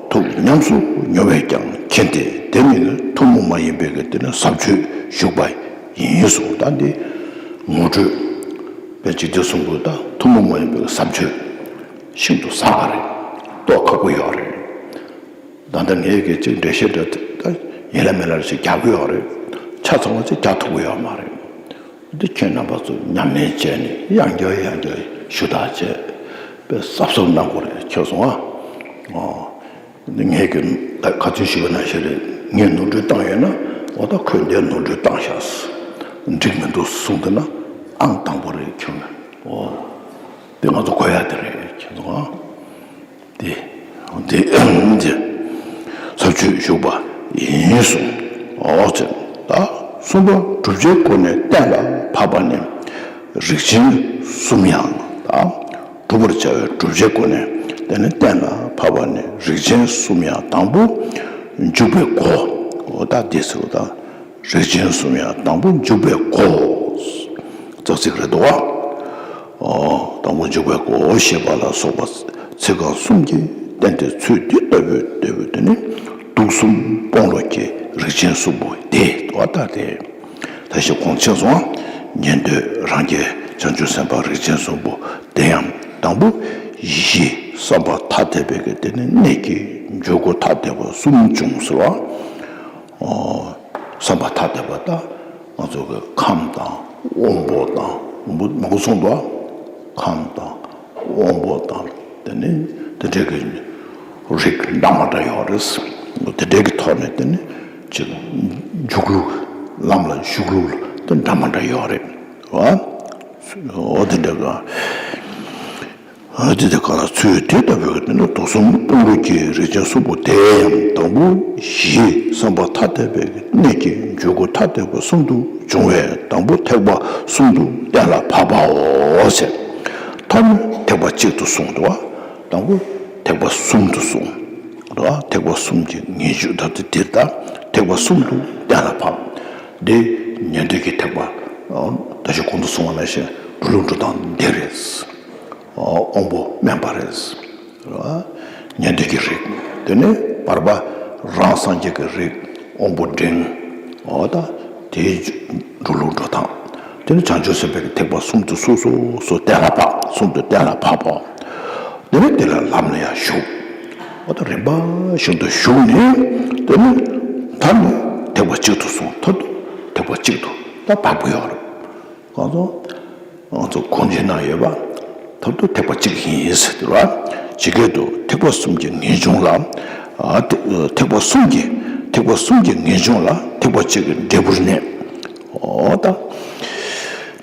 ཐུགས་ཉམས་སུ་མྱོང་བས་ཀྱང་མཁྱེན་ཏེ། དེ་ནི་ཐུན་མོང་མ་ཡིན་པའི་གི་དེ་ནི་ཟབ་ཆོས་ཞུགས་པ་ཡིན་གསུངས། ད་འདི་ངོ་སྤྲོད་པའི་འཇིག་རྟེན་གསུམ་པོ་ད་ཐུན་མོང་མ་ཡིན་པའི་གི་ཟབ་ཆོས་ཤིན་ཏུ་ཟབ་པ་རེད། རྟོགས་ཁག་པོ་ཡོད་རེད། ད་ལྟ་ངས་གི་ཅིག་འགྲེལ་བཤད་འདྲ་ད་ཡིན་ལ་མིན་ལ་ཞིག་རྒྱག་གི་ཡོད་རེད། ཆ་ཚང་བ་ཅིག་རྒྱག་ཐུབ་ཀྱི་ཡོད་མ་རེད། འདི་ཁྱེད་རྣམ་པ་ཚོ་ཉམས་ལེན་བྱས་ནས་ཡང་བསྐྱར་ཡང་བསྐྱར་ཞུ་དག་བྱས་པས་གཟབ་གཟབ་གནང་དགོས་རེད། ཁྱོད་སོང་ཨ། འོ། འདི་ངས་ཀྱི་ད་ག་ཚོད་ཞུ་བ་ན་ཞེ་རེད། ངས་ནོར་འཁྲུལ་བཏང་ཡོད་ན། འོ་ད་ཁོས་འདིར་ནོར་འཁྲུལ་བཏང་ཤག་འགྲིག་མི་འདུག་གསུངས་འདུག་ན་ཨང་དང་པོ་རེད་ཁྱོད་ནི། འོ། འདི་ང་ཚོ་གོ་ཡ་དེ་རེད་ཁྱོད་ཚོ་ཨ། དེ། དེ། དེ། ཟབ་ཆོས་ཞུགས་པ་ཡིན་གསུངས། འོ་ཙི། ད་གསུམ་པ་བསྒྲུབ་བྱའི་སྒོ་ནས་གཏན་ལ་ཕབ་པ་ནི། རིགས་ཆེན་གསུམ་ཡང་། ད་བསྒྲུབ་པར་བྱ་བའི་བསྒྲུབ་བྱའི་སྒོ་ནས་དེ་ནི་གཏན་ལ་ཕབ་པ་ནི་རིགས་ཆེན་གསུམ་ཡང་། དང་པོ་འཇུག་པའི་སྒོ། འོ་ད་དེ་ཟེར་བ་ད། རིགས་ཆེན་གསུམ་ཡང་དང་པོ་འཇུག་པའི་སྒོ། ཙག་ཙིག་རེད་འདུག་བ། ཨོ། དང་པོ་འཇུག་པའི་སྒོ་ཞེས་པ་ལ་སོགས་པ་ཚིག་རྐང་གསུམ་གྱིས་བསྟན་ཏེ། ཚུལ་འདི་ལྟ་བུའི་ལྟ་བུ་དེ་ནི་དུག་གསུམ་སྤོང་བློ་སྐྱེ་རིགས་ཆེན་གསུམ་པོ་སྟེ། འདུག་བ་ལྟ་སྟེ། ད་ཞིག་གོང་ཆེན་སོང་། ཉན་ཐོས་རང་རྒྱལ་བྱང་ཆུབ་སེམས་དཔའ་རིགས་ཆེན་གསུམ་པོ་དེ་ཡང་དང་པོ་ཡིད་བྱེད་བསམ་པ་ཐ་དད་པའི་གི་དེ་ནི་གནད་ཀྱི་འཇུག་སྒོ་ཐ་དད་པ་གསུམ་འབྱུང་ཟེར་བ། ཨོ། བསམ་པ་ཐ་དད་པ་ད་ང་ཚོ་གི་ཁམས་དང་དབང་པོ་དང་། དབང་པོ་མང་པོ་གསུངས་འདུག་ཁམས་དང་དབང་པོ་དང་། དེ་ནི་དེ་འདྲའི་གི་རིགས་འདྲ་མི་འདྲ་ཡོད་རེད། དེ་འདྲའི་གི་ཐོག་ནས་དེ་ནི་ཅིག་འཇུག་ལུགས། ལམ་ལ་ཞུགས་ལུགས་དེ་འདྲ་མི་འདྲ་ཡོད་རེད་བ། འོ་དེ་འདྲ་གི། ཨ་དེ་དེ་ག་ལ་ཚུལ་དེ་ལྟ་བུའི་དེ་ནི་དུག་གསུམ་སྤོང་བློ་སྐྱེ་རིགས་ཆེན་གསུམ་པོ་དེ་ཡང་དང་པོ་ཡིད་བྱེད་བསམ་པ་ཐ་དད་པའི་གནད་ཀྱི་འཇུག་སྒོ་ཐ་དད་པ་གསུམ་དུ་འབྱུང་བས་དང་པོ་ཐེག་པ་གསུམ་དུ་གཏན་ལ་ཕབ་པའོ་ཟེར། ཐ་མ་ཐེག་པ་གཅིག་ཏུ་གསུངས་འདུག་བ། དང་པོ་ཐེག་པ་གསུམ་དུ་གསུངས་འདུག་བ། ཐེག་པ་གསུམ་གྱི་ངེས་འབྱུང་ད་དེ་དེ་ལྟ་ཐེག་པ་གསུམ་དུ་གཏན་ལ་ཕབ། འདི་ཉན་ཐོས་ཀྱི་ཐེག་པ། ད་ཅི་གོང་དུ་གསུངས་པ་ནང་བཞིན་འགྲོ་ལུགས་འགྲོ་སྟངས་འདི་རེད། དབང་པོ་དམན་པ་རེད། ཉན་ཐོས་ཀྱི་རིགས། དེ་ནས་བར་པ་རང་སངས་རྒྱས་ཀྱི་རིགས། དབང་པོ་འབྲིང་། འོ་ད་དེའི་འགྲོ་ལུགས་འགྲོ་སྟངས། དེ་ནས་བྱང་ཆུབ་སེམས་དཔའི་ཐེག་པ་གསུམ་དུ་སོ་སོ་སོ་གཏན་ལ་ཕབ། གསུམ་དུ་གཏན་ལ་ཕབ་པ། དེ་ནས་དེ་ལ་ལམ་ལ་ཡང་ཞུགས། འོ་ད་རིམ་པ་བཞིན་དུ་ཞུགས་ནས་དེ་ནས་མཐར་ནི་ཐེག་པ་གཅིག་ཏུ་སོང་། མཐར་ཐུག་ཐེག་པ་གཅིག་ཏུ་ད་བབས་ཀྱི་ཡོད་རེད། གང་སོང་། ང་ཚོ་གོང་ཆེན་ན་ཡོད་པ། མཐར་ཐུག་ཐེག་པ་གཅིག་ཡིན་ཟེར་དུས་ར། ཇི་སྐད་དུ་ཐེག་པ་གསུམ་གྱི་ངེས་འབྱུང་ལ། ཨ་ཐེག་ཐེག་པ་གསུམ་གྱི། ཐེག་པ་གསུམ་གྱི་ངེས་འབྱུང་ལ་ཐེག་པ་གཅིག་གི་འབྲས་བུར་གནས། འོ་ད།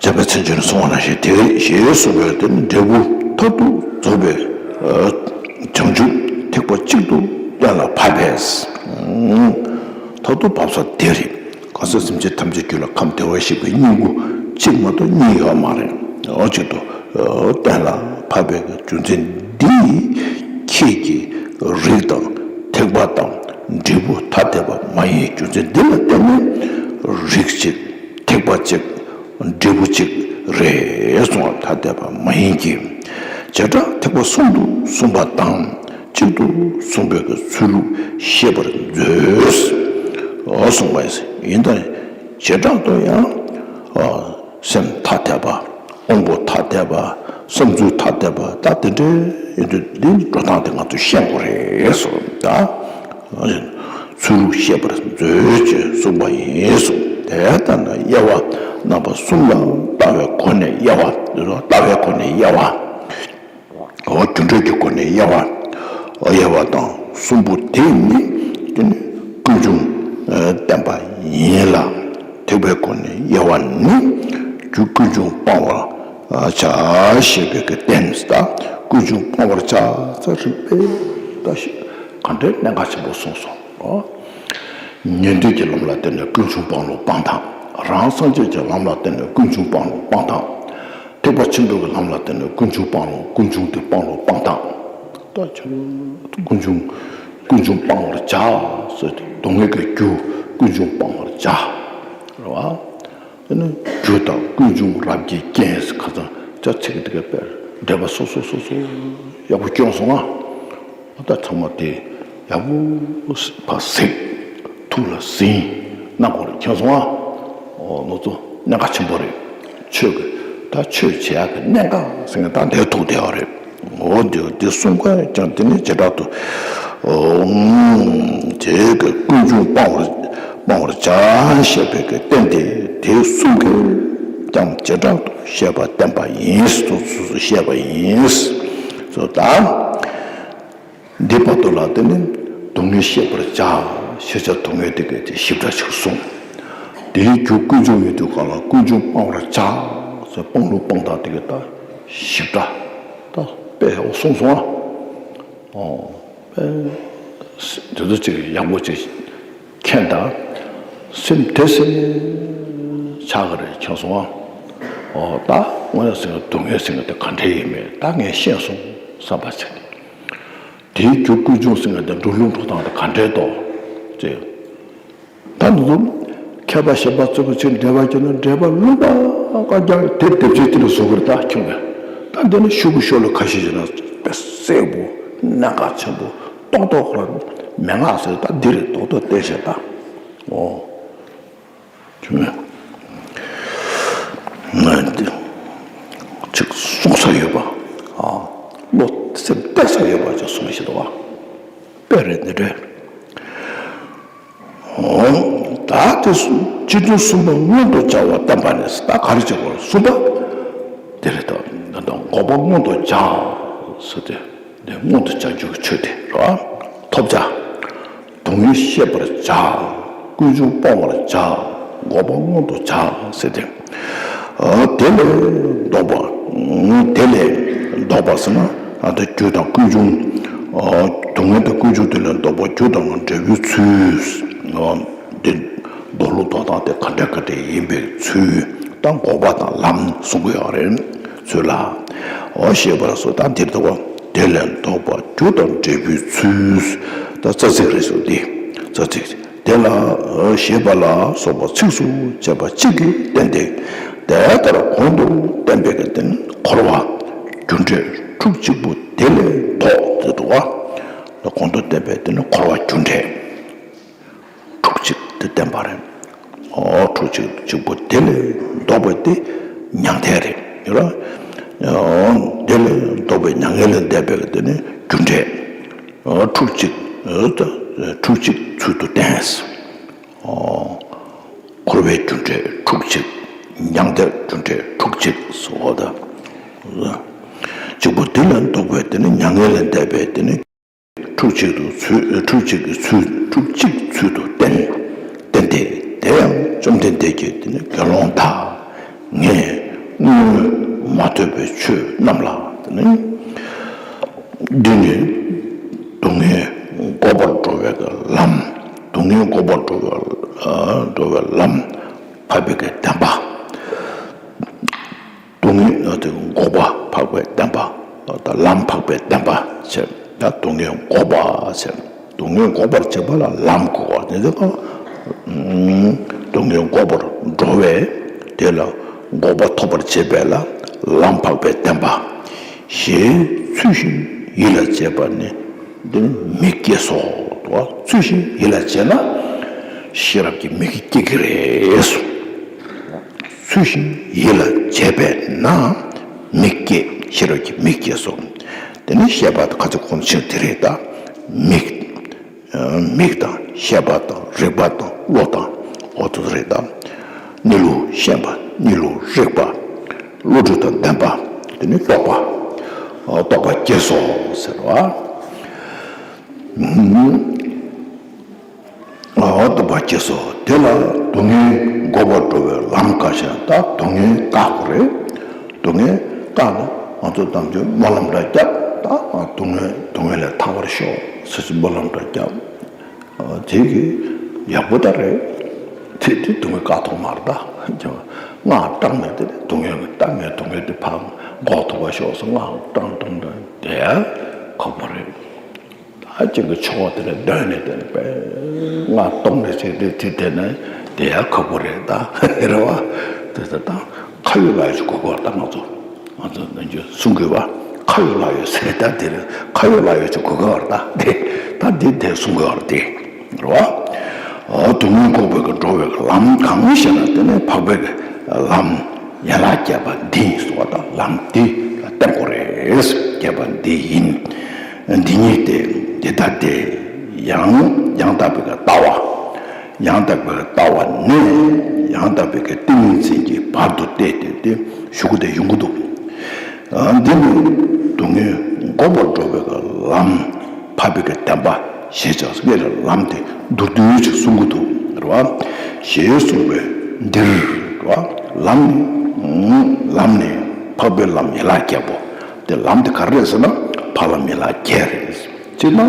འཇམ་དཔལ་མཚན་བརྗོད་ནས་གསུངས་པ་ནང་བཞིན་དེ་ཞེས་གསུངས་པས། དེ་ནི་འབྲས་བུ་མཐར་ཐུག་རྫོགས་པའི་བྱང་ཆུབ་ཐེག་པ་གཅིག་ཏུ་གཏན་ལ་ཕབ་པས། མཐར་ཐུག་བབས་ས་དེ་རེད། གང་ཟག་སེམས་ཅན་ཐམས་ཅད་རྒྱུད་ལ་ཁམས་བདེ་བར་གཤེགས་པའི་སྙིང་པོ་གཅིག་མ་གཏོགས་གཉིས་ཡོད་མ་རེད། འོ་གཅིག་ཏུ་གཏན་ལ་ཕབ་པའི་རྒྱུ་མཚན་འདིས་ཁྱེད་ཀྱི་རིགས་དང་ཐེག་པ་དང་འབྲས་བུ་ཐ་དད་པ་མ་ཡིན་རྒྱུ་མཚན་འདི་ལ་བརྟེན་ནས་རིགས་གཅིག་ཐེག་པ་གཅིག་འབྲས་བུ་གཅིག་རེད་གསུངས་པ་ཐ་དད་པ་མ་ཡིན་གྱི། བྱེ་བྲག་ཐེག་པ་གསུམ་དུ་གསུངས་པ་དང་གཅིག་ཏུ་གསུངས་པའི་ཚུལ་ལུགས་ཤེས་པར་མཛོད། གསུངས་པ་ཡིན། ད་བྱེ་བྲག་ཏུ་ཡང་སེམས་ཐ་དད་པ། དབང་པོ་ཐ་དད་པ། བསམ་ཚུལ་ཐ་དད་པ། ད་དེ་འདྲའི་ཡིན་དུས་འདི་འགྲོ་སྟངས་དེ་ང་ཚོས་ཤེས་དགོས་རེད་གསུངས། ད། ཚུལ་ལུགས་ཤེས་པར་མཛོད་ཅེས་གསུངས་པ་ཡིན་གསུངས། དེ་ལྟ་ན་དབྱེ་བ་རྣམ་པ་གསུམ་ལ་ལྟ་བའི་སྒོ་ནས་དབྱེ་བ། ལྟ་བའི་སྒོ་ནས་དབྱེ་བ། འོ་རྒྱུ་འབྲས་ཀྱི་སྒོ་ནས་དབྱེ་བ། དབྱེ་བ་དང་གསུམ་པོ་དེ་ནི་དེ་ནི་ཀུན་འབྱུང་བསྟན་པ་ཡིན་ལ། ཐེག་པའི་སྒོ་ནས་དབྱེ་བ་ནི་རྒྱུ་ཀུན་འབྱུང་སྤང་བར་བྱ་ཞེས་པའི་གི་བསྟན་ད། ཀུན་འབྱུང་སྤང་བར་བྱ་ཟེར་རིགས་པས་ད་ཞིག་ག་འདྲའི་གནད་འགག་ཆེན་པོ་གསུངས་སོང་། འོ། ཉན་ཐོས་ཀྱི་ལམ་ལ་བརྟེན་ནས་ཀུན་འབྱུང་སྤང་བླང་སྤང་དང་། རང་སངས་རྒྱས་ཀྱི་ལམ་ལ་བརྟེན་ནས་ཀུན་འབྱུང་སྤང་བླང་སྤང་དང་། ཐེག་པ་ཆེན་པོའི་གི་ལམ་ལ་བརྟེན་ནས་ཀུན་འབྱུང་སྤང་བླང་ཀུན་འབྱུང་དེ་སྤང་བླང་སྤང་དང་། ད་ཆ་ཀུན་འབྱུང་ཀུན་འབྱུང་སྤང་བར་བྱ། ཟེར་ཏེ་སྡུག་བསྔལ་གྱི་རྒྱུ་ཀུན་འབྱུང་སྤང་བར་བྱ། རེད་བ། དེ་ནི་རྒྱུ་དང་ཀུན་འབྱུང་རབ་ཀྱི་རྐྱེན་ཟེར་ཁ་སང་ཅ་ཚིག་དེ་ག་དཔེ་འགྲེལ་པ་སོ་སོ་སོ་སོ་ཡག་པོ་བསྐྱོན་སོང་ང་། ད་ཚང་མ་དེ་ཡག་པོ་ཕར་གཟིགས། ཐུགས་ལ་ཟིན། སྣ་ཁོག་ལ་མཁྱེན་སོང་ང་། ཨོ་ནོར་བུ་གནད་འགག་ཆེན་པོ་རེད། ཆོས་ཀྱི་ད་ཆོས་བྱེད་ཡག་གི་གནད་འགག་ཟེར་མཁན་ད་འདིར་ཐུག་བསྡད་པ་རེད། འོ་འདི་འདི་གསུམ་ཀ་ཀྱང་དེ་ནི་བྱེ་བྲག་ཏུ། ཨོ། དེ་གི་ཀུན་འབྱུང་སྤང་བར་སྤང་བར་བྱ་ཞེས་པའི་གི་རྟེན་དེ་དེ་གསུམ་གི་ཀྱང་བྱེ་བྲག་ཏུ་བཤད་པ་བསྟན་པ་ཡིན། སོ་སོ་སོ་བཤད་པ་ཡིན། སོ་ད། འདི་བར་དུ་ལ་དེ་ནི་སྡུག་བསྔལ་ཤེས་པར་བྱ། ཤེས་བྱ་སྡུག་བསྔལ་དེ་གའི་དེ་ཞིབ་ཕྲ་ཞིག་གསུངས། དེའི་རྒྱུ་ཀུན་འབྱུང་ཡིན་དུས་གང་ལ་ཀུན་འབྱུང་སྤང་བར་བྱ། ཟེར་སྤང་བླང་སྤང་དང་དེ་གའི་ད་ཞིབ་ཕྲ་ད་དཔེ་ཡག་པོ་གསུངས་སོང་ང་། ཨོ། དཔེ་དེ་ཚོ་ཅིག་ཡག་པོ་ཅིག་མཁྱེན་དང་། སེམས་དེ་སེམས་ཆགས་ཀྱི་རེད་མཁྱེན་སོང་ང་། ཨོ་ད་དངོས་ཡོད་ཟེར་མཁན་སྡུག་བསྔལ་ཟེར་མཁན་དེ་ག་འདྲས་ཡིན་མིན་ད་ངས་ཤེས་སོང་བསམ་པ་ཅིག་དེའི་རྒྱུ་ཀུན་འབྱུང་ཟེར་མཁན་དེ་འགྲོ་ལུགས་འགྲོ་སྟངས་དེ་ག་འདྲས་འདུག་ཅེས། ད་ནི་འདུག་མཁས་པ་གཞན་པ་ཚོ་གི་ཚིག་འགྲེལ་པ་བྱས་ན་འགྲེལ་པ་ལུང་པ་ཀ་རྒྱག་དེབ་དེབ་ཆེན་དེ་ལ་བཟོ་གི་རེད་ད་ཁྱོད་ཀྱིས། ད་འདི་ནི་ཤོག་གུ་ཤོག་ལ་ཁ་ཤས་བྱས་ན་དཔེ་གསལ་པོ་གནད་འགག་ཆེན་པོ་ཏོག་ཏོག་ར་མན་ངག་ཟེར་ད་འདི་རེད་ཏོག་ཏོག་བལྟས་བྱས་ད། ཨོ། ཁྱོད་ང་འདི་ཅིག་གསུང་ས་ཡོད་པ། ཨ་བློ་སེམས་གཏད་ས་ཡོད་པ་ཅིག་གསུང་ཞིག་འདུག་བ། དཔེ་རེད་འདི་འདྲས། ཨོ། ད་དེ་གསུམ་སྤྱི་དོན་གསུམ་པ་མངོན་དུ་བྱ་བ་བསྟན་པ་ནི་ད་ག་རེ་བྱེད་དགོས་གསུམ་པ། དེ་རེད་དོ། འགོག་པ་མངོན་དུ་བྱ། ཟེར་ཏེ་དེ་མངོན་དུ་བྱ་རྒྱུ་གི་ཆོས་དེ་རེད་བ། ཐོབ་བྱ། སྡུག་བསྔལ་ཤེས་པར་བྱ། ཀུན་འབྱུང་སྤང་བར་བྱ། འགོག་པ་མངོན་དུ་བྱ་ཟེར་ཏེ། ཨ་དེ་ལས་ལྡོག་པ། ཨ་དེ་ལས་ལྡོག་པ་ཟེར་ན་ཨ་ད་རྒྱུ་དང་ཀུན་འབྱུང་། ཨ་སྡུག་བསྔལ་དང་ཀུན་འབྱུང་དེ་ལས་ལྡོག་པ་རྒྱུ་དང་འབྲས་བུའི་ཚུལ། ཨ་དེ་འདོད་ལུགས་འདོད་སྟངས་དེ་ག་འདྲ་ག་འདྲ་ཡིན་པའི་ཚུལ་དང་འགོག་པ་དང་ལམ་གསུང་གི་ཡོད་རེད། ཚུལ་ལ། འོ་ཞེས་པར་སོ་ད་འདིར་ལྡོག་པ་དེ་ལས་ལྡོག་པ་རྒྱུ་དང་འབྲས་བུའི་ཚུལ། ད་རྩ་ཚིག་རེད་སོ་འདི་རྩ་ཚིག་དེ་ལ་ཞེས་པ་ལ་སོགས་པ་ཚིགས་སུ་བཅད་པ་གཅིག་གིས་བསྟན་ཏེ། དེ་ལྟར་གོང་དུ་བསྟན་པའི་གི་དེ་ནི་འཁོར་བ་རྒྱུ་འབྲས་ཕྲུགས་གཅིག་པུ་དེ་ལས་ལྡོག་ཟེར་འདུག་བ། ད་གོང་དུ་བསྟན་པའི་དེ་ནི་འཁོར་བ་རྒྱུ་འབྲས་ཕྲུགས་གཅིག་དེ་བསྟན་པ་རེད། ཨོ་ཕྲུགས་གཅིག་གཅིག་པུ་དེ་ལས་ལྡོག་པའི་དེ་མྱང་འདས་རེད་ཡོད་ར། ཨོ་དེ་ལས་ལྡོག་པའི་མྱ་ངན་ལས་འདས་པའི་གི་དེ་ནི་རྒྱུ་འབྲས། ཨོ་ཕྲུགས་གཅིག་ཨོ་ད་ཕྲུགས་གཅིག་ཚུལ་དུ་བསྟན། ཨོ། འཁོར་བའི་རྒྱུ་འབྲས་ཕྲུགས་གཅིག་མྱང་འདས་རྒྱུ་འབྲས་ཕྲུགས་གཅིག་སོགས་ད། གཅིག་པུ་དེ་ལས་ལྡོག་པའི་དེ་ནི་མྱ་ངན་ལས་འདས་པའི་དེ་ནི་ཕྲུགས་གཅིག་ཏུ་ཚུལ་ཕྲུགས་གཅིག་གི་ཚུལ་ཕྲུགས་གཅིག་ཚུལ་དུ་བསྟན། བསྟན་ཏེ་དེ་ཡང་བཅོམ་ལྡན་འདས་ཀྱིས་དེ་ནི་དགེ་སློང་དག་ངས་སྔོན་མ་ཐོས་པའི་ཆོས་རྣམས་ལ་དེ་ནི། འདི་ནི་སྡུག་བསྔལ་འགོག་པར་འགྲོ་བའི་ལམ། སྡུག་བསྔལ་འགོག་པར་འགྲོ་བའི་འགྲོ་བའི་ལམ་འཕགས་པའི་གི་བདེན་པ། སྡུག་བསྔལ་འགོག་པ་འཕགས་པའི་བདེན་པ། ལམ་འཕགས་པའི་བདེན་པ་ཟེར། ད་སྡུག་བསྔལ་འགོག་པ་ཟེར། སྡུག་བསྔལ་འགོག་པར་བྱེད་པ་ལ་ལམ་དགོས་པ་དེ་ཚོ་སྡུག་བསྔལ་འགོག་པར་འགྲོ་བས་དེ་ལ་འགོག་པ་ཐོབ་པར་བྱེད་པས་ལ་ལམ་འཕགས་པའི་བདེན་པ། ཞེས་ཚུལ་བཞིན་ཡིད་ལ་བྱེད་པ་ནི་འདི་ནི་མིག་སྐྱེས་སོ། ཚུལ་བཞིན་ཡིད་ལ་བྱེད་ན་ཤེས་རབ་ཀྱི་མིག་སྐྱེ་གི་རེད། ཚུལ་བཞིན་ཡིད་ལ་བྱེད་པས་ན་མིག་སྐྱེ་ཤེས་རབ་ཀྱི་མིག་སྐྱེས་སོ། དེ་ནི་ཤེས་པ་དང་ཁ་ཚིག་གོང་ཆེན་དེ་རེད་ད། མིག་མིག་དང་ཤེས་པ་དང་རིག་པ་དང་བློ་དང་འོ་དེ་ཚོ་རེད་ད། གནས་ལུགས་ཤེས་པ་གནས་ལུགས་རིག་པ། བློ་གྲོས་དང་ལྡན་པ། དེ་ནི་རྟོགས་པ། རྟོགས་པ་སྐྱེས་སོ་ཟེར་བ། རྟོགས་པ་སྐྱེས་སོ། དེ་ལ་སྡུག་བསྔལ་འགོག་པར་འགྲོ་བའི་ལམ་དཀའ་ཞེ་ན་ད་སྡུག་བསྔལ་དཀའ་དགོས་རེད། སྡུག་བསྔལ་དཀའ་ན་ང་ཚོ་ནམ་རྒྱུན་སྨོན་ལམ་འདྲ་བརྒྱབ་ད་སྡུག་བསྔལ་སྡུག་བསྔལ་ལས་ཐར་བར་ཤོག་ཟེར་གྱི་སྨོན་ལམ་འདྲ་བརྒྱབ། དེ་གི་ ཡག་པོ་ད་རེད། དེ་དེ་སྡུག་བསྔལ་བཀག་ཐུབ་མ་རེད་ད། སྔགས་བགྲངས་ནས་དེ་སྡུག་བསྔལ་གྱི་ད་ངས་སྡུག་བསྔལ་དེ་ཕར་འགོག་ཐུབ་པ་ཤོག་ཟེར་སྔགས་བགྲངས་བགྲངས་བགྲངས་དེ་ཁག་པོ་རེད། ད་ཅིག་གི་ཆོ་ག་དེ་ལ་འདོན་ནས་དེ་ནས་པས་སྔགས་སྟོང་ནས་བྱས་ཏེ་དེ་དེ་ནས་དེ་ཡང་ཁག་པོ་རེད་ད། རེད་བ། དེ་ད་ད་ཁ་ཡོད་ལག་ཡོད་ཅིག་དགོས་ཀྱི་ཡོད་རེད་ད་ང་ཚོ། ང་ཚོ་ནམ་རྒྱུན་གསུང་དགོས་པ། ཁ་ཡོད་ལག་ཡོད་ཟེར་ད་དེ་རེད། ཁ་ཡོད་ལག་ཡོད་ཅིག་དགོས་ཀྱི་ཡོད་རེད་ད། དེ་ད་འདི་དེ་གསུང་དགོས་ཡོད་རེད་དེ། རེད་བ། འོ་སྡུག་བསྔལ་འགོག་པའི་གི་འགྲོ་བའི་གི་ལམ་གང་ཞེ་ན་དེ་ནི་འཕགས་པའི་གི་ལམ་ཡན་ལག་བརྒྱད་པ་འདི་ཡིན་ཟེར་བ་དང་ལམ་འདི་ལ་བརྟེན་དགོས་རེད། བརྒྱད་པ་འདི་ཡིན། འདི་ཉིད་དེ་འདི་ལྟ་སྟེ། ཡང་ཡང་དག་པའི་གི་ལྟ་བ། ཡང་དག་པའི་གི་ལྟ་བ་ནི་ཡང་དག་པའི་གི་ཏིང་ངེ་འཛིན་གྱི་བར་དུ་གཏད་དེ་དེ་ཞུ་གི་དེ་ཡོང་གི་འདུག་འདི་ནི་སྡུག་བསྔལ་འགོག་པར་འགྲོ་བའི་གི་ལམ། འཕགས་པའི་གི་བདེན་པ་ཞེས་བྱ་བའི་ལམ་དེ་མདོར་བསྡུས་ཅིག་གསུང་གི་འདུག་རེད་བ། ཞེས་གསུངས་པས་འདིར་རེད་བ། ལམ་ནི་ལམ་ནི་འཕགས་པའི་ལམ་ཡན་ལག་བརྒྱད་པོ། དེ་ལམ་དེ་ག་རེ་རེད་ཟེར་ན་འཕགས་ལམ་ཡན་ལག་བརྒྱད་རེད། སྤྱིར་ན་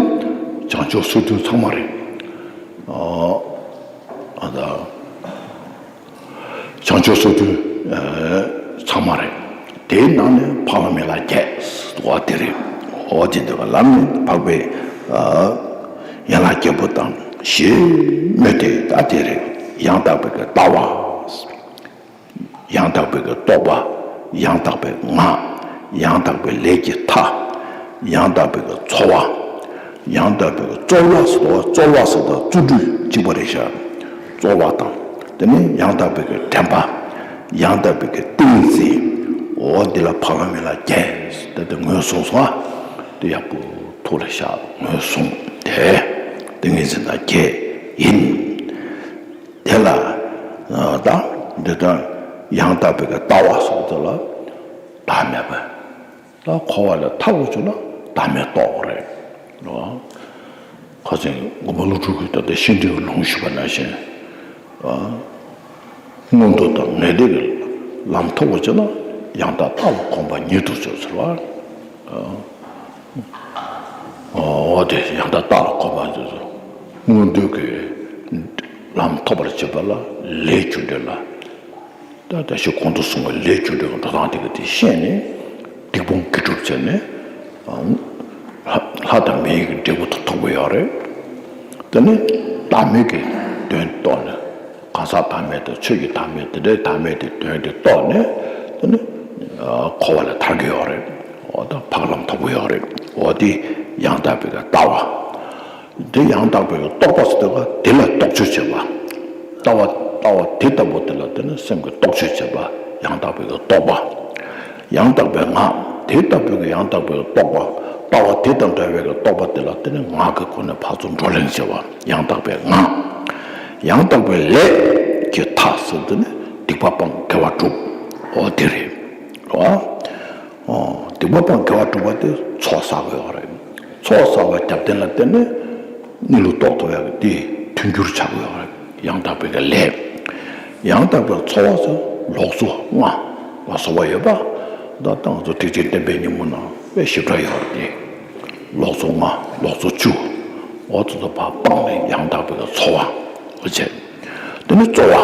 བྱང་ཆུབ་སོ་བདུན་ཚང་མ་རེད། ཨ་ད། བྱང་ཆུབ་སོ་བདུན་ཚང་མ་རེད། དེའི་ནང་ནས་འཕགས་ལམ་ཡན་ལག་བརྒྱད་འོ་དེ་རེད། འོ་དེ་འདོད་པ་ལམ་ནི་འཕགས་པའི་ཡན་ལག་བརྒྱད་པོ་དང་ཞེས་སྨོས་ཏེ་ད་དེ་རེད། ཡང་དག་པའི་གི་ལྟ་བ། ཡང་དག་པའི་གི་རྟོག་པ། ཡང་དག་པའི་ངག་ཡང་དག་པའི་ལས་ཀྱི་མཐའ། ཡང་དག་པའི་གི་འཚོ་བ། ཡང་དག་པའི་གི་རྩོལ་བ་སོགས་རྩོལ་བ་སོགས་དང་བརྩོན་འགྲུས་གཅིག་པ་རེད་ཤག་རྩོལ་བ་དང་། དེ་ནས་ཡང་དག་པའི་གི་དྲན་པ། ཡང་དག་པའི་གི་ཏིང་འཛིན། འོ་འདི་ལ་འཕགས་ལམ་ཡན་ལག་བརྒྱད་དེ་དེ་ངོས་བཟུང་སོང་ཨ། དེ་ཡག་པོ་ཐུགས་ལ་ཤར་ངོས་བཟུང་དེ། ཏིང་ངེ་འཛིན་དང་བརྒྱད་ཡིན། དེ་ལ་ད་འདི་ལྟར་ཡང་དག་པའི་གི་ལྟ་བ་སོགས་དེ་ལ་བདག་མེད་པ། ད་འཁོར་བ་ལས་ཐར་དགོས་བྱུང་ན་བདག་མེད་རྟོགས་དགོས་རེད། ཁ་སང་མགོན་པོ་ཀླུ་སྒྲུབ་ཀྱིས་ད་ལྟ་ཤེས་འདྲིའི་ལུང་ཞུས་པ་ནང་བཞིན། མངོན་མཐོ་དང་ངེས་ལེགས་ཀྱི་ལམ་ཐོབ་པར་བྱས་ན་ཡང་དག་ལྟ་ལ་གོམས་པ་ཉིད་དུ་བྱོས་ཟེར་བ། འོ་དེ་ཡང་དག་ལྟ་ལ་གོམས་པ་ཉིད་དུ། མངོན་མཐོ་གི་ལམ་ཐོབ་པར་བྱེད་པ་ལ་ལས་རྒྱུ་འབྲས་ལ། ད་ད་ཞིག་གོང་དུ་གསུངས་པའི་ལས་རྒྱུ་འབྲས་ཀྱི་འགྲོ་སྟངས་དེ་ག་དེ་ཤེས་ནས་སྡིག་སྤོང་དགེ་སྒྲུབ་བྱས་ནས་ལྷ་དང་མི་ཡི་གི་འབྲས་བུ་དེ་ཐོབ་ཀྱི་ཡོད་རེད། དེ་ནས་བདག་མེད་ཀྱི་དོན་རྟོགས་ནས་གང་ཟག་བདག་མེད་དང་ཆོས་ཀྱི་བདག་མེད་དེ་འདྲའི་བདག་མེད་དེ་དོན་དེ་རྟོགས་ནས་དེ་ནས་འཁོར་བ་ལས་ཐར་གྱི་ཡོད་རེད། འོ་ད་འཕགས་ལམ་ཐོབ་ཀྱི་ཡོད་རེད། འོ་དེ་ཡང་དག་པའི་གི་ལྟ་བ། དེ་ཡང་དག་པའི་རྟོག་པ་ཟེར་དུས་དེ་ལ་རྟོག་དཔྱོད་བྱེད་པ། ལྟ་བ་ལྟ་བ་དེ་ལྟ་བུ་དེ་ལ་བརྟེན་ནས་སེམས་ཀྱི་རྟོག་དཔྱོད་བྱེད་པ་ཡང་དག་པའི་རྟོག་པ། ཡང་དག་པའི་ངག་དེ་ལྟ་བུའི་ཡང་དག་པའི་རྟོག་པ། ལྟ་བ་དེ་དང་འདྲ་བའི་རྟོག་པ་དེ་ལ་བརྟེན་ནས་ངག་གི་སྒོ་ནས་ཕར་ཚུར་བགྲོ་གླེང་བྱེད་པ་ཡང་དག་པའི་ངག་ཡང་དག་པའི་ལས་ཀྱི་མཐའ་ཟེར་དུས་ནི་སྡིག་པ་སྤང་དགེ་བ་སྒྲུབ། འོ་དེ་རེད། རེད་བ། སྡིག་པ་སྤང་དགེ་བ་སྒྲུབ་པ་དེ་ཚོགས་བསགས་དགོས་པ་རེད། ཚོགས་བསགས་པ་རྒྱབ་རྟེན་ལ་བརྟེན་ནས་གནས་ལུགས་རྟོགས་ཐུབ་ཡག་གི་དེ་མཐུན་འགྱུར་བྱ་དགོས་པ་རེད། ཡང་དག་པའི་གི་ལས། ཡང་དག་པའི་ཚོགས་པ་ཚོ་ལོགས་སུ་ལྔ་ལ་སོགས་པ་ཡོད་པ། ད་ལྟ་ང་ཚོ་ཐེག་ཆེན་བསྟན་པའི་ཉིན་མོ་ནང་དཔེ་ཞིབ་ཕྲ་ཡོད་རེད་དེ། ལོགས་སུ་ལྔ་ལོགས་སུ་བཅུ། འོ་དེ་ཚོ་ཕར་སྤངས་ནས་ཡང་དག་པའི་གི་འཚོ་བ་འོ་བྱས། དེ་ནི་རྩོལ་བ།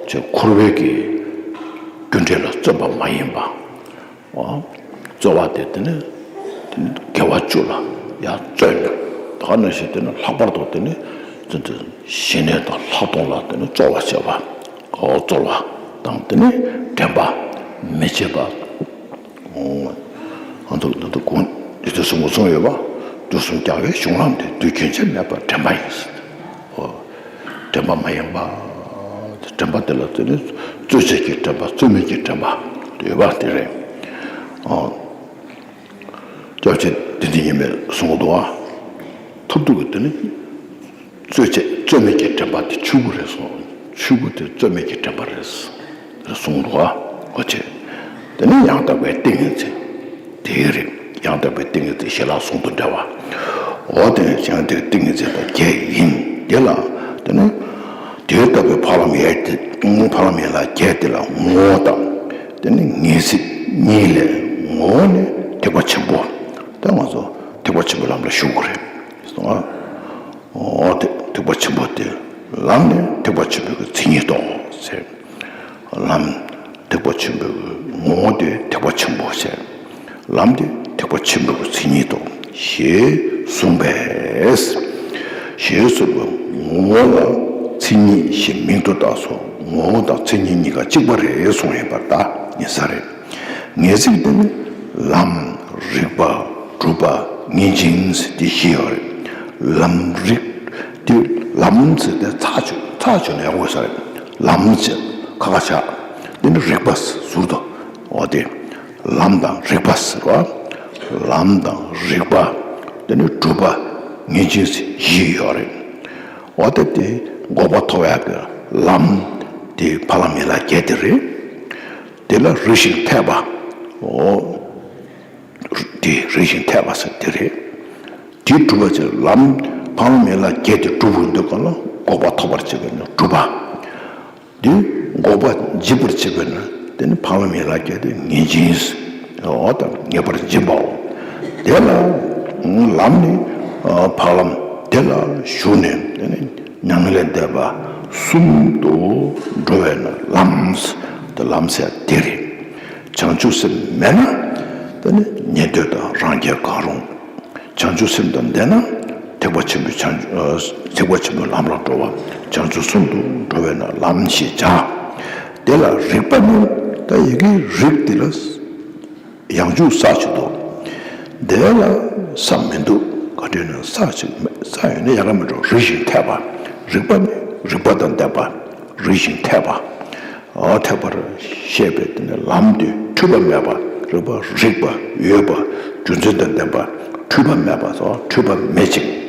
ཅེས་འཁོར་བའི་གི་རྒྱུ་འབྲས་ལ་བརྩོན་པ་མ་ཡིན་པ། རྩོལ་བ་དེ་དེ་ནི་དེ་ནི་དགེ་བ་བཅུ་ལ་ཡང་བརྩོན་ནས་ད་ག་ནང་བཞིན་དེ་ནི་ལྷག་པར་དུ་དེ་ནི་ཙི་ཙི་ཞི་གནས་དང་ལྷག་མཐོང་ལ་དེ་ནི་རྩོལ་བ་བྱེད་པ། འོ་རྩོལ་བ་དང་དེ་ནི་དྲན་པ་མི་བརྗེད་པ། ཨང་དུ་ད་དུ་གོང་དེ་ཚོ་གསུང་གི་གསུང་ཡོད་པ། དུས་གསུམ་རྒྱལ་བའི་གཞུང་ལམ་དེ་དུས་རྒྱུན་ཆད་མེད་པར་དྲན་པ་ཡིན། འོ། དྲན་པ་མ་ཡེངས་པ། དྲན་པ་དེ་ལ་བརྟེན་ནས་རྩོལ་བྱེད་ཀྱི་དྲན་པ་རྩོལ་མེད་ཀྱི་དྲན་པ་ཡོད་པ་དེ་རེད། ཨོ། སྐྱབས་རྗེ་བདེ་ཆེན་སྙིགས་མས་གསུང་གི་འདུག་ཨ། ཐུབ་ཐུབ་ཀྱི་དེ་ནི་རྩོལ་བྱེད་རྩོལ་མེད་ཀྱི་དྲན་པ་དེ་ཆོས་སྐུ་རེད་གསུངས། ཆོས་སྐུ་དེ་རྩོལ་མེད་ཀྱི་དྲན་པ་རེད། གསུངས་འདུག་ཨ། འོ་ཅེ། དེ་ནི་ཡང་དག་པའི་ཏིང་ངེ་འཛིན། དེ་རེད། ཡང་དག་པའི་ཏིང་ངེ་འཛིན་ཞི་ལྷག་ཟུང་དུ་འབྲེལ་བ། འོ་དེ་ནི་ཡང་དག་ཏིང་ངེ་འཛིན་དང་བརྒྱད་ཡིན། དེ་ལ་དེ་ནི་དེ་ལྟ་བུའི་འཕགས་ལམ་ཡན་དེ་འཕགས་ལམ་ཡན་ལག་བརྒྱད་དེ་ལ་ངོ་བོ་དང་དེ་ནི་ངེས་ཚིག་གཉིས་ལས་ངོ་བོ་ནི་ཐེག་པ་ཆེན་པོ། ད་ང་ཚོ་ཐེག་པ་ཆེན་པོའི་ལམ་ལ་ཞུགས་དགོས་རེད། གསུངས་ཨ། འོ་དེ་ཐེག་པ་ཆེན་པོ་དེ། ལམ་ནི་ཐེག་པ་ཆེན་པོའི་གི་མཚན་ཉིད་དོ་ཟེར། ལམ་ཐེག་པ་ཆེན་པོའི་གི་ངོ་བོ་དེ་ཐེག་པ་ཆེན་པོ་ཟེར། ལམ་དེ་ཐེག་པ་ཆེན་པོའི་གི་མཚན་ཉིད་དོ་ཞེས་གསུངས་པས། ཞེས་གསུངས་པའི་ངོ་བོ་ལ་མཚན་ཉིད་ཞེས་མིང་དུ་བཏགས་སོ། ངོ་བོ་དང་མཚན་ཉིད་གཉིས་ཀ་གཅིག་པ་རེད་གསུངས་ཡོད་པར་ད་ཡིན་ས་རེད། ངེས་ཚིག་དེ་ནི་ལམ། རིག་པ། གྲུབ་པ། ངེས་འབྱིན་ཟེར་དེ་བཞི་ཡོད་རེད། ལམ་རིག་དེ་ལམ་ཟེར་དེ་ཚ་ཆུ་ཚ་ཆུ་ནས་ཡག་པོ་ས་རེད། ལམ་ཟེར་ཁ་ཁ་ཆག་དེ་ནི་རིག་པ་ཟུར་དུ་འོ་དེ་ལམ་དང་རིག་པ་ཟེར་བ། ལམ་དང་རིག་པ། དེ་ནི་གྲུབ་པ། ངེས་འབྱིན་ཟེར་བཞི་ཡོད་རེད། འོ་དེ་དེ་འགོག་པ་ཐོབ་ཡག་གི་ལམ་དེ་འཕགས་ལམ་ཡན་ལག་བརྒྱད་དེ་རེད། དེ་ལ་རིགས་ཤིང་འཐད་པ། འོ། དེ་རིགས་ཤིང་འཐད་པ་ཟེར་དེ་རེད། དེ་གྲུབ་པ་ཅིག་ལམ་འཕགས་ལམ་ཡན་ལག་བརྒྱད་དེ་གྲུབ་དགོས་འདོད་ག་ལ་འགོག་པ་ཐོབ་པར་བྱེད་པས་ན་གྲུབ་པ། དེ་འགོག་པ་འབྱིན་པར་བྱེད་པས་ན་དེ་ནི་འཕགས་ལམ་ཡན་ལག་བརྒྱད་དེ་ངེས་འབྱིན། འོ་དང་ངེས་པར་འབྱིན་པའོ། དེ་ལ་ལམ་ནི་འཕགས་ལམ་དེ་ལ་ཞུགས་ནས་དེ་ནི། མྱ་ངན་ལས་འདས་པ་གསུམ་དུ་འགྲོ་བས་ན་ལམ། དེ་ལམ་ཟེར་དེ་རེད། བྱང་ཆུབ་སེམས་མེད་ན་དེ་ནི་ཉན་ཐོས་དང་རང་རྒྱལ་གང་རུང་། བྱང་ཆུབ་སེམས་དང་ལྡན་ན་ཐེག་པ་ཆེན་པོའི་བྱང་ཨ་ཐེག་པ་ཆེན་པོའི་ལམ་ལ་འགྲོ་བ། བྱང་ཆུབ་གསུམ་དུ་འགྲོ་བས་ན་ལམ་ཞེས་བྱ། དེ་ལ་རིག་པ་ནི་ད་ཡི་གེའི་རིགས་དེ་ལ། ཡང་འཇུག་ས་ཆུ་དོ། དེ་ལ་ས་མི་འདུག་ག་དུས་ན་ས་ཆུ་ས་ཡོད་ན་ཡག་ག་མི་འགྲོ། རིགས་ཤིང་འཐད་པ། རིག་པ་ནི་རིག་པ་དང་ལྡན་པ། རིགས་ཤིང་འཐད་པ། འོ་འཐད་པར་བཤད་པའི་དེ་ནི་ལམ་དེ་འཁྲུལ་པ་མེད་པ། རིག་པ་རིག་པ་ཡོད་པ། རྒྱུ་མཚན་དང་ལྡན་པ། འཁྲུལ་པ་མེད་པ་སོགས་འཁྲུལ་པ་མེད་ཅིང་།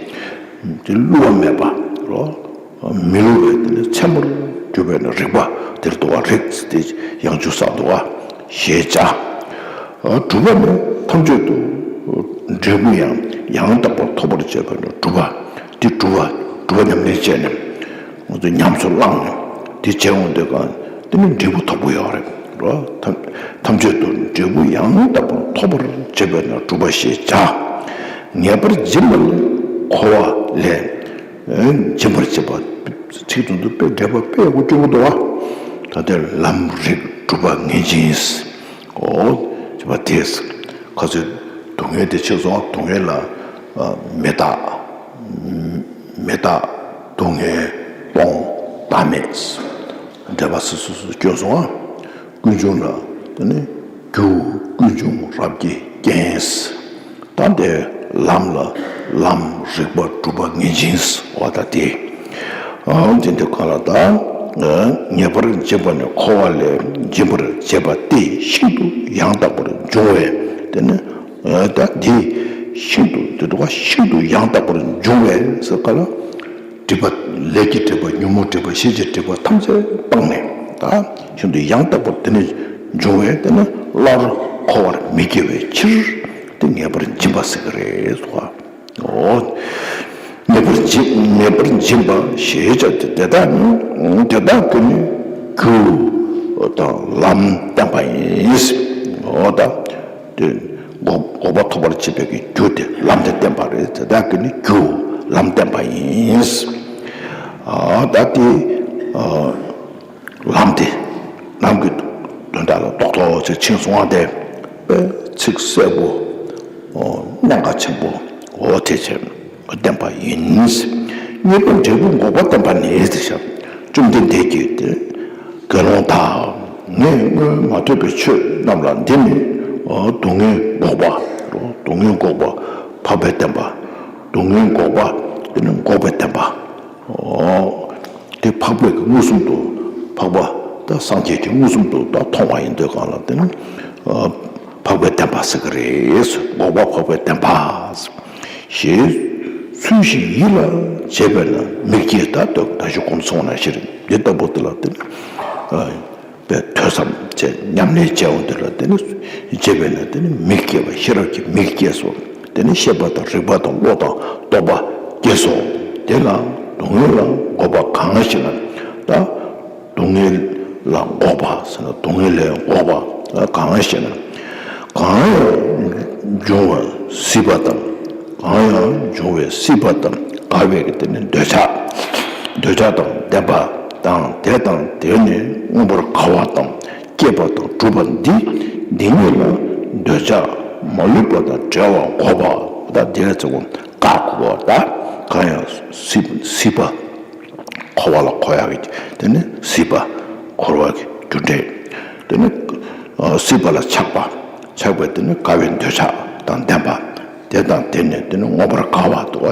དེ་བསླུ་བ་མེད་པ་རོ། མི་བསླུ་བའི་དེ་ནི་མཚན་མོར་གྱུར་པའི་ནི་རིག་པ་དེར་འདུ་བ། རིགས་དེ་ཡང་འཇུག་ས་འདུ་བ་ཞེས་བྱ། གྲུབ་པ་ནི་ཐམས་ཅད་དུ་འབྲས་བུ་ཡང་ཡང་དག་པར་ཐོབ་པར་བྱེད་པ་ནི་གྲུབ་པ། དེ་གྲུབ་པ་གྲུབ་པ་ཉམས་ལེན་བྱས་ནས་ང་ཚོ་ཉམས་སུ་བླངས་ནས་དེ་བྱས་འོང་དུས་གང་དེ་ནི་འབྲས་བུ་ཐོབ་ཀྱི་ཡོད་རེད་རོ། ཐམས་ཅད་དུ་འབྲས་བུ་ཡང་དག་པར་ཐོབ་པར་བྱེད་པ་ནི་གྲུབ་པ་ཞེས་བྱ། ངེས་པར་འབྱིན་པ་ནི་འཁོར་བ་ལས། འབྱིན་པར་བྱེད་པ། ཚིག་དོན་དུ་དཔེ་འགྲེལ་པ་དཔེ་ཡག་པོ་སྐྱོན་གྱི་འདུག་བ། ད་ལྟའི་ལམ་རིགས་གྲུབ་པ་ངེས་འབྱིན། འོ། ཅེས་པ་དེས། ཁ་ཚོད་སྡུག་བསྔལ་དེ་ཆེ་སོང་། སྡུག་བསྔལ་ལ་མི་རྟག་མི་རྟག་སྡུག་བསྔལ་སྤོང་བདག་མེད། འགྲེལ་པ་སོ་སོ་སོ་སྐྱོན་སོང་བ། ཀུན་འབྱུང་ལ་དེ་ནི་རྒྱུ། ཀུན་འབྱུང་རབ་ཀྱི་རྐྱེན། ད་དེ་ལམ་ལ་ལམ་རིག་པ་གྲུབ་པ་ངེས་འབྱིན་འོ་ད་དེ། འོ་དེ་འདི་ག་ལ་ད། ངེས་པར་འབྱིན་པ་ནི་འཁོར་བ་ལས་འབྱིན་པར་བྱེད་པ་སྟེ་ཤིན་ཏུ་ཡང་དག་པར་འབྱུང་བས་དེ་ནི། ད་དེ་ཤིན་ཏུ་དེ་འདུག་ག་ཤིན་ཏུ་ཡང་དག་པར་འབྱུང་བས་ཟེར་ག་ལ། སྒྲིབ་པ་ལས་ཀྱི་སྒྲིབ་པ་ཉོན་མོངས་སྒྲིབ་པ་ཤེས་བྱའི་སྒྲིབ་པ་ཐམས་ཅད་སྤངས་ནས་ད་ཤིན་ཏུ་ཡང་དག་པར་དེ་ནས་འབྱུང་བས་དེ་ནི་སླར་འཁོར་བར་མི་སྐྱེ་བའི་ཕྱིར་དེ་ངེས་པར་འབྱིན་པ་ཟེར་གི་རེད་སོ། འོ། ངེས་པར་འབྱིན་ངེས་པར་འབྱིན་པ་ཞེས་བྱ་སྟེ་དེ་དག་ནི་དེ་དག་གི་ནི་རྒྱུ་དང་ལམ་བསྟན་པ་ཡིན། འོ་ད། དེ་འགོག་འགོག་པ་ཐོབ་པར་བྱེད་པའི་གི་རྒྱུ་དེ་ལམ་དེ་བསྟན་པ་རེད། དེ་དག་གི་ནི་རྒྱུ་ལམ་བསྟན་པ་ཡིན། ཨ་ད་དེ་ཨ་ལམ་དེ་ལམ་གྱི་དོན་དག་ལ་རྡོག་རྡོག་ཅིག་ཕྱིན་སོང་བ་དེ་དཔེ་ཚིག་གསལ་པོ་ཨོ་གནད་འགག་ཆེན་པོ་ཨོ་དེ་བྱས་བསྟན་པ་ཡིན། གཉིས་པ་འབྲས་བུ་འགོག་པ་བསྟན་པ་ནི་དེ་བྱ་བཅོམ་ལྡན་འདས་ཀྱིས་དེ། དགེ་སློང་དག་ངས་སྔོན་མ་ཐོས་པའི་ཆོས་རྣམས་ལ་འདི་ནི་སྡུག་བསྔལ་འགོག་པ། སྡུག་བསྔལ་འགོག་པ། འཕགས་པའི་བསྟན་པ། སྡུག་བསྔལ་འགོག་པ། དེ་ནི་འགོག་པའི་བསྟན་པ། དེ་འཕགས་པའི་གི་མངོན་སུམ་དུ་འཕགས་པ་དང་སངས་རྒྱས་ཀྱི་མངོན་སུམ་དུ་ད་མཐོང་བ་ཡིན་དུས་གང་ལ་དེ་ནི་འཕགས་པའི་བསྟན་པ་ཟེར་གི་རེད། འགོག་པ་འཕགས་པའི་བསྟན་པ། ཞེས་ཚུལ་བཞིན་ཡིད་ལ་བྱེད་པས་ན་མིག་སྐྱེས། ད་ལྟ་ད་ཞུ་གོམས་སོང་ན་ཤེས་རེད། འདི་ལྟ་བུ་དེ་ལ་བརྟེན་པའི་ཐོས་བསམ་བྱས་ཉམས་ལེན་བྱས་འོང་དེ་ལ་བརྟེན་ནས་བྱེད་པས་ན་དེ་ནི་མིག་སྐྱེས་པ་ཤེས་རབ་ཀྱི་མིག་སྐྱེས་སོ། དེ་ནི་ཤེས་པ་དང་རིག་པ་དང་བློ་དང་རྟོགས་པ་སྐྱེས་སོ། དེ་ལ་སྡུག་བསྔལ་ལ་འགོག་པ་གང་ཞེ་ན། ད་སྡུག་བསྔལ་ལ་འགོག་པ་ཟེར་ན་སྡུག་བསྔལ་ལས་འགོག་པ་གང་ཞེ་ན། གང་ཡང་འབྱུང་བ་སྲིད་པ་དང་། གང་ཡང་འབྱུང་བའི་སྲིད་པ་དང་འགལ་བའི་གི་དེ་ནི་འདོད་ཆགས་ འདོད་ཆགས་དང་ལྡན་པ་དང་། དེ་དང་དེ་ནི་མངོན་པར་དགའ་བ་དང་སྐྱེས་པ་དང་གྲུབ་པ་འདི། འདི་ཉིད་ལ་འདོད་ཆགས་མ་ལུས་པ་དང་བྲལ་བ་འགོག་པ། ད་དེ་ཚོ་བཀག་འགོག་པ། ད་གང་ཡང་སྲིད་སྲིད་པ་འཁོར་བ་ལ་འཁོར་ཡག་གི། དེ་ནི་སྲིད་པ་འཁོར་བ་གི་རྒྱུ་འབྲས། དེ་ནི་སྲིད་པ་ལ་ཆགས་པ། ཆགས་པའི་དེ་ནི་དགའ་བའི་འདོད་ཆགས་དང་ལྡན་པ། དེ་དང་དེ་ནི་དེ་ནི་མངོན་པར་དགའ་བ་འདུག་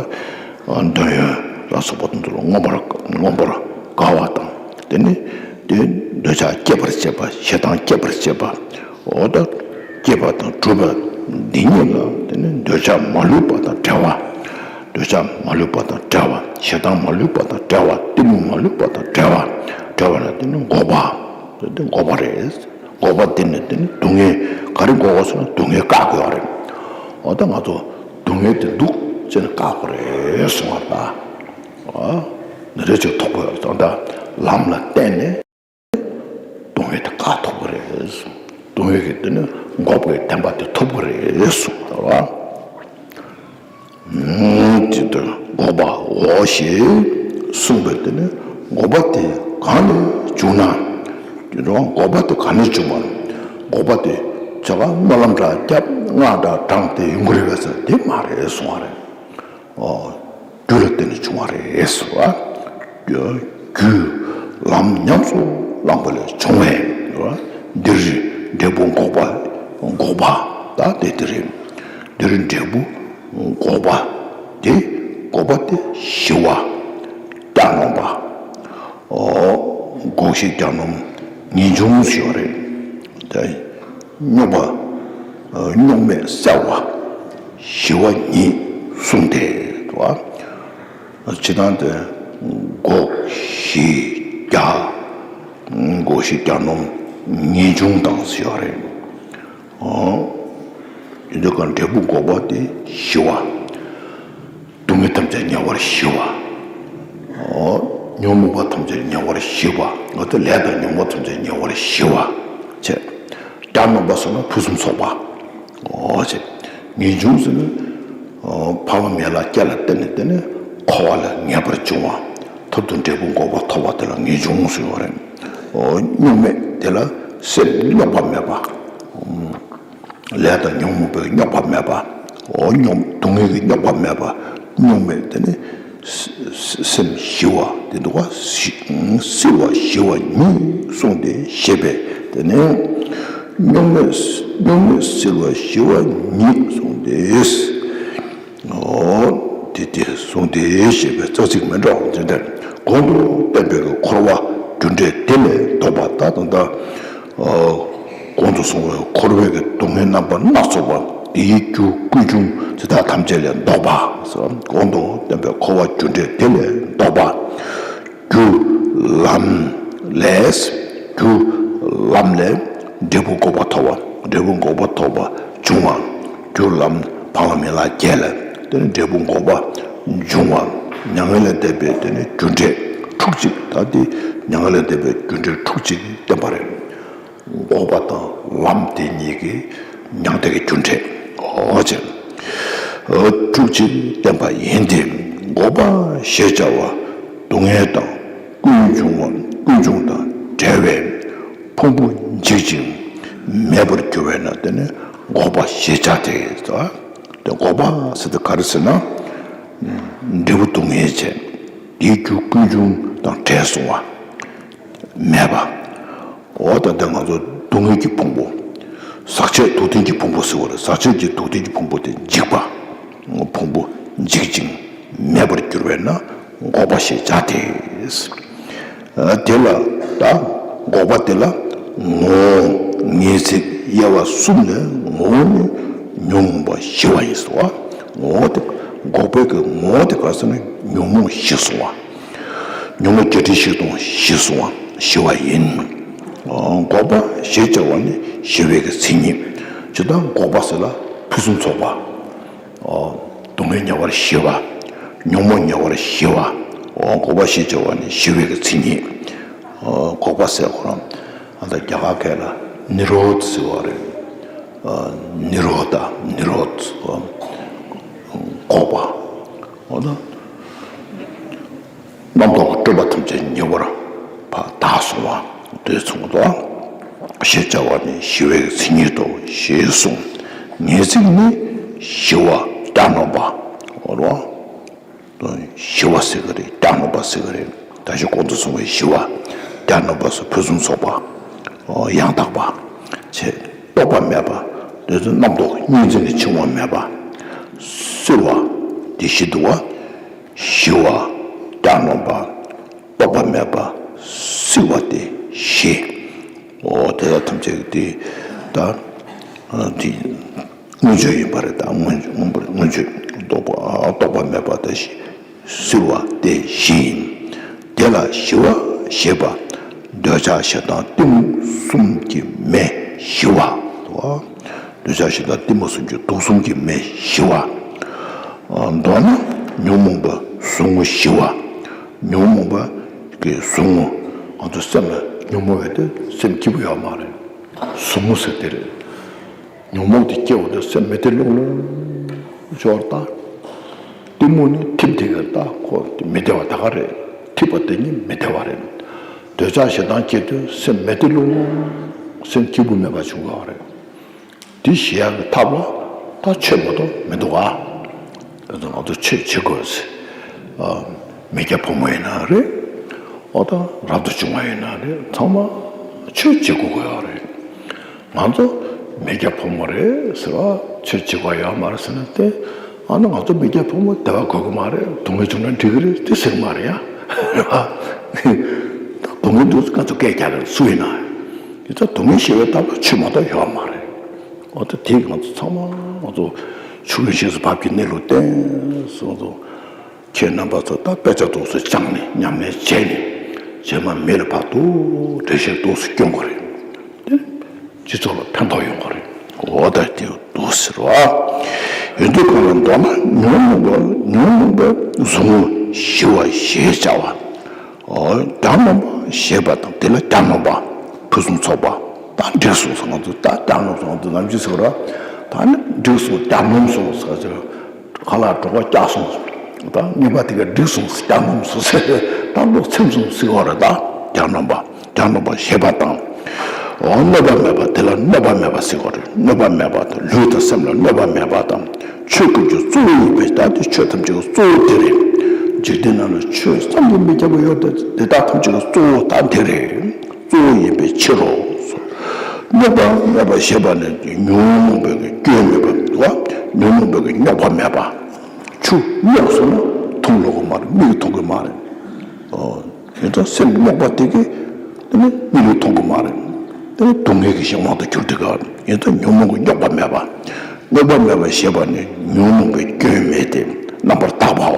པ། འདོད་ཡོན་ལ་སོགས་པ་དེ་ཚོ་ལ་མངོན་པར་མངོན་པར་དགའ་བ་དང་། དེ་ནི་དེ་འདོད་ཆགས་སྐྱེད་པར་བྱེད་པ། ཞེ་སྡང་སྐྱེད་པར་བྱེད་པ། འོ་ད་སྐྱེས་པ་དང་གྲུབ་པ་འདི་ཉིད་ལ་དེ་ནི་འདོད་ཆགས་མ་ལུས་པ་དང་བྲལ་བ། འདོད་ཆགས་མ་ལུས་པ་དང་བྲལ་བ། ཞེ་སྡང་མ་ལུས་པ་དང་བྲལ་བ། གཏི་མུག་མ་ལུས་པ་དང་བྲལ་བ། བྲལ་བ་ལ་དེ་ནི་འགོག་པ། དེ་འགོག་པ་རེད། འགོག་པ་དེ་ནི་དེ་ནི་སྡུག་བསྔལ། ག་རེ་འགོག་པ་ཟེར་ན་སྡུག་བསྔལ་བཀག་དགོས་པ་རེད། འོ་ད་ང་ཚོ་སྡུག་བསྔལ་དེ་འདུག་ཅེས་ནས་བཀག་དགོས་རེད་གསུངས་པ་རེད། ཨ། འདི་འདྲ་ཅིག་ཐོབ་དགོས་པ་རེད། ད་ལམ་ལ་བརྟེན་ནས་སྡུག་བསྔལ་དེ་བཀག་ཐུབ་ཀྱི་རེད། སྡུག་བསྔལ་གྱི་དེ་ནི་འགོག་པའི་བདེན་པ་དེ་ཐོབ་ཀྱི་རེད་གསུངས་པ་རེད། ཅི་ལྟར་འགོག་པའོ་ཞེས་གསུངས་པས། དེ་ནི་འགོག་པ་དེ་གང་ལས་བྱུང་ན། དེ་རུ་འགོག་པ་དེ་གང་ནས་བྱུང་བ། འགོག་པ་དེ་བྱ་བ་སྨོན་ལམ་འདྲ་བརྒྱབ། སྔགས་འདྲ་བགྲངས་ཏེ་ཡོང་གི་རེད་པས་ཟེར། དེ་མ་རེད་གསུང་བ་རེད། ཨོ། རྒྱུ་ལ་བརྟེན་ནས་བྱུང་བ་རེད་ཟེར་བ། རྒྱུ་ལམ་ཉམས་སུ་བླངས་པ་ལས་བྱུང་བས། འདིར་འབྲས་བུ་འགོག་པ། འགོག་པ་ད་དེ་དེ་རེད། འདིར་འབྲས་བུ་འགོག་པ་དེ། འགོག་པ་དེ་ཞི་བ། གྱ་ནོམ་པ། འགོག་ཞེས་གྱ་ནོམ་ངེས་འབྱུང་ཞེས་པ་རེད། ད་རྙོག་པ། རྙོག་མེད་གསལ་བ། ཞི་བ་ཉིད་གསུངས་ཏེ། ད་ཇི་ལྟར་དེ་འགོག་ཞེས་གྱ། འགོག་ཞེས་གྱ་ནོམ་ངེས་འབྱུང་དང་ཞེས་པ་རེད། འོ། འདི་ག་འབྲས་བུ་འགོག་པ་དེ་ཞི་བ། སྡུག་བསྔལ་ཐམས་ཅད་ཉེ་བར་ཞི་བ། འོ། ཉོན་མོངས་པ་ཐམས་ཅད་ཉེ་བར་ཞི་བ། འོ་དེ་ལས་དང་ཉོན་མོངས་ཐམས་ཅད་ཉེ་བར་ཞི་བ། བྱས། གྱ་ནོམ་པ་ཟེར་ན་ཕུན་སུམ་ཚོགས་པ། འོ་བྱས། ངེས་འབྱུང་ཟེར་ན། འོ་འཕགས་ལམ་ཡན་ལག་བརྒྱད་ལ་བརྟེན་ནས་བརྟེན་ནས་འཁོར་བ་ལས་ངེས་པར་འབྱུང་བ། མཐར་ཐུག་འབྲས་བུ་འགོག་པ་ཐོབ་པ་དེ་ལ་ངེས་འབྱུང་ཟེར་བ་རེད། འོ་རྙོག་མེད་དེ་ལ་སེམས་རྙོག་པ་མེད་པ། ལས་དང་ཉོན་མོངས་པའི་རྙོག་པ་མེད་པ། འོ་རྙོག་སྡུག་བསྔལ་གྱི་རྙོག་པ་མེད་པ། རྙོག་མེད་དེ་ནི་སེམས་ཞི་བ་དེ་འདུག་ག་བསིལ་བ་ཞི་བ་ཉིད་གསུངས་ཏེ་ཞེས་པས། དེ་ནི་རྙོག་མེད་རྙོག་མེད་བསིལ་བ་ཞི་བ་ཉིད་གསུངས་ཏེ། འོ། དེ་དེ་གསུངས་ཏེ་ཞེས་པའི་རྩ་ཚིག་མི་འདྲ་བ་འདི་འདིར། གོང་དུ་བསྟན་པའི་འཁོར་བ་རྒྱུ་འབྲས་དེ་ལས་ལྡོག་པ། ད་དང་ད། གོང་དུ་སོང་བའི་འཁོར་བའི་གི་སྡུག་བསྔལ་རྣམ་པ་སྣ་ཚོགས་པ་དེའི་རྒྱུ་ཀུན་འབྱུང་དེ་དག་ཐམས་ཅད་ལས་ལྡོག་པ། གོང་དུ་བསྟན་པའི་འཁོར་བ་རྒྱུ་འབྲས་དེ་ལས་ལྡོག་པ། རྒྱུ་ལམ་ལས། རྒྱུ་ལམ་ལས་འབྲས་བུ་འགོག་པ་ཐོབ་པ། འབྲས་བུ་འགོག་པ་ཐོབ་པ་འབྱུང་བ། རྒྱུ་ལམ་འཕགས་ལམ་ཡན་ལག་བརྒྱད་ལས་དེ་ནི་འབྲས་བུ་འགོག་པ་འབྱུང་བ། མྱ་ངན་ལས་འདས་པའི་དེ་ནི་རྒྱུ་འབྲས་ཕྲུགས་གཅིག་ད་དེ་མྱ་ངན་ལས་འདས་པའི་རྒྱུ་འབྲས་ཕྲུགས་གཅིག་བསྟན་པ་རེད། འགོག་པ་དང་ལམ་དེ་གཉིས་ཀྱི་མྱང་འདས་ཀྱི་རྒྱུ་འབྲས། འོ་ཅེ། ཕྲུགས་གཅིག་བསྟན་པ་ཡིན་ཏེ། འགོག་པ་ཞེས་བྱ་བ་སྡུག་བསྔལ་དང་ཀུན་འབྱུང་བ་ཀུན་འབྱུང་དང་བྲལ་བའི་ཕུང་པོ་འཇིག་ཅིང་མེད་པར་གྱུར་པས་ན་དེ་ནི་འགོག་པ་ཞེས་བྱ་སྟེ། དེ་འགོག་པ་ཟེར་དེ་ག་རེ་ཟེར་ན། འབྲས་བུ་སྡུག་བསྔལ་བྱས། དེའི་རྒྱུ་ཀུན་འབྱུང་དང་བྲལ་སོང་བ། མེད་པ། འོ་ད་ལྟ་ང་ཚོ་སྡུག་བསྔལ་གྱི་ཕུང་པོ། ཟག་བཅས་སྡུག་བདེན་གྱི་ཕུང་པོ་ཟེར་བ་རེད། ཟག་བཅས་ཀྱི་སྡུག་བདེན་གྱི་ཕུང་པོ་དེ་འཇིག་པ། ཕུང་པོ་འཇིག་ཅིང་མེད་པར་གྱུར་པས་ན་འགོག་པ་ཞེས་བྱ་སྟེ། དེ་ལ་ད་འགོག་པ་དེ་ལ་ངོ་བོ་ངེས་ཚིག་དབྱེ་བ་གསུམ་ལས་ངོ་བོ་ནི་ཉོན་མོངས་པ་ཞི་བ་ཡིན་ཟེར་བ། ངོ་བོ་དེ་འགོག་པའི་གི་ངོ་བོ་དེ་ག་ཟེར་ན་ཉོན་མོངས་ཞི་སོང་བ། ཉོན་མོངས་བརྒྱད་ཁྲི་བཞི་སྟོང་ཞི་སོང་བ་ཞི་བ་ཡིན། འགོག་པ་ཞེས་བྱ་བ་ནི་ཞི་བའི་གི་མཚན་ཉིད། ཇི་ལྟར་འགོག་པ་ཟེར་ལ་ཕུན་སུམ་ཚོགས་པ། སྡུག་བསྔལ་ཉེ་བར་ཞི་བ། ཉོན་མོངས་ཉེ་བར་ཞི་བ། འགོག་པ་ཞེས་བྱ་བ་ནི་ཞི་བའི་གི་མཚན་ཉིད། འགོག་པ་ཟེར་ཁོ་རང་ཨ་ད་རྒྱ་གར་སྐད་ལ་ནི་རོ་དྷ་ཟེར་བ་རེད། ནི་རོ་དྷ། ནི་རོ་དྷ། འགོག་པ། འོ་ན། རྣམ་རྟོག་སྤྲོས་པ་ ཞེས་བྱ་བ་ནི་ཞི་བའི་མཚན་ཉིད་དོ་ཞེས་གསུངས། ངེས་ཚིག་ནི་ཞི་བ་གྱ་ནོམ་པ། འོ་རོ། ཞི་བ་ཟེར་གི་རེད། གྱ་ནོམ་པ་ཟེར་གི་རེད། ད་ཅི་གོང་དུ་གསུངས་པའི་ཞི་བ། གྱ་ནོམ་པ་སོགས་ཕུན་སུམ་ཚོགས་པ། ཡང་དག་པ། ཆེས་རྟོག་པ་མེད་པ། དེ་ཚོ་རྣམ་རྟོག་གཉིས་འཛིན་ནས་འཆིང་བ་མེད་པ། བསིལ་བ། དེ་བཞི་འདུག་བ། ཞི་བ། གྱ་ནོམ་པ། རྟོག་པ་མེད་པ། བསིལ་བ་སྟེ་བཞི། འོ་དེ་དག་ཐམས་ཅད་ཀྱི་དེ་ད་དེ་མངོན་བརྗོད་ཡིན་པ་རེད། ད་མངོན་མངོན་པར་མངོན་བརྗོད། རྟོག་པ་རྟོག་པ་མེད་པ་དེ་བཞི། བསིལ་བ་སྟེ་བཞི་ཡིན། དེ་ལ་ཞི་བ་ཞེས་པ། འདོད་ཆགས་ཞེ་སྡང་གཏི་མུག་གསུམ་གྱི་མེ་ཞི་བ། འདོད་ཆགས་ཞེ་སྡང་གཏི་མུག་གསུམ་གྱི་དུག་གསུམ་གྱི་མེ་ཞི་བ། མདོར་ན་ཉོན་མོངས་པ་ཟུག་རྔུ་ཞི་བ། ཉོན་མོངས་པ་གི་ཟུག་རྔུ། ང་ཚོ་སེམས་ལ་ཉོན་མོངས་པའི་དེ་སེམས་སྐྱིད་པོ་ཡོད་མ་རེད། ཟུག་རྔུ་ཟེར་དེ་རེད། ཉོན་མོངས་དེ་སྐྱེ་བ་དེ་སེམས་མི་བདེ་རླུང་རླུང་ཅོར་ད། གཏི་མུག་ནི་ཐིབས་དེ་གར་ད་ཁོ་མི་བདེ་བ་ད་ག་རེད། ཐིབས་པ་དེ་ཉིད་མི་བདེ་བ་རེད། འདོད་ཆགས་ཞེ་སྡང་སྐྱེ་དུས་སེམས་མི་བདེ་རླུང་རླུང་། སེམས་སྐྱིད་པོ་མེད་པ་བྱུང་གི་རེད། དེ་ཞི་ཡག་གི་ཐབས་ལ་ད་ཆོས་མ་གཏོགས་མི་འདུག་ག་ད་ང་ཚོ་ཆོས་བྱེད་དགོས་ཟེར། མི་སྐྱ་ཕོ་མོ་ཡིན་ན་རེད། ཨོ་ད་རབ་ཏུ་བྱུང་བ་ཡིན་ན་རེད། ཚང་མ་ཆོས་བྱེད་དགོས་ཀྱི་ཡོད་རེད། ང་ཚོ་མི་སྐྱ་ཕོ་མོ་རེད་ཟེར་བ་ཆོས་བྱེད་དགོས་ཡོད་མ་རེད་ཟེར་ན། དེ་ཨ་ན་ང་ཚོ་མི་སྐྱ་ཕོ་མོ་བདེ་བ་དགོས་ཀྱི་མ་རེད། སྡུག་བསྔལ་བྱུང་ན་འགྲིག་གི་རེད། དེ་ཟེར་གི་མ་རེད་ཡ། རེད་བ། སྡུག་བསྔལ་འདུག་ང་ཚོ་སྐད་རྒྱག་གི་རེད། སུ་ཡིན་ན་ཡང་། དེ་ཚོ་སྡུག་བསྔལ་ཞི་བའི་ཐབས་ལ་ཆོས་མ་གཏོགས་ཡོད་མ་རེད། འོ་ད་དེ་ང་ཚོ་ཚང་མ་ང་ཚོ་ཆོས་ཀྱི་རྗེས་སུ་བབ་ཀྱི་གནས་ལུགས་བསྟན་སོང་ཙང་། ཁྱེད་རྣམ་པ་ཚོ་ད་དཔེ་ཆ་ཏོག་ཙམ་སྦྱངས་ནས་ཉམས་ལེན་བྱས་ནས་རྗེས་མ་མི་ལ་བར་དུ་འགྲེལ་བཤད་ཏོག་ཙམ་སྐྱོན་དགོས་རེད། དེ་ནི་སྤྱི་ཚོགས་ལ་ཕན་ཐོགས་ཡོང་གི་རེད། འོ་ད་དེ་འདུག་ཟེར་བ། ཡོན་ཏན་གང་ལ་མདོར་ན་ཉོན་མོངས་པ་ཉོན་མོངས་པའི་ཟུག་རྔུ་ཞི་བ་ཞེས་བྱ་བ། འོ་གྱ་ནོམ་པ་ཞེས་པ་དང་དེ་ལ་གྱ་ནོམ་པ་ཕུན་སུམ་ཚོགས་པ། ད་འགྲིག་སོང་ཟེར། ང་ཚོ་ད་གྱ་ནོམ་སོང་ང་ཚོ་ནམ་རྒྱུན་ཟེར་བ་ར། ད་ནི་འགྲིག་སོང་གྱ་ནོམ་སོང་ཟེར་ཟེར། ཁ་ལག་གྲོད་ཁོག་སྐྱག་སོང་། ད་ངེས་པ་དེ་ག་འགྲིག་སོང་ཟེར། གྱ་ནོམ་སོང་ཟེར། ད་ལོ་ཚིམ་སོང་ཟེར་བ་རེད། ད་གྱ་ནོམ་པ་གྱ་ནོམ་པ་ཞེས་པ་དང་། འོ་གནོད་པ་མེད་པ་དེ་ལ་གནོད་པ་མེད་པ་ཟེར་བ་རེད། གནོད་པ་མེད་པ་དང་ལུས་དང་སེམས་ལ་གནོད་པ་མེད་པ་དང་། ཆོས་ཀུན་གྱི་གཙོ་བོ་ཡིན་པས་ད་དེ་ཆོས་ཐམས་ཅད་ཀྱི་གཙོ་བོ་དེ་རེད། འཇིག་རྟེན་ནང་ལ་ཆོས་བསམ་གྱིས་མི་ཁྱབ་པ་ཡོད་དེ་དེ་དག་ཐམས་ཅད་ཀྱི་གཙོ་བོ་ད་དེ་རེད། གཙོ་བོ་ཡིན་པའི་ཕྱིར་རོ། གནོད་པ་མེད་པ་ཞེས་པ་ནི་ཉོན་མོངས་པའི་སྐྱོན་མེད་པ་འདུག་བ། ཉོན་མོངས་པའི་རྙོག་པ་མེད་པ། ཆུ་རྙོག་སོང་ན་འཐུང་ལོང་གི་མ་རེད། མིག་གིས་མཐོང་གི་མ་རེད། ཨོ། ཡིན་ཙང་སེམས་རྙོག་པ་དེ་གིས་དེ་ནི་མིག་གིས་མཐོང་གི་མ་རེད། དེ་ནི་སྡུག་བསྔལ་གྱི་གཞན་དབང་དུ་གྱུར་ཏེ་ག་ཡིན་ཙང་ཉོན་མོངས་ཀྱི་རྙོག་པ་མེད་པ། གནོད་པ་མེད་པ་ཞེས་པ་ནི་ཉོན་མོངས་པའི་སྐྱོན་མེད་དེ་རྣམ་པར་དག་པའོ།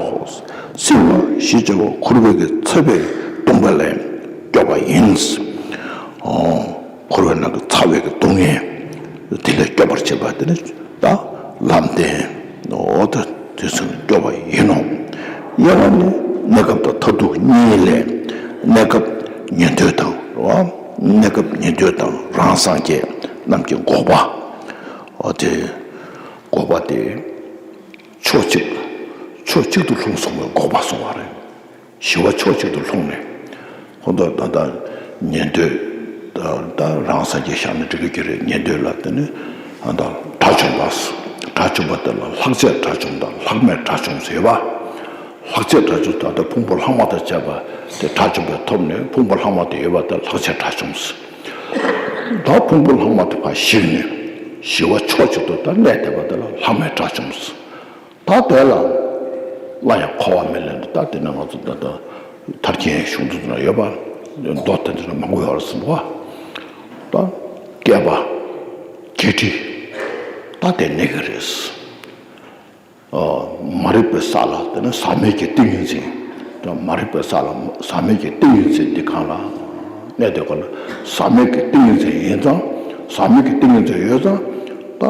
བསིལ་བ་ཞེས་བྱ་བ་འཁོར་བའི་གི་ཚ་བས་གདུངས་པ་ལས་སྐྱོབ་པ་ཡིན། འཁོར་བའི་ནང་གི་ཚ་བའི་གི་སྡུག་བསྔལ་དེ་ལས་སྐྱོབ་པར་བྱེད་པ་དེ་ནི་ད་ལམ་བདེན་ནོ། ད་དེ་ཚོ་སྐྱོབ་པ་ཡིན་ནོ། དབྱེ་བ་ནི་གནས་སྐབས་དང་མཐར་ཐུག་གཉིས་ལས། གནས་སྐབས་ཉན་ཐོས་དང་རོ། གནས་སྐབས་ཉན་ཐོས་དང་རང་སངས་རྒྱས་རྣམས་ཀྱི་འགོག་པ། འོ་དེ་འགོག་པ་དེ་ཕྱོགས་གཅིག་ཕྱོགས་གཅིག་ཏུ་ལྷུང་སོང་བའི་འགོག་པ་སོང་བ་རེད། ཞི་བ་ཕྱོགས་གཅིག་ཏུ་ལྷུང་ནས། ཁོ་ཚོ་ད་ལྟ་ཉན་ཐོས་ད་ད་རང་སངས་རྒྱས་བཞག་ན་འགྲིག་གི་རེད། ཉན་ཐོས་ལ་དེ་ནི་ད་དགྲ་བཅོམ་པ། དགྲ་བཅོམ་པ་དེ་ལ་ལྷག་བཅས་དགྲ་བཅོམ་དང་ལྷག་མེད་དགྲ་བཅོམ་ཟེར་བ། ལྷག་བཅས་དགྲ་བཅོམ་ད་ལྟ་ཕུང་པོ་ལྷག་མ་དང་བཅས་པ་དེ་དགྲ་བཅོམ་པའི་ཐོབ་ནས་ཕུང་པོ་ལྷག་མ་དེ་ཡོད་པ་དེ་ལྷག་བཅས་དགྲ་བཅོམ་ཟེར། ད་ཕུང་པོ་ལྷག་མ་དེ་ཕར་ཞིག་ནས་ཞི་བ་ཕྱོགས་གཅིག་ཏུ་ད་གནས་བསྡད་པ་དེ་ལ་ལྷག་མེད་དགྲ་བཅོམ་ཟེར། ད་དེ་ལ་སླར་ཡང་འཁོར་བ་མི་ལེན་དུ། ད་དེ་ནས་ང་ཚོ་ད་ལྟ་མཐར་ཕྱིན་གཞུང་དུ་ན་ཡོད་པ། མདོ་དེ་འདྲ་མང་པོ་ཡོད་རེད་ཟེར་བ། ད་བསྐལ་པ་བརྒྱད་ཁྲི་ད་དེ་གནས་ཀྱི་རེད། མ་རིག་པའི་ས་ལ་དེ་ནི་ཟག་མེད་ཀྱི་ཏིང་ངེ་འཛིན། ད་མ་རིག་པའི་ས་ལ་ཟག་མེད་ཀྱི་ཏིང་ངེ་འཛིན་འདི་གང་ལ་གནས་དེ་ག་ལ་ཟག་མེད་ཀྱི་ཏིང་ངེ་འཛིན་ཡིན་ཙང་། ཟག་མེད་ཀྱི་ཏིང་ངེ་འཛིན་ཡོད་ཙང་ད་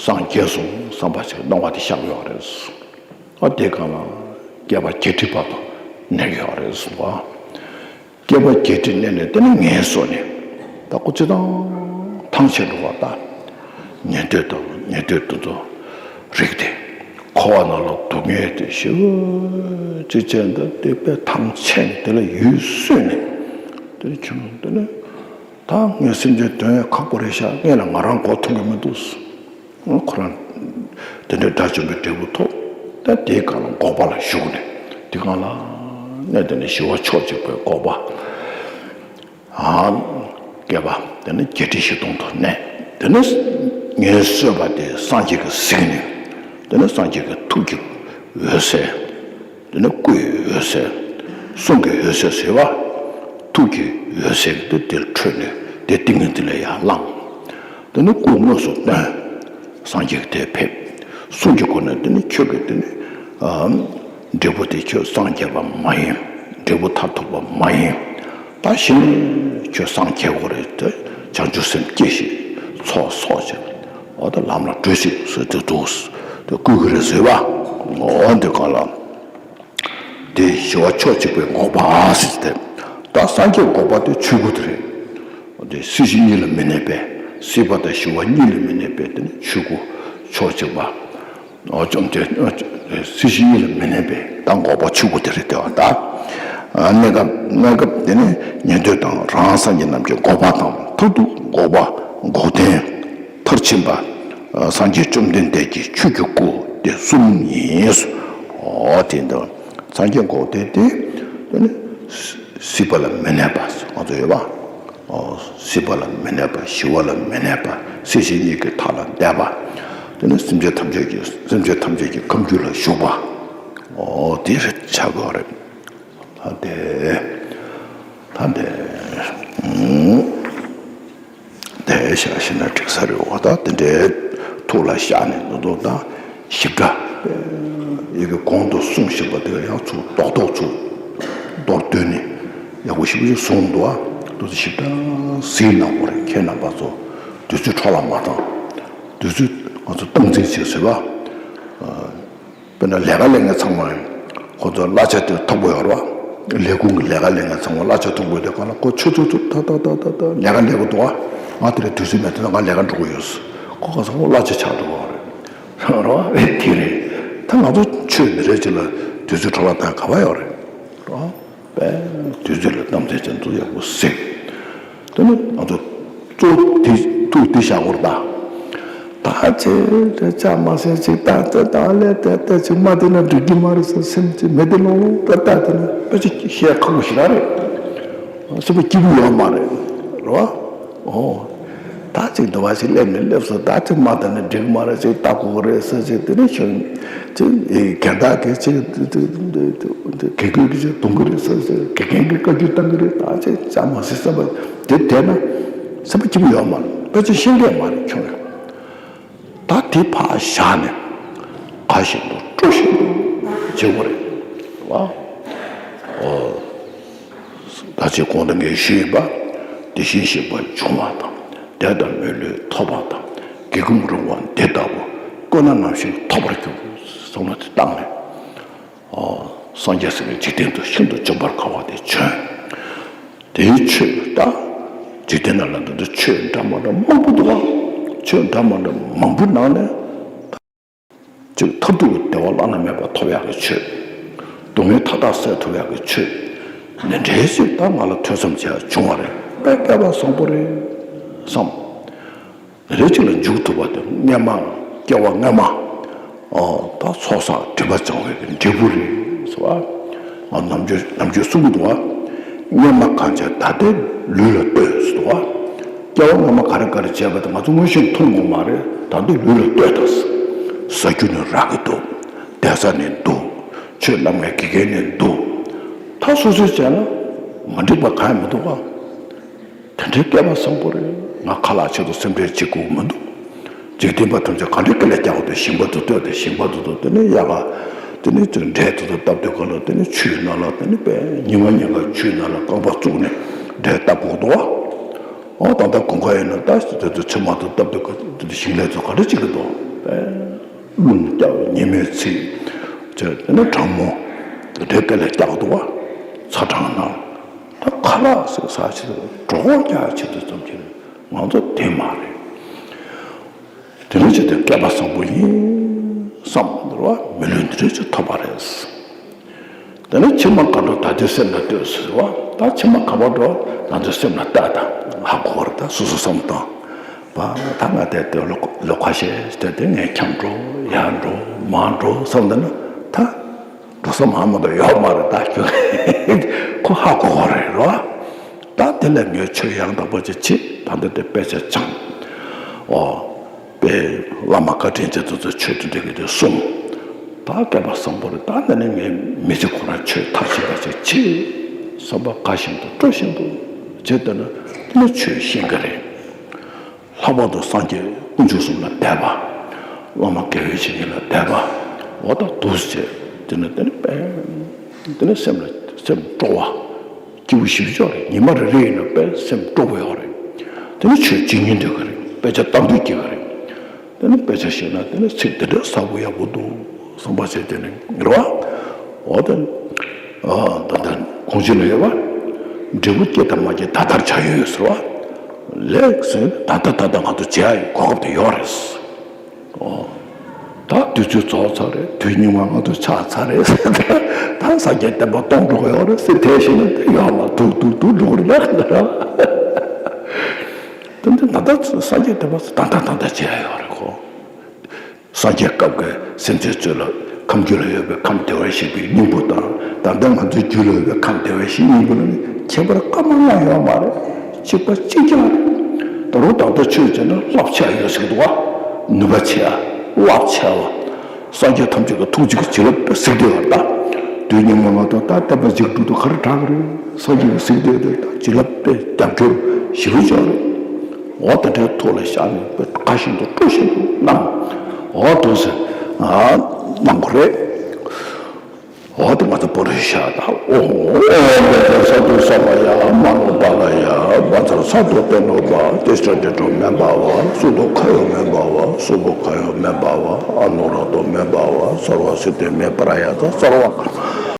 སངས་རྒྱས་སོང་བསམ་པ་ཞིག་སྣང་བ་དེ་ཤར་ཡོད་རེད། ཨ་དེ་གང་ལ་བསྐལ་པ་བརྒྱད་ཁྲི་བར་དུ་གནས་ཡོད་རེད་གསུངས་པ། བསྐལ་པ་བརྒྱད་ཁྲི་གནས་ནས་དེ་ནི་ངལ་གསོ་ནས་ད་ཁོ་ཅི་དང་ཐང་ཆད་འགྲོ་བ། ད་ཉན་ཐོས་དང་ཉན་ཐོས་དེ་ཚོ་རིག་སྟེ་འཁོར་བ་ནང་ལ་སྡུག་བསྔལ་དེ་ཞེ་པོ་ཅིག་བྱས། ད་དེ་དཔེ་ཐང་ཆད་ནས་དེ་ལ་ཡུལ་གསོས་ནས་དེ་ནི་ཁྱོད་དེ་ནི། ད་ངས་སེམས་ཅན་དོན་ཡང་ཁག་པོ་རེད་ཤག་ངས་ལ་ང་རང་མགོ་ཐོན་གི་མི་འདུག་ཁོ་རང་དེ་འདྲའི་དགྲ་བཅོམ་པའི་འབྲས་བུ་ཐོབ། ད་དེའི་སྒང་ལ་འགོག་པ་ལ་ཞུགས་ནས་དེ་སྒང་ལ་གནས་དེ་ནས་ཞི་བ་ཕྱོགས་གཅིག་པའི་འགོག་པ། ཨ། བསྐལ་པ་དེ་ནི་བརྒྱད་ཁྲི་བཞི་སྟོང་དུ་གནས། དེ་ནི་ངས་གསོལ་བ་དེ་སངས་རྒྱས་ཀྱིས་གཟིགས་ནས། དེ་ནི་སངས་རྒྱས་ཀྱི་ཐུགས་ཀྱི་འོད་ཟེར། དེ་ནི་སྐུའི་འོད་ཟེར། གསུང་གི་འོད་ཟེར་ཟེར་བ། ཐུགས་ཀྱི་འོད་ཟེར་དེ་དེར་འཕྲོས་ནས་དེ་ཏིང་ངེ་འཛིན་ལ་ཡར་ལངས། དེ་ནི་སྐུ་དངོས་སུ་སྟོན། སངས་རྒྱས་ཀྱི་དེར་ཕེབས། གསུང་གི་སྒོ་ནས་དེ་ནི་ཁྱོད་ཀྱི་དེ་ནི། ཨ། འབྲས་བུ་དེ་ཁྱོད་སངས་རྒྱས་པ་མ་ཡིན། འབྲས་བུ་མཐར་ཐུག་པ་མ་ཡིན། ད་གཞི་ནས་ཁྱོད་སངས་རྒྱས་དགོས་རེད་དེ། བྱང་ཆུབ་སེམས་སྐྱེ་ཞིག་ཚོགས་གསོག་ཅིག་འོ་ད་ལམ་ལ་འགྲོ་ཞིག་ཟེར་དུས་འདུག་དེ་བསྐུལ་གི་རེད་ཟེར་བ། འོ་འདི་གང་ལ། དེ་ཞི་བ་ཕྱོགས་གཅིག་པའི་འགོག་པ་ཟེར་ཏེ། ད་སངས་རྒྱས་འགོག་པ་དེ་ཆོས་སྐུ་དེ་རེད། དེ་སྲིད་ཞི་གཉིས་ལ་མི་གནས་པས། སྲིད་པ་དང་ཞི་བ་གཉིས་ལ་མི་གནས་པས་དེ་ནི་ཆོས་སྐུ་ཕྱོགས་གཅིག་པ། ཨོ་བཅོམ་ལྡན། ཨོ་སྲིད་ཞི་གཉིས་ལ་མི་གནས་པའི་ད་འགོག་པ་ཆོས་སྐུ་དེ་རེད་དེ་བ་ད། གནས་སྐབས་གནས་སྐབས་དེ་ནི་ཉན་ཐོས་དང་རང་སངས་རྒྱས་རྣམས་ཀྱི་འགོག་པ་དང་མཐར་ཐུག་འགོག་པ་འགོག་བདེན་མཐར་ཕྱིན་པ། སངས་རྒྱས་བཅོམ་ལྡན་འདས་ཀྱི་ཆོས་ཀྱི་སྐུ་དེ་གསུམ་ཡིན། ཨོ་དེ་འདི་སངས་རྒྱས་འགོག་བདེན་དེ་དེ་ནི་སྲིད་པ་ལ་མི་གནས་པ་ང་ཚོ་ཡོད་པ། སྲིད་པ་ལ་མི་གནས་པ། ཞི་བ་ལ་མི་གནས་པ། སྲིད་ཞི་གཉིས་ཀྱི་མཐའ་ལ་འདས་པ། དེ་ནི་སེམས་ཅན་ཐམས་ཅད་ཀྱི་སེམས་ཅན་ཐམས་ཅད་ཀྱི་ཁམས་རྒྱུད་ལ་ཞུགས་པ། འོ་དེ་རེད་ཆགས་དགོས་རེད། ད་དེ་ད་དེ་དེ་བཞག་ཤེ་ན་འགྲིག་ས་རེད། འོ་ད་དེ་འདྲའི་ཐུགས་ལ་བཞག་ནས་འདུག་འདུག་ད། ཞིབ་ཕྲ། ཡི་གེ་གོང་དུ་གསུངས་བཞིན་པ་དེ་ཡང་ཚུར་རྡོག་རྡོག་ཚུར་མདོར་བསྡུས་ནས་ཡག་པོ་ཞིབ་ཞིབ་གསུངས་འདུག་ཨ། དེ་ཚོ་ཞིབ་ཕྲ་གཟིགས་གནང་དགོས་རེད། ཁྱེད་རྣམ་པ་ཚོ་དུས་ཚོད་འཕྲོ་བརླག་མ་བཏང་། དུས་ཚོད་ང་ཚོ་སྟངས་འཛིན་བྱེད་ཟེར་བ། དཔེར་ན་ལས་ཀ་ལས་མཁན་ཚང་མ་ཁོ་ཚོ་གླ་ཆ་དེ་མཐོ་པོ་ཡོད་རེད་བ། ལས་ཁུངས་ཀྱི་ལས་ཀ་ལས་མཁན་ཚང་མ་གླ་ཆ་མཐོ་པོ་ཡོད་དུས་གང་ལ་ཁོ་ཆུ་ཚོད་ཚོད་ད་ད་ད་ད་ད་ལས་ཀ་ལས་ཀྱི་འདུག་ཨ། ང་དེ་ལ་དུས་ཚོད་མེད་དུས་ན་ང་ལས་ཀ་འགྲོ་གི་ཡོད། ཁོ་ག་ཚང་མ་གླ་ཆ་ཆག་འགྲོ་གི་རེད། རེད་བ། ཨེ་དེ་རེད། ད་ང་ཚོ་ཆོས་མི་རེད་ཅིག་ལ་དུས་ཚོད་འཕྲོ་བརླག་བཏང་ག་བ་ཡོད་རེད། རེད་བ། དཔེ་དུས་ཚོད་ལ་གཏམ་ཚེ་ཅན་ཚོ་ཡག་པོ་གཟིགས། དེ་ནི་ང་ཚོ་གཙོ་བོ་དེ་ཐུགས་དེ་བཞག་དགོས་རེད་ད། ད་ཅེ་དེ་ཅག་མ་སེ་ཅིག་ད་ད་ད་ལས་དེ་དེ་ཅིག་མ་དེ་ན་འགྲིག་གི་མ་རེད་ཟེར་སེམས་ཅིག་མེད་དེ་ལོང་ལོང་ད་ད་དེ་ན་དཔེ་ཅིག་བཤད་ཁག་པོ་ཞིག་ར་རེད། སེམས་པ་སྐྱིད་པོ་ཡོད་མ་རེད། རེད་བ། ཨོ། ད་ཅིག་འདི་བ་ཞིག་སླེབས་ནས་སླེབས་སོ། ད་ཅིག་མ་ད་ནི་འགྲིག་མ་རེད། ཅིག་ལྟ་དགོས་རེད་ཟེར་ཅིག་དེ་ནས་ཤོད། ཅིག་རྒན་བདག་གིས་ཅིག་དགེ་རྒན་གྱིས་ཅིག་གཏོང་གི་རེད་ཟེར་ཅིག་དགེ་རྒན་གྱིས་བཀའ་བཀྱོན་གཏོང་གི་རེད། ད་ཅིག་ཅག་མ་སེ་སེམས་པ་དེ་དེ་ན་སེམས་པ་སྐྱིད་པོ་ཡོད་མ་རེད། དཔེ་ཅིག་ཤེས་མཁན་མ་རེད་ཁྱོད་ཡང་། ད་དེ་ཕར་བཞག་ནས་ཁ་ཞིག་ཏུ་སྤྲོ་ཞིག་ཏུ་བྱེད་དགོས་རེད་བ། ཨོ། ད་ཅི་གོང་དུ་ངས་ཞུས་པ། དེ་བཞིན་གཤེགས་པ་འབྱུང་བ་དང་། འདས་དང་མི་ལུས་ཐོབ་པ་དང་། སྒེའུ་ཁུང་རིང་བ་འདི་ལྟ་བུ། བཀོད་ན་ནམ་ཞིག་ཐོབ་པར་འགྱུར། བསམ་བློ་དེ་བཏང་ནས། ཨོ། སངས་རྒྱས་ཟེར་བའི་འཇིག་རྟེན་དུ་ཤིན་ཏུ་འཇོམས་པར་དཀའ་བ་དེ་བྱོན། དེའི་ཆོས་ད། འཇིག་རྟེན་ནང་ལ་འདི་འདྲ་ཆོས་འདྲ་མ་འདྲ་མང་པོ་འདུག་བ། ཆོས་འདྲ་མ་འདྲ་མང་པོའི་ནང་ནས། ཅིག་མཐར་ཐུག་གི་བདེ་བ་བླ་ན་མེད་པ་ཐོབ་ཡག་གི་ཆོས། སྡུག་བསྔལ་མཐའ་དག་སེལ་ཐུབ་ཡག་གི་ཆོས། འདི་འདྲའི་ཞིག་ད་ང་ལ་ཐོས་བསམ་བྱས་བྱུང་བ་རེད། དཔེ་སྐལ་པ་བཟང་པོ་རེད་བསམ། འདི་འདྲའི་ཅིག་ལ་འཇུག་ཐུབ་པ་དེ་སྔོན་མ་སྐྱེ་བ་སྔོན་མ། ཨོ། ད་ཚོགས་བསགས་སྒྲིབ་པ་སྦྱང་བའི་གི་འབྲས་བུ་རེད་ཟེར་བ། ང་ནམ་རྒྱུན་ནམ་རྒྱུན་གསུང་གི་འདུག་བ། སྔོན་མ་གང་བྱས་ད་ལྟའི་ལུས་ལ་ལྟོས་ཟེར་འདུག་བ། སྐྱེ་བ་སྔོན་མ་ག་རེ་ག་རེ་བྱས་པ་དེ་ང་ཚོ་དངོས་གཞི་མཐོང་དགོས་མ་རེད། ད་ལྟའི་ལུས་ལ་ལྟོས་དང་། ཟ་རྒྱུ་ནི་རག་གི་འདུག་བསྡད་ས་ནི་འདུག་ཆོས་བསླབ་མཁན་དགེ་རྒན་ནི་འདུག་ད་སོ་སོས་བྱས་ན་མ་འགྲིག་པ་གང་ཡང་མི་འདུག་བ། དེ་འདྲའི་སྐལ་པ་བཟང་པོ་རེད། ང་ཁ་ལག་ཆེད་དུ་སེམས་ཁྲལ་བྱེད་དགོས་མི་འདུག་འཇིག་རྟེན་པ་ཐམས་ཅད་ག་འདྲའི་དཀའ་ལས་རྒྱག་དགོས་དེ་ཞིང་པ་དུ་ལྟོས་དེ་ཞིང་པ་དུ་དུ་དེ་ནས་ཡག་ག་དེ་ནས་ཅིག་འབྲས་དུ་དུ་བཏབ་དུས་ག་ལ་དེ་ནས་ཆུའི་ནང་ལ་དེ་ནས་པས་ཉི་མ་ཉིན་ག་ཆུའི་ནང་ལ་རྐང་པ་བཙུགས་ནས་འབྲས་བཏབ་དགོས་འདུག་བ། ཨོ་ད་ལྟ་དགུན་ཁ་ཡིན་ན་ད་དེ་དུ་ཆུ་མ་དུ་བཏབ་དུས་ག་དེ་དུ་ཞིང་ལས་ཚོ་ག་འདྲ་བྱེད་ཀྱི་འདུག་པས། རླུང་རྒྱག་ཉི་མའི་ཚིག་ཅེས་དེ་ནས་གྲང་མོ་དེ་འདྲའི་དཀའ་ལས་རྒྱག་འདུག་བ། ཚ་གྲང་ནང་ད་ཁ་ལག་ཟེར་ས་ཆེད་དུ་གྲོད་ཁོག་རྒྱག་ཆེད་དུ་ཙམ་གྱིས་ང་ཚོ་དེ་མ་རེད། དེ་འདྲ་བྱས་ཏེ་སྐལ་པ་བཟང་པོ་ཡིན་བསམ་འདུག་བ། མི་ལུས་འདི་འདྲ་ཅིག་ཐོབ་པ་རེད། དེ་ནས་ཕྱི་མ་ག་འགྲོ་ད་ལྟའི་སེམས་ལ་ལྟོས་ཟེར་བ། ད་ཕྱི་མ་ག་པར་འགྲོ། ང་ཚོའི་སེམས་ལ་ལྟ་དང་ཧ་གོ་བར་ད་སོ་སོ་བསམ་བཏང་། པ་ད་ང་དེ་དེ་ལོ་ལོ་ཁ་ཤས་དེ་དེ་ངས་འཁྱམས་འགྲོ་ཡར་འགྲོ་མར་འགྲོ་བསམ་བསྡད་ན་ད་འགྲོ་ས་མང་མང་དུ་ཡོད་མ་རེད་ད་ཁྱོད་ཁོ་ཧ་གོ་བ་རེད་རོ། ད་དེ་ལས་ངས་ཆོས་ཡང་དག་པ་ཅིག་བྱེད་ད་འདི་དེ་དཔེ་ཆ་སྦྱངས། ཨོ། པས་བླ་མ་བཀའ་དྲིན་ཅན་དེ་ཚོས་ཆོས་དེ་འདྲ་གི་དེ་གསུངས། ད་སྐལ་པ་བཟང་པོ་རེད། ད་འདི་ནས་ངས་མི་ཚེ་ཁོ་རང་ཆོས་མཐར་ཕྱིན་པ་ཞིག་བྱེད་བསམ་པ་དགའ་བཞིན་དུ་སྤྲོ་བཞིན་དུ་བྱེད་འདོད་ན་དེ་ནི་ཆོས་ཤེས་ཀྱི་རེད། ལྷག་པར་དུ་སངས་རྒྱས་དཀོན་མཆོག་གསུམ་ལ་དད་པ། བླ་མ་དགེ་བའི་བཤེས་གཉེན་ལ་དད་པ། འོ་ད་འདུག་སེ་བྱས་དེ་ནི་དེ་ནི་དཔེ་དེ་ནི་སེམས་ལ་སེམས་སྤྲོ་བ། སྐྱིད་པོ་ཞེ་པོ་ཅིག་རེད། ཉི་མ་རེ་རེ་ཡིན་ན་དཔེ་སེམས་སྤྲོ་པོ་ཡོད་རེད། དེ་ནི་ཆོས་བྱེད་སྙིང་འདོད་ཀྱི་རེད། དཔེ་ཆ་ལྟ་འདོད་སྐྱེ་གི་རེད། དེ་ནི་དཔེ་ཆ་ཤེས་ན་དེ་ནི་ཚིག་དེ་འདྲ་ཟབ་པོ་ཡག་པོ་འདུག་བསམ་པ་བྱས་དེ་ནི་རེད་བ། འོ་དེ། ཨ་ད་ལྟ་གོང་ཆེན་ལ་ཡོད་པ། འབྲས་བུ་སྐྱེ་དང་མ་སྐྱེ་ད་ལྟར་བྱ་ཡུལ་ཟེར་བ། ལེགས་སོ། ད་ལྟ་ད་ལྟ་ང་ཚོ་བྱེད་ཡ་ཡི་གོ་སྐབས་དེ་ཡོད་རེད། ཨོ། ད་དུས་ཚོད་རྫོགས་ཚར་རེད། དུས་སྙིགས་མ་ང་ཚོ་ཆགས་ཚར་རེད། ད་སངས་རྒྱས་བསྟན་པ་སྟོངས་འགྲོ་གི་ཡོད་རེད་ཟེར་དེ་བཞིན་ན་དེ་ཡོད་མ་འདུག་འདུག་འདུག་འགྲོ་གི་རེད་ལ། དེ་འདི་ད་ལྟ་སངས་རྒྱས་བསྟན་པ་ད་ལྟ་ད་ལྟ་བྱེད་ཡ་ཡོད་རེད་ཁོ། སངས་རྒྱས་སྐབས་ཀྱི་སེམས་ཅན་ཚོ་ལ་ཁམས་རྒྱུད་ལ་ཡོད་པའི་ཁམས་བདེ་བར་གཤེགས་པའི་སྙིང་པོ་དང་ད་ལྟ་ང་ཚོའི་རྒྱུད་ལ་ཡོད་པའི་ཁམས་བདེ་བར་གཤེགས་སྙིང་པོ་ལ་ནི་ཁྱད་པར་སྐར་མ་ལྔ་ཡོད་མ་རེད། གཅིག་པ་གཅིག་རྐྱང་རེད། ད་རུང་ད་ལྟ་ཆོས་བྱས་ན་རླབས་ཆེ་བ་ཡོད་ཟེར་གི་འདུག་བ། ནུས་པ་ཆེ་བ། རླབས་ཆེ་བ། སངས་རྒྱས་ཐམས་ཅད་ཀྱི་ཐུགས་རྗེ་གི་བྱིན་རླབས་དཔེ་གཟིགས་བསྡད་པ་རེད་ད། དུས་སྙིགས་མ་ང་ཚོ་ད་བསྟན་པ་འཇིག་སྒྲུབ་ཏུ་ག་རེ་དྲག་གི་རེད། སངས་རྒྱས་ཀྱི་གཟིགས་བསྡད་དེ་ད་བྱིན་རླབས་དཔེ་རྒྱབ་སྐྱོར་ཞེ་པོ་ཅིག་རེད། འོ་དེ་འདྲའི་ཐོག་ལ་བཞག་ནས་དཔེ་དགའ་བཞིན་དུ་སྤྲོ་བཞིན་དུ་གནང་། འོ་འདུག་སེ་གནང་དགོས་རེད། འོ་དེ་ང་ཚོ་བོད་རིགས་ཤ་སྟག་ཨོ་ཧོ་ཨོ་ཧོ་ས་དུ་ས་བ་ཡ་མ་ནོ་བ་ལ་ཡ་བ་ཚར་ས་དུ་པེ་ནོ་བ་ཏེ་ཤ་ཏེ་ཏོ་མེ་བ་བ་སུ་དུ་ཁ་ཡོ་མེ་བ་བ་སུ་བུ་ཁ་ཡོ་མེ་བ་བ་ཨ་ནོ་ར་དོ་མེ་བ་བ་སར་བ་སི་ཏེ་མེ་པ་ར་ཡ་ད་སར་བ།